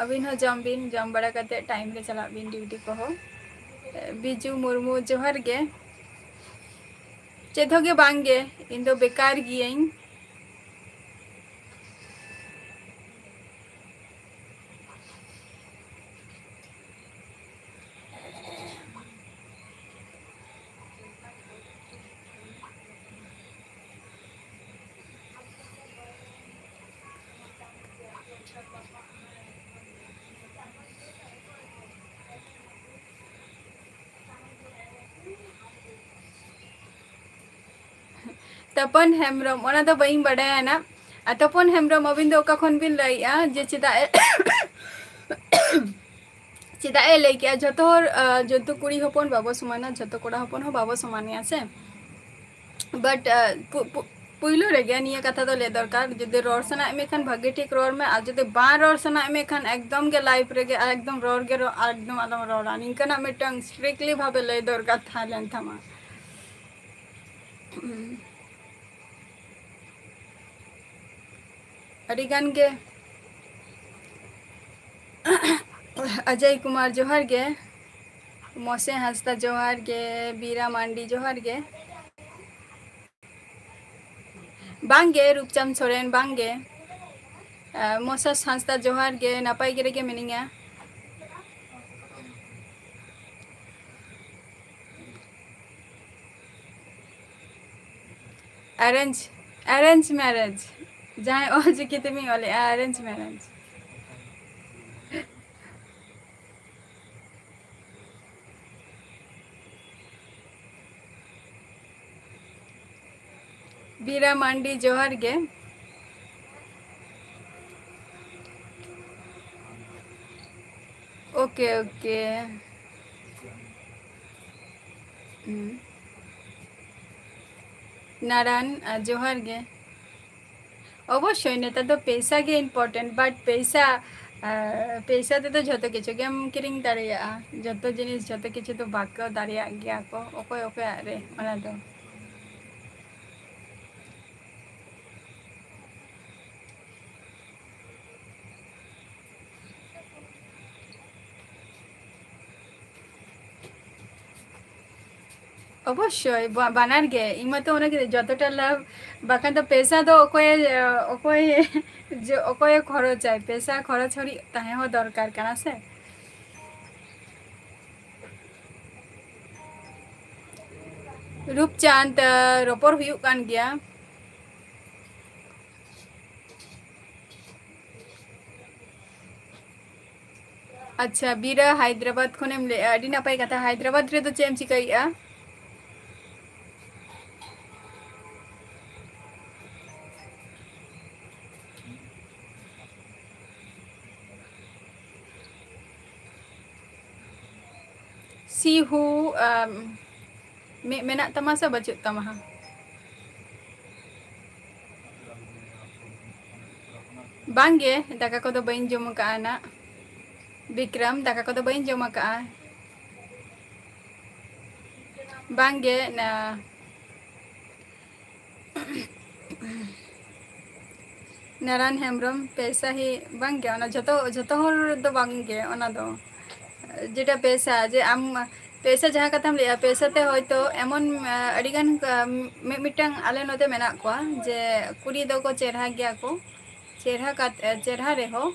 ᱟᱹᱵᱤᱱ ᱦᱚᱸ ᱡᱚᱢ ᱵᱤᱱ, ᱡᱚᱢ ᱵᱟᱲᱟ ᱠᱟᱛᱮ time ᱨᱮ ᱪᱟᱞᱟᱜ ᱵᱤᱱ duty ᱠᱚᱦᱚᱸ᱾ ᱵᱤᱡᱩ ᱢᱩᱨᱢᱩ, ᱡᱚᱦᱟᱨ ᱜᱮ᱾ ᱪᱮᱫ ᱦᱚᱸ ᱜᱮ ᱵᱟᱝ ᱜᱮ, ᱤᱧ ᱫᱚ ᱵᱮᱠᱟᱨ ᱜᱤᱭᱟᱹᱧ᱾ ᱛᱚᱯᱚᱱ ᱦᱮᱢᱵᱨᱚᱢ, ᱚᱱᱟ ᱫᱚ ᱵᱟᱹᱧ ᱵᱟᱰᱟᱭᱟ ᱱᱟ᱾ ᱟᱨ ᱛᱚᱯᱚᱱ ᱦᱮᱢᱵᱨᱚᱢ, ᱟᱹᱵᱤᱱ ᱫᱚ ᱚᱠᱟ ᱠᱷᱚᱱ ᱵᱤᱱ ᱞᱟᱹᱭᱮᱜᱼᱟ? ᱡᱮ ᱪᱮᱫᱟᱜ ᱮ, ᱪᱮᱫᱟᱜ ᱮ ᱞᱟᱹᱭ ᱠᱮᱜᱼᱟ? ᱡᱷᱚᱛᱚ ᱦᱚᱲ, ᱟᱸ, ᱡᱷᱚᱛᱚ ᱠᱩᱲᱤ ᱦᱚᱯᱚᱱ ᱵᱟᱵᱚ ᱥᱚᱢᱟᱱᱟ, ᱡᱷᱚᱛᱚ ᱠᱚᱲᱟ ᱦᱚᱯᱚᱱ ᱦᱚᱸ ᱵᱟᱵᱚ ᱥᱚᱢᱟᱱᱮᱜᱼᱟ ᱥᱮ᱾ But, ᱟᱸ, ᱯᱩ-, ᱯᱩ-, ᱯᱩᱭᱞᱩ ᱨᱮᱜᱮ ᱱᱤᱭᱟᱹ ᱠᱟᱛᱷᱟ ᱫᱚ ᱞᱟᱹᱭ ᱫᱚᱨᱠᱟᱨ, ᱡᱩᱫᱤ ᱨᱚᱲ ᱥᱟᱱᱟᱭᱮᱫ ᱢᱮ ᱠᱷᱟᱱ ᱵᱷᱟᱜᱮ ᱴᱷᱤᱠ ᱨᱚᱲ ᱢᱮ, ᱟᱨ ᱡᱩᱫᱤ ᱵᱟᱝ ᱨᱚᱲ ᱥᱟᱱᱟᱭᱮᱫ ᱢᱮ ᱠᱷᱟᱱ ᱮᱠᱫᱚᱢ ᱜᱮ live ᱨᱮᱜᱮ, ᱟᱨ ᱮᱠᱫᱚᱢ ᱨᱚᱲ ᱜᱮ ᱨᱚ-, ᱮᱠᱫᱚᱢ ᱟᱞᱚᱢ ᱨᱚᱲᱟ᱾ ᱱᱤᱝᱠᱟᱹᱱᱟᱜ ᱢᱤᱫᱴᱟᱝ strictly ᱵᱷᱟᱵᱮ ᱞᱟᱹᱭ ᱫᱚᱨᱠᱟᱨ ᱛᱟᱦᱮᱸ ᱞᱮᱱ ᱛᱟᱢᱟ᱾ ᱟᱹᱰᱤ ᱜᱟᱱ ᱜᱮ᱾ ᱚᱡᱚᱭ ᱠᱩᱢᱟᱨ, ᱡᱚᱦᱟᱨ ᱜᱮ᱾ ᱢᱚᱥᱮ ᱦᱟᱸᱥᱫᱟ, ᱡᱚᱦᱟᱨ ᱜᱮ᱾ ᱵᱤᱨᱟ ᱢᱟᱱᱰᱤ, ᱡᱚᱦᱟᱨ ᱜᱮ᱾ ᱵᱟᱝ ᱜᱮ, ᱨᱩᱯᱪᱟᱸᱫᱽ ᱥᱚᱨᱮᱱ, ᱵᱟᱝ ᱜᱮ᱾ ᱟᱨ ᱢᱚᱥᱟᱥ ᱦᱟᱸᱥᱫᱟ, ᱡᱚᱦᱟᱨ ᱜᱮ, ᱱᱟᱯᱟᱭ ᱜᱮ ᱨᱮᱜᱮ ᱢᱤᱱᱟᱹᱧᱟ᱾ Arrange, arrange marriage. ᱡᱟᱦᱟᱸᱭ ᱚᱞ ᱪᱤᱠᱤ ᱛᱮᱵᱤᱱ ᱚᱞᱮᱜᱼᱟ, arrange marriage᱾ ᱵᱤᱨᱟ ᱢᱟᱱᱰᱤ, ᱡᱚᱦᱟᱨ ᱜᱮ᱾ OK, OK᱾ ᱦᱩᱸ᱾ ᱱᱟᱨᱟᱱ, ᱟᱨ ᱡᱚᱦᱟᱨ ᱜᱮ᱾ ᱚᱵᱚᱥᱥᱳᱭ, ᱱᱮᱛᱟᱨ ᱫᱚ ᱯᱮᱭᱥᱟ ᱜᱮ important, but ᱯᱮᱭᱥᱟ, ᱟᱨ ᱯᱮᱭᱥᱟ ᱛᱮᱫᱚ ᱡᱷᱚᱛᱚ ᱠᱤᱪᱷᱩ ᱜᱮᱢ ᱠᱤᱨᱤᱧ ᱫᱟᱲᱮᱭᱟᱜᱼᱟ᱾ ᱡᱷᱚᱛᱚ ᱡᱤᱱᱤᱥ, ᱡᱷᱚᱛᱚ ᱠᱤᱪᱷᱩ ᱫᱚ ᱵᱟᱠᱚ ᱫᱟᱲᱮᱭᱟᱜ ᱜᱮᱭᱟ ᱠᱚ, ᱚᱠᱚᱭ ᱚᱠᱚᱭᱟᱜ ᱨᱮ ᱚᱱᱟ ᱫᱚ᱾ ᱚᱵᱚᱥᱥᱳᱭ, ᱵᱟ-, ᱵᱟᱱᱟᱨ ᱜᱮ᱾ ᱤᱧ ᱢᱟᱛᱚ ᱚᱱᱟ ᱜᱮ, ᱡᱚᱛᱚᱴᱟ ᱞᱟᱵᱷ, ᱵᱟᱠᱷᱟᱱ ᱫᱚ ᱯᱮᱭᱥᱟ ᱫᱚ ᱚᱠᱚᱭᱮ, ᱚᱠᱚᱭ, ᱡᱚ-, ᱚᱠᱚᱭᱮ ᱠᱷᱚᱨᱚᱪᱟᱭ? ᱯᱮᱭᱥᱟ ᱠᱷᱚᱨᱚᱪ ᱦᱚᱨᱤᱡ ᱛᱟᱦᱮᱸ ᱦᱚᱸ ᱫᱚᱨᱠᱟᱨ ᱠᱟᱱᱟ ᱥᱮ᱾ ᱨᱩᱯᱪᱟᱸᱫᱽ, ᱨᱚᱯᱚᱲ ᱦᱩᱭᱩᱜ ᱠᱟᱱ ᱜᱮᱭᱟ᱾ ᱟᱪᱪᱷᱟ, ᱵᱤᱨᱟ ᱦᱟᱭᱫᱨᱟᱵᱟᱫᱽ ᱠᱷᱚᱱᱮᱢ ᱞᱟᱹᱭᱮᱜᱼᱟ, ᱟᱹᱰᱤ ᱱᱟᱯᱟᱭ ᱠᱟᱛᱷᱟ᱾ ᱦᱟᱭᱫᱨᱟᱵᱟᱫᱽ ᱨᱮᱫᱚ ᱪᱮᱫ ᱮᱢ ᱪᱤᱠᱟᱹᱭᱮᱜᱼᱟ? See who, um, ᱢᱮ-, ᱢᱮᱱᱟᱜ ᱛᱟᱢᱟ ᱥᱮ ᱵᱟᱹᱪᱩᱜ ᱛᱟᱢᱟ ᱦᱟᱸᱜ? ᱵᱟᱝᱜᱮ, ᱫᱟᱠᱟ ᱠᱚᱫᱚ ᱵᱟᱹᱧ ᱡᱚᱢ ᱟᱠᱟᱜᱼᱟ ᱱᱟᱜ᱾ ᱵᱤᱠᱨᱚᱢ, ᱫᱟᱠᱟ ᱠᱚᱫᱚ ᱵᱟᱹᱧ ᱡᱚᱢ ᱟᱠᱟᱜᱼᱟ᱾ ᱵᱟᱝᱜᱮ, ᱱᱟ-, ᱱᱟᱨᱟᱱ ᱦᱮᱢᱵᱨᱚᱢ, ᱯᱮᱭᱥᱟ ᱦᱤ ᱵᱟᱝᱜᱮ, ᱚᱱᱟ ᱡᱷᱚᱛᱚ, ᱡᱷᱚᱛᱚ ᱦᱚᱲ ᱫᱚ ᱵᱟᱝᱜᱮ, ᱚᱱᱟ ᱫᱚ ᱡᱮᱴᱟ ᱯᱮᱭᱥᱟ, ᱡᱮ ᱟᱢ ᱯᱮᱭᱥᱟ ᱡᱟᱦᱟᱸ ᱠᱟᱛᱷᱟᱢ ᱞᱟᱹᱭᱟ, ᱯᱮᱭᱥᱟ ᱛᱮ ᱦᱚᱭᱛᱳ ᱮᱢᱚᱱ, ᱟᱹᱰᱤᱜᱟᱱ, ᱢᱤ-, ᱢᱤᱫᱴᱟᱝ ᱟᱞᱮ ᱱᱚᱛᱮ ᱢᱮᱱᱟᱜ ᱠᱚᱣᱟ ᱡᱮ ᱠᱩᱲᱤ ᱫᱚᱠᱚ ᱪᱮᱨᱦᱟ ᱜᱮᱭᱟ ᱠᱚ, ᱪᱮᱨᱦᱟ ᱠᱟᱛ-, ᱪᱮᱨᱦᱟ ᱨᱮᱦᱚᱸ,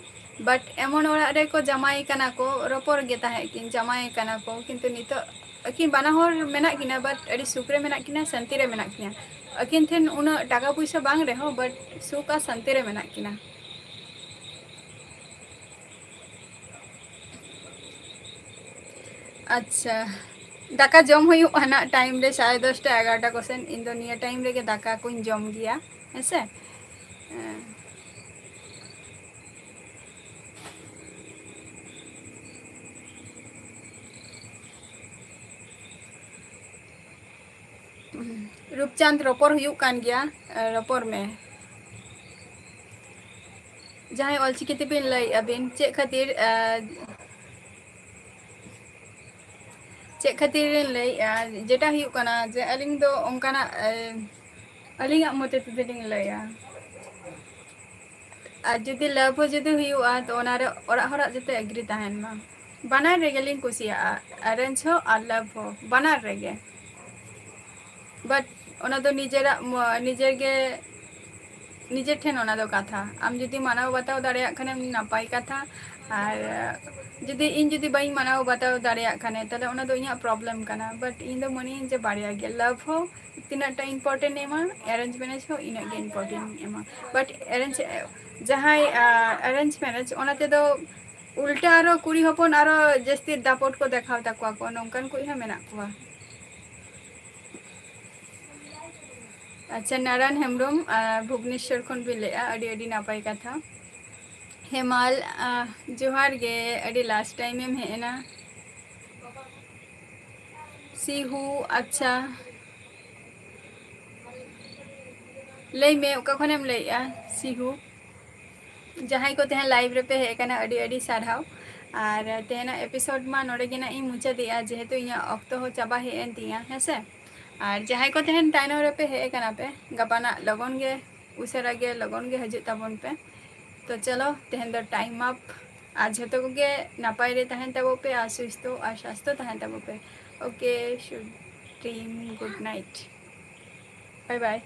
but ᱮᱢᱚᱱ ᱚᱲᱟᱜ ᱨᱮᱠᱚ ᱡᱟᱶᱟᱭ ᱠᱟᱱᱟ ᱠᱚ, ᱨᱚᱯᱚᱲ ᱜᱮ ᱛᱟᱦᱮᱸ ᱠᱤᱱ, ᱡᱟᱶᱟᱭ ᱠᱟᱱᱟ ᱠᱚ, ᱠᱤᱱᱛᱩ ᱱᱤᱛᱚᱜ ᱟᱹᱠᱤᱱ ᱵᱟᱱᱟ ᱦᱚᱲ ᱢᱮᱱᱟᱜ ᱠᱤᱱᱟ, but ᱟᱹᱰᱤ ᱥᱩᱠ ᱨᱮ ᱢᱮᱱᱟᱜ ᱠᱤᱱᱟ, ᱥᱟᱱᱛᱤ ᱨᱮ ᱢᱮᱱᱟᱜ ᱠᱤᱱᱟ᱾ ᱟᱹᱠᱤᱱ ᱴᱷᱮᱱ ᱩᱱᱟᱹᱜ ᱴᱟᱠᱟ ᱯᱩᱭᱥᱟᱹ ᱵᱟᱝ ᱨᱮᱦᱚᱸ, but ᱥᱩᱠ ᱟᱨ ᱥᱟᱱᱛᱤ ᱨᱮ ᱢᱮᱱᱟᱜ ᱠᱤᱱᱟ᱾ ᱟᱪᱪᱷᱟ, ᱫᱟᱠᱟ ᱡᱚᱢ ᱦᱩᱭᱩᱜᱼᱟ ᱱᱟᱜ time ᱨᱮ, ᱥᱟᱲᱮ ᱫᱚᱥᱴᱟ ᱮᱜᱟᱨᱚᱴᱟ ᱠᱚᱥᱮᱱ᱾ ᱤᱧ ᱫᱚ ᱱᱤᱭᱟᱹ time ᱨᱮᱜᱮ ᱫᱟᱠᱟ ᱠᱚᱧ ᱡᱚᱢ ᱜᱮᱭᱟ, ᱦᱮᱸᱥᱮ᱾ ᱦᱮᱸ᱾ ᱨᱩᱯᱪᱟᱸᱫᱽ, ᱨᱚᱯᱚᱲ ᱦᱩᱭᱩᱜ ᱠᱟᱱ ᱜᱮᱭᱟ, ᱨᱚᱯᱚᱲ ᱢᱮ᱾ ᱡᱟᱦᱟᱸᱭ ᱚᱞᱪᱤᱠᱤ ᱛᱮᱵᱤᱱ ᱞᱟᱹᱭᱮᱫᱼᱟ ᱵᱤᱱ, ᱪᱮᱫ ᱠᱷᱟᱹᱛᱤᱨ, ᱟᱨ ᱪᱮᱫ ᱠᱷᱟᱹᱛᱤᱨ ᱞᱤᱧ ᱞᱟᱹᱭᱮᱫᱼᱟ, ᱡᱮᱴᱟ ᱦᱩᱭᱩᱜ ᱠᱟᱱᱟ ᱡᱮ ᱟᱹᱞᱤᱧ ᱫᱚ ᱚᱱᱠᱟᱱᱟᱜ, ᱮ, ᱟᱹᱞᱤᱧᱟᱜ ᱢᱚᱛᱮ ᱛᱮᱫᱚ ᱞᱤᱧ ᱞᱟᱹᱭᱟ, ᱟᱨ ᱡᱩᱫᱤ love ᱦᱚᱸ ᱡᱩᱫᱤ ᱦᱩᱭᱩᱜᱼᱟ, ᱛᱚ ᱚᱱᱟᱨᱮ ᱚᱲᱟᱜ ᱦᱚᱲᱟᱜ ᱡᱟᱛᱮ agree ᱛᱟᱦᱮᱱ ᱢᱟ᱾ ᱵᱟᱱᱟᱨ ᱨᱮᱜᱮ ᱞᱤᱧ ᱠᱩᱥᱤᱭᱟᱜᱼᱟ, arrange ᱦᱚᱸ ᱟᱨ love ᱦᱚᱸ, ᱵᱟᱱᱟᱨ ᱨᱮᱜᱮ᱾ But ᱚᱱᱟ ᱫᱚ ᱱᱤᱡᱮᱨᱟᱜ ᱢᱚ-, ᱱᱤᱡᱮᱨ ᱜᱮ, ᱱᱤᱡᱮᱨ ᱴᱷᱮᱱ ᱚᱱᱟ ᱫᱚ ᱠᱟᱛᱷᱟ᱾ ᱟᱢ ᱡᱩᱫᱤ ᱢᱟᱱᱟᱣ ᱵᱟᱛᱟᱣ ᱫᱟᱲᱮᱭᱟᱜ ᱠᱷᱟᱱᱮᱢ, ᱱᱟᱯᱟᱭ ᱠᱟᱛᱷᱟ, ᱟᱨ ᱡᱩᱫᱤ ᱤᱧ ᱡᱩᱫᱤ ᱵᱟᱹᱧ ᱢᱟᱱᱟᱣ ᱵᱟᱛᱟᱣ ᱫᱟᱲᱮᱭᱟᱜ ᱠᱷᱟᱱᱮ, ᱛᱟᱦᱞᱮ ᱚᱱᱟ ᱫᱚ ᱤᱧᱟᱹᱜ problem ᱠᱟᱱᱟ᱾ But ᱤᱧ ᱫᱚ ᱢᱚᱱᱮᱭᱟᱹᱧ ᱡᱮ ᱵᱟᱨᱭᱟ ᱜᱮ, love ᱦᱚᱸ ᱛᱤᱱᱟᱹᱜ ᱴᱟ important ᱮᱢᱟ, arrange marriage ᱦᱚᱸ ᱤᱱᱟᱹᱜ ᱜᱮ important ᱮᱢᱟ᱾ But arrange, ᱡᱟᱦᱟᱸᱭ, ᱟ, arrange marriage, ᱚᱱᱟ ᱛᱮᱫᱚ ᱩᱞᱴᱟ ᱟᱨᱚ ᱠᱩᱲᱤ ᱦᱚᱯᱚᱱ ᱟᱨᱚ ᱡᱟᱹᱥᱛᱤ ᱫᱟᱯᱚᱴ ᱠᱚ ᱫᱮᱠᱷᱟᱣ ᱛᱟᱠᱚᱣᱟ ᱠᱚ, ᱱᱚᱝᱠᱟᱱ ᱠᱚ ᱦᱚᱸ ᱢᱮᱱᱟᱜ ᱠᱚᱣᱟ᱾ ᱟᱪᱪᱷᱟ, ᱱᱟᱨᱟᱭᱚᱱ ᱦᱮᱢᱵᱨᱚᱢ, ᱟᱨ ᱵᱷᱩᱵᱽᱱᱮᱥᱣᱚᱨ ᱠᱷᱚᱱ ᱵᱤᱱ ᱞᱟᱹᱭᱮᱫᱼᱟ, ᱟᱹᱰᱤ ᱟᱹᱰᱤ ᱱᱟᱯᱟᱭ ᱠᱟᱛᱷᱟ᱾ ᱦᱮᱢᱟᱞ, ᱟᱨ ᱡᱚᱦᱟᱨ ᱜᱮ, ᱟᱹᱰᱤ last time ᱮᱢ ᱦᱮᱡ ᱮᱱᱟ᱾ ᱥᱤᱦᱩ, ᱟᱪᱪᱷᱟ, ᱞᱟᱹᱭ ᱢᱮ, ᱚᱠᱟ ᱠᱷᱚᱱᱮᱢ ᱞᱟᱹᱭᱮᱫᱼᱟ? ᱥᱤᱦᱩ, ᱡᱟᱦᱟᱸᱭ ᱠᱚ ᱛᱮᱦᱮᱧ live ᱨᱮᱯᱮ ᱦᱮᱡ ᱟᱠᱟᱱᱟ, ᱟᱹᱰᱤ ᱟᱹᱰᱤ ᱥᱟᱨᱦᱟᱣ᱾ ᱟᱨ ᱛᱮᱦᱮᱧᱟᱜ episode ᱢᱟ ᱱᱚᱰᱮ ᱜᱮ ᱱᱟᱜ ᱤᱧ ᱢᱩᱪᱟᱹᱫᱮᱜᱼᱟ, ᱡᱮᱦᱮᱛᱩ ᱤᱧᱟᱹᱜ ᱚᱠᱛᱚ ᱦᱚᱸ ᱪᱟᱵᱟ ᱦᱮᱡ ᱮᱱ ᱛᱤᱧᱟ, ᱦᱮᱸ ᱥᱮ᱾ ᱟᱨ ᱡᱟᱦᱟᱸᱭ ᱠᱚ ᱛᱮᱦᱮᱧ ᱛᱟᱭᱱᱚᱢ ᱨᱮᱯᱮ ᱦᱮᱡ ᱟᱠᱟᱱᱟ ᱯᱮ, ᱜᱟᱯᱟ ᱱᱟᱜ ᱞᱚᱜᱚᱱ ᱜᱮ, ᱩᱥᱟᱹᱨᱟ ᱜᱮ, ᱞᱚᱜᱚᱱ ᱜᱮ ᱦᱤᱡᱩᱜ ᱛᱟᱵᱚᱱ ᱯᱮ᱾ ᱛᱚ ᱪᱚᱞᱚ, ᱛᱮᱦᱮᱧ ᱫᱚ time up᱾ ᱟᱨ ᱡᱷᱚᱛᱚ ᱠᱚᱜᱮ ᱱᱟᱯᱟᱭ ᱨᱮ ᱛᱟᱦᱮᱱ ᱛᱟᱵᱚ ᱯᱮ, ᱟᱨ ᱥᱩᱥᱛᱷᱚ ᱟᱨ ᱥᱟᱥᱛᱷᱚ ᱛᱟᱦᱮᱱ ᱛᱟᱵᱚ ᱯᱮ᱾ Okay, sweet dream, good night, bye bye᱾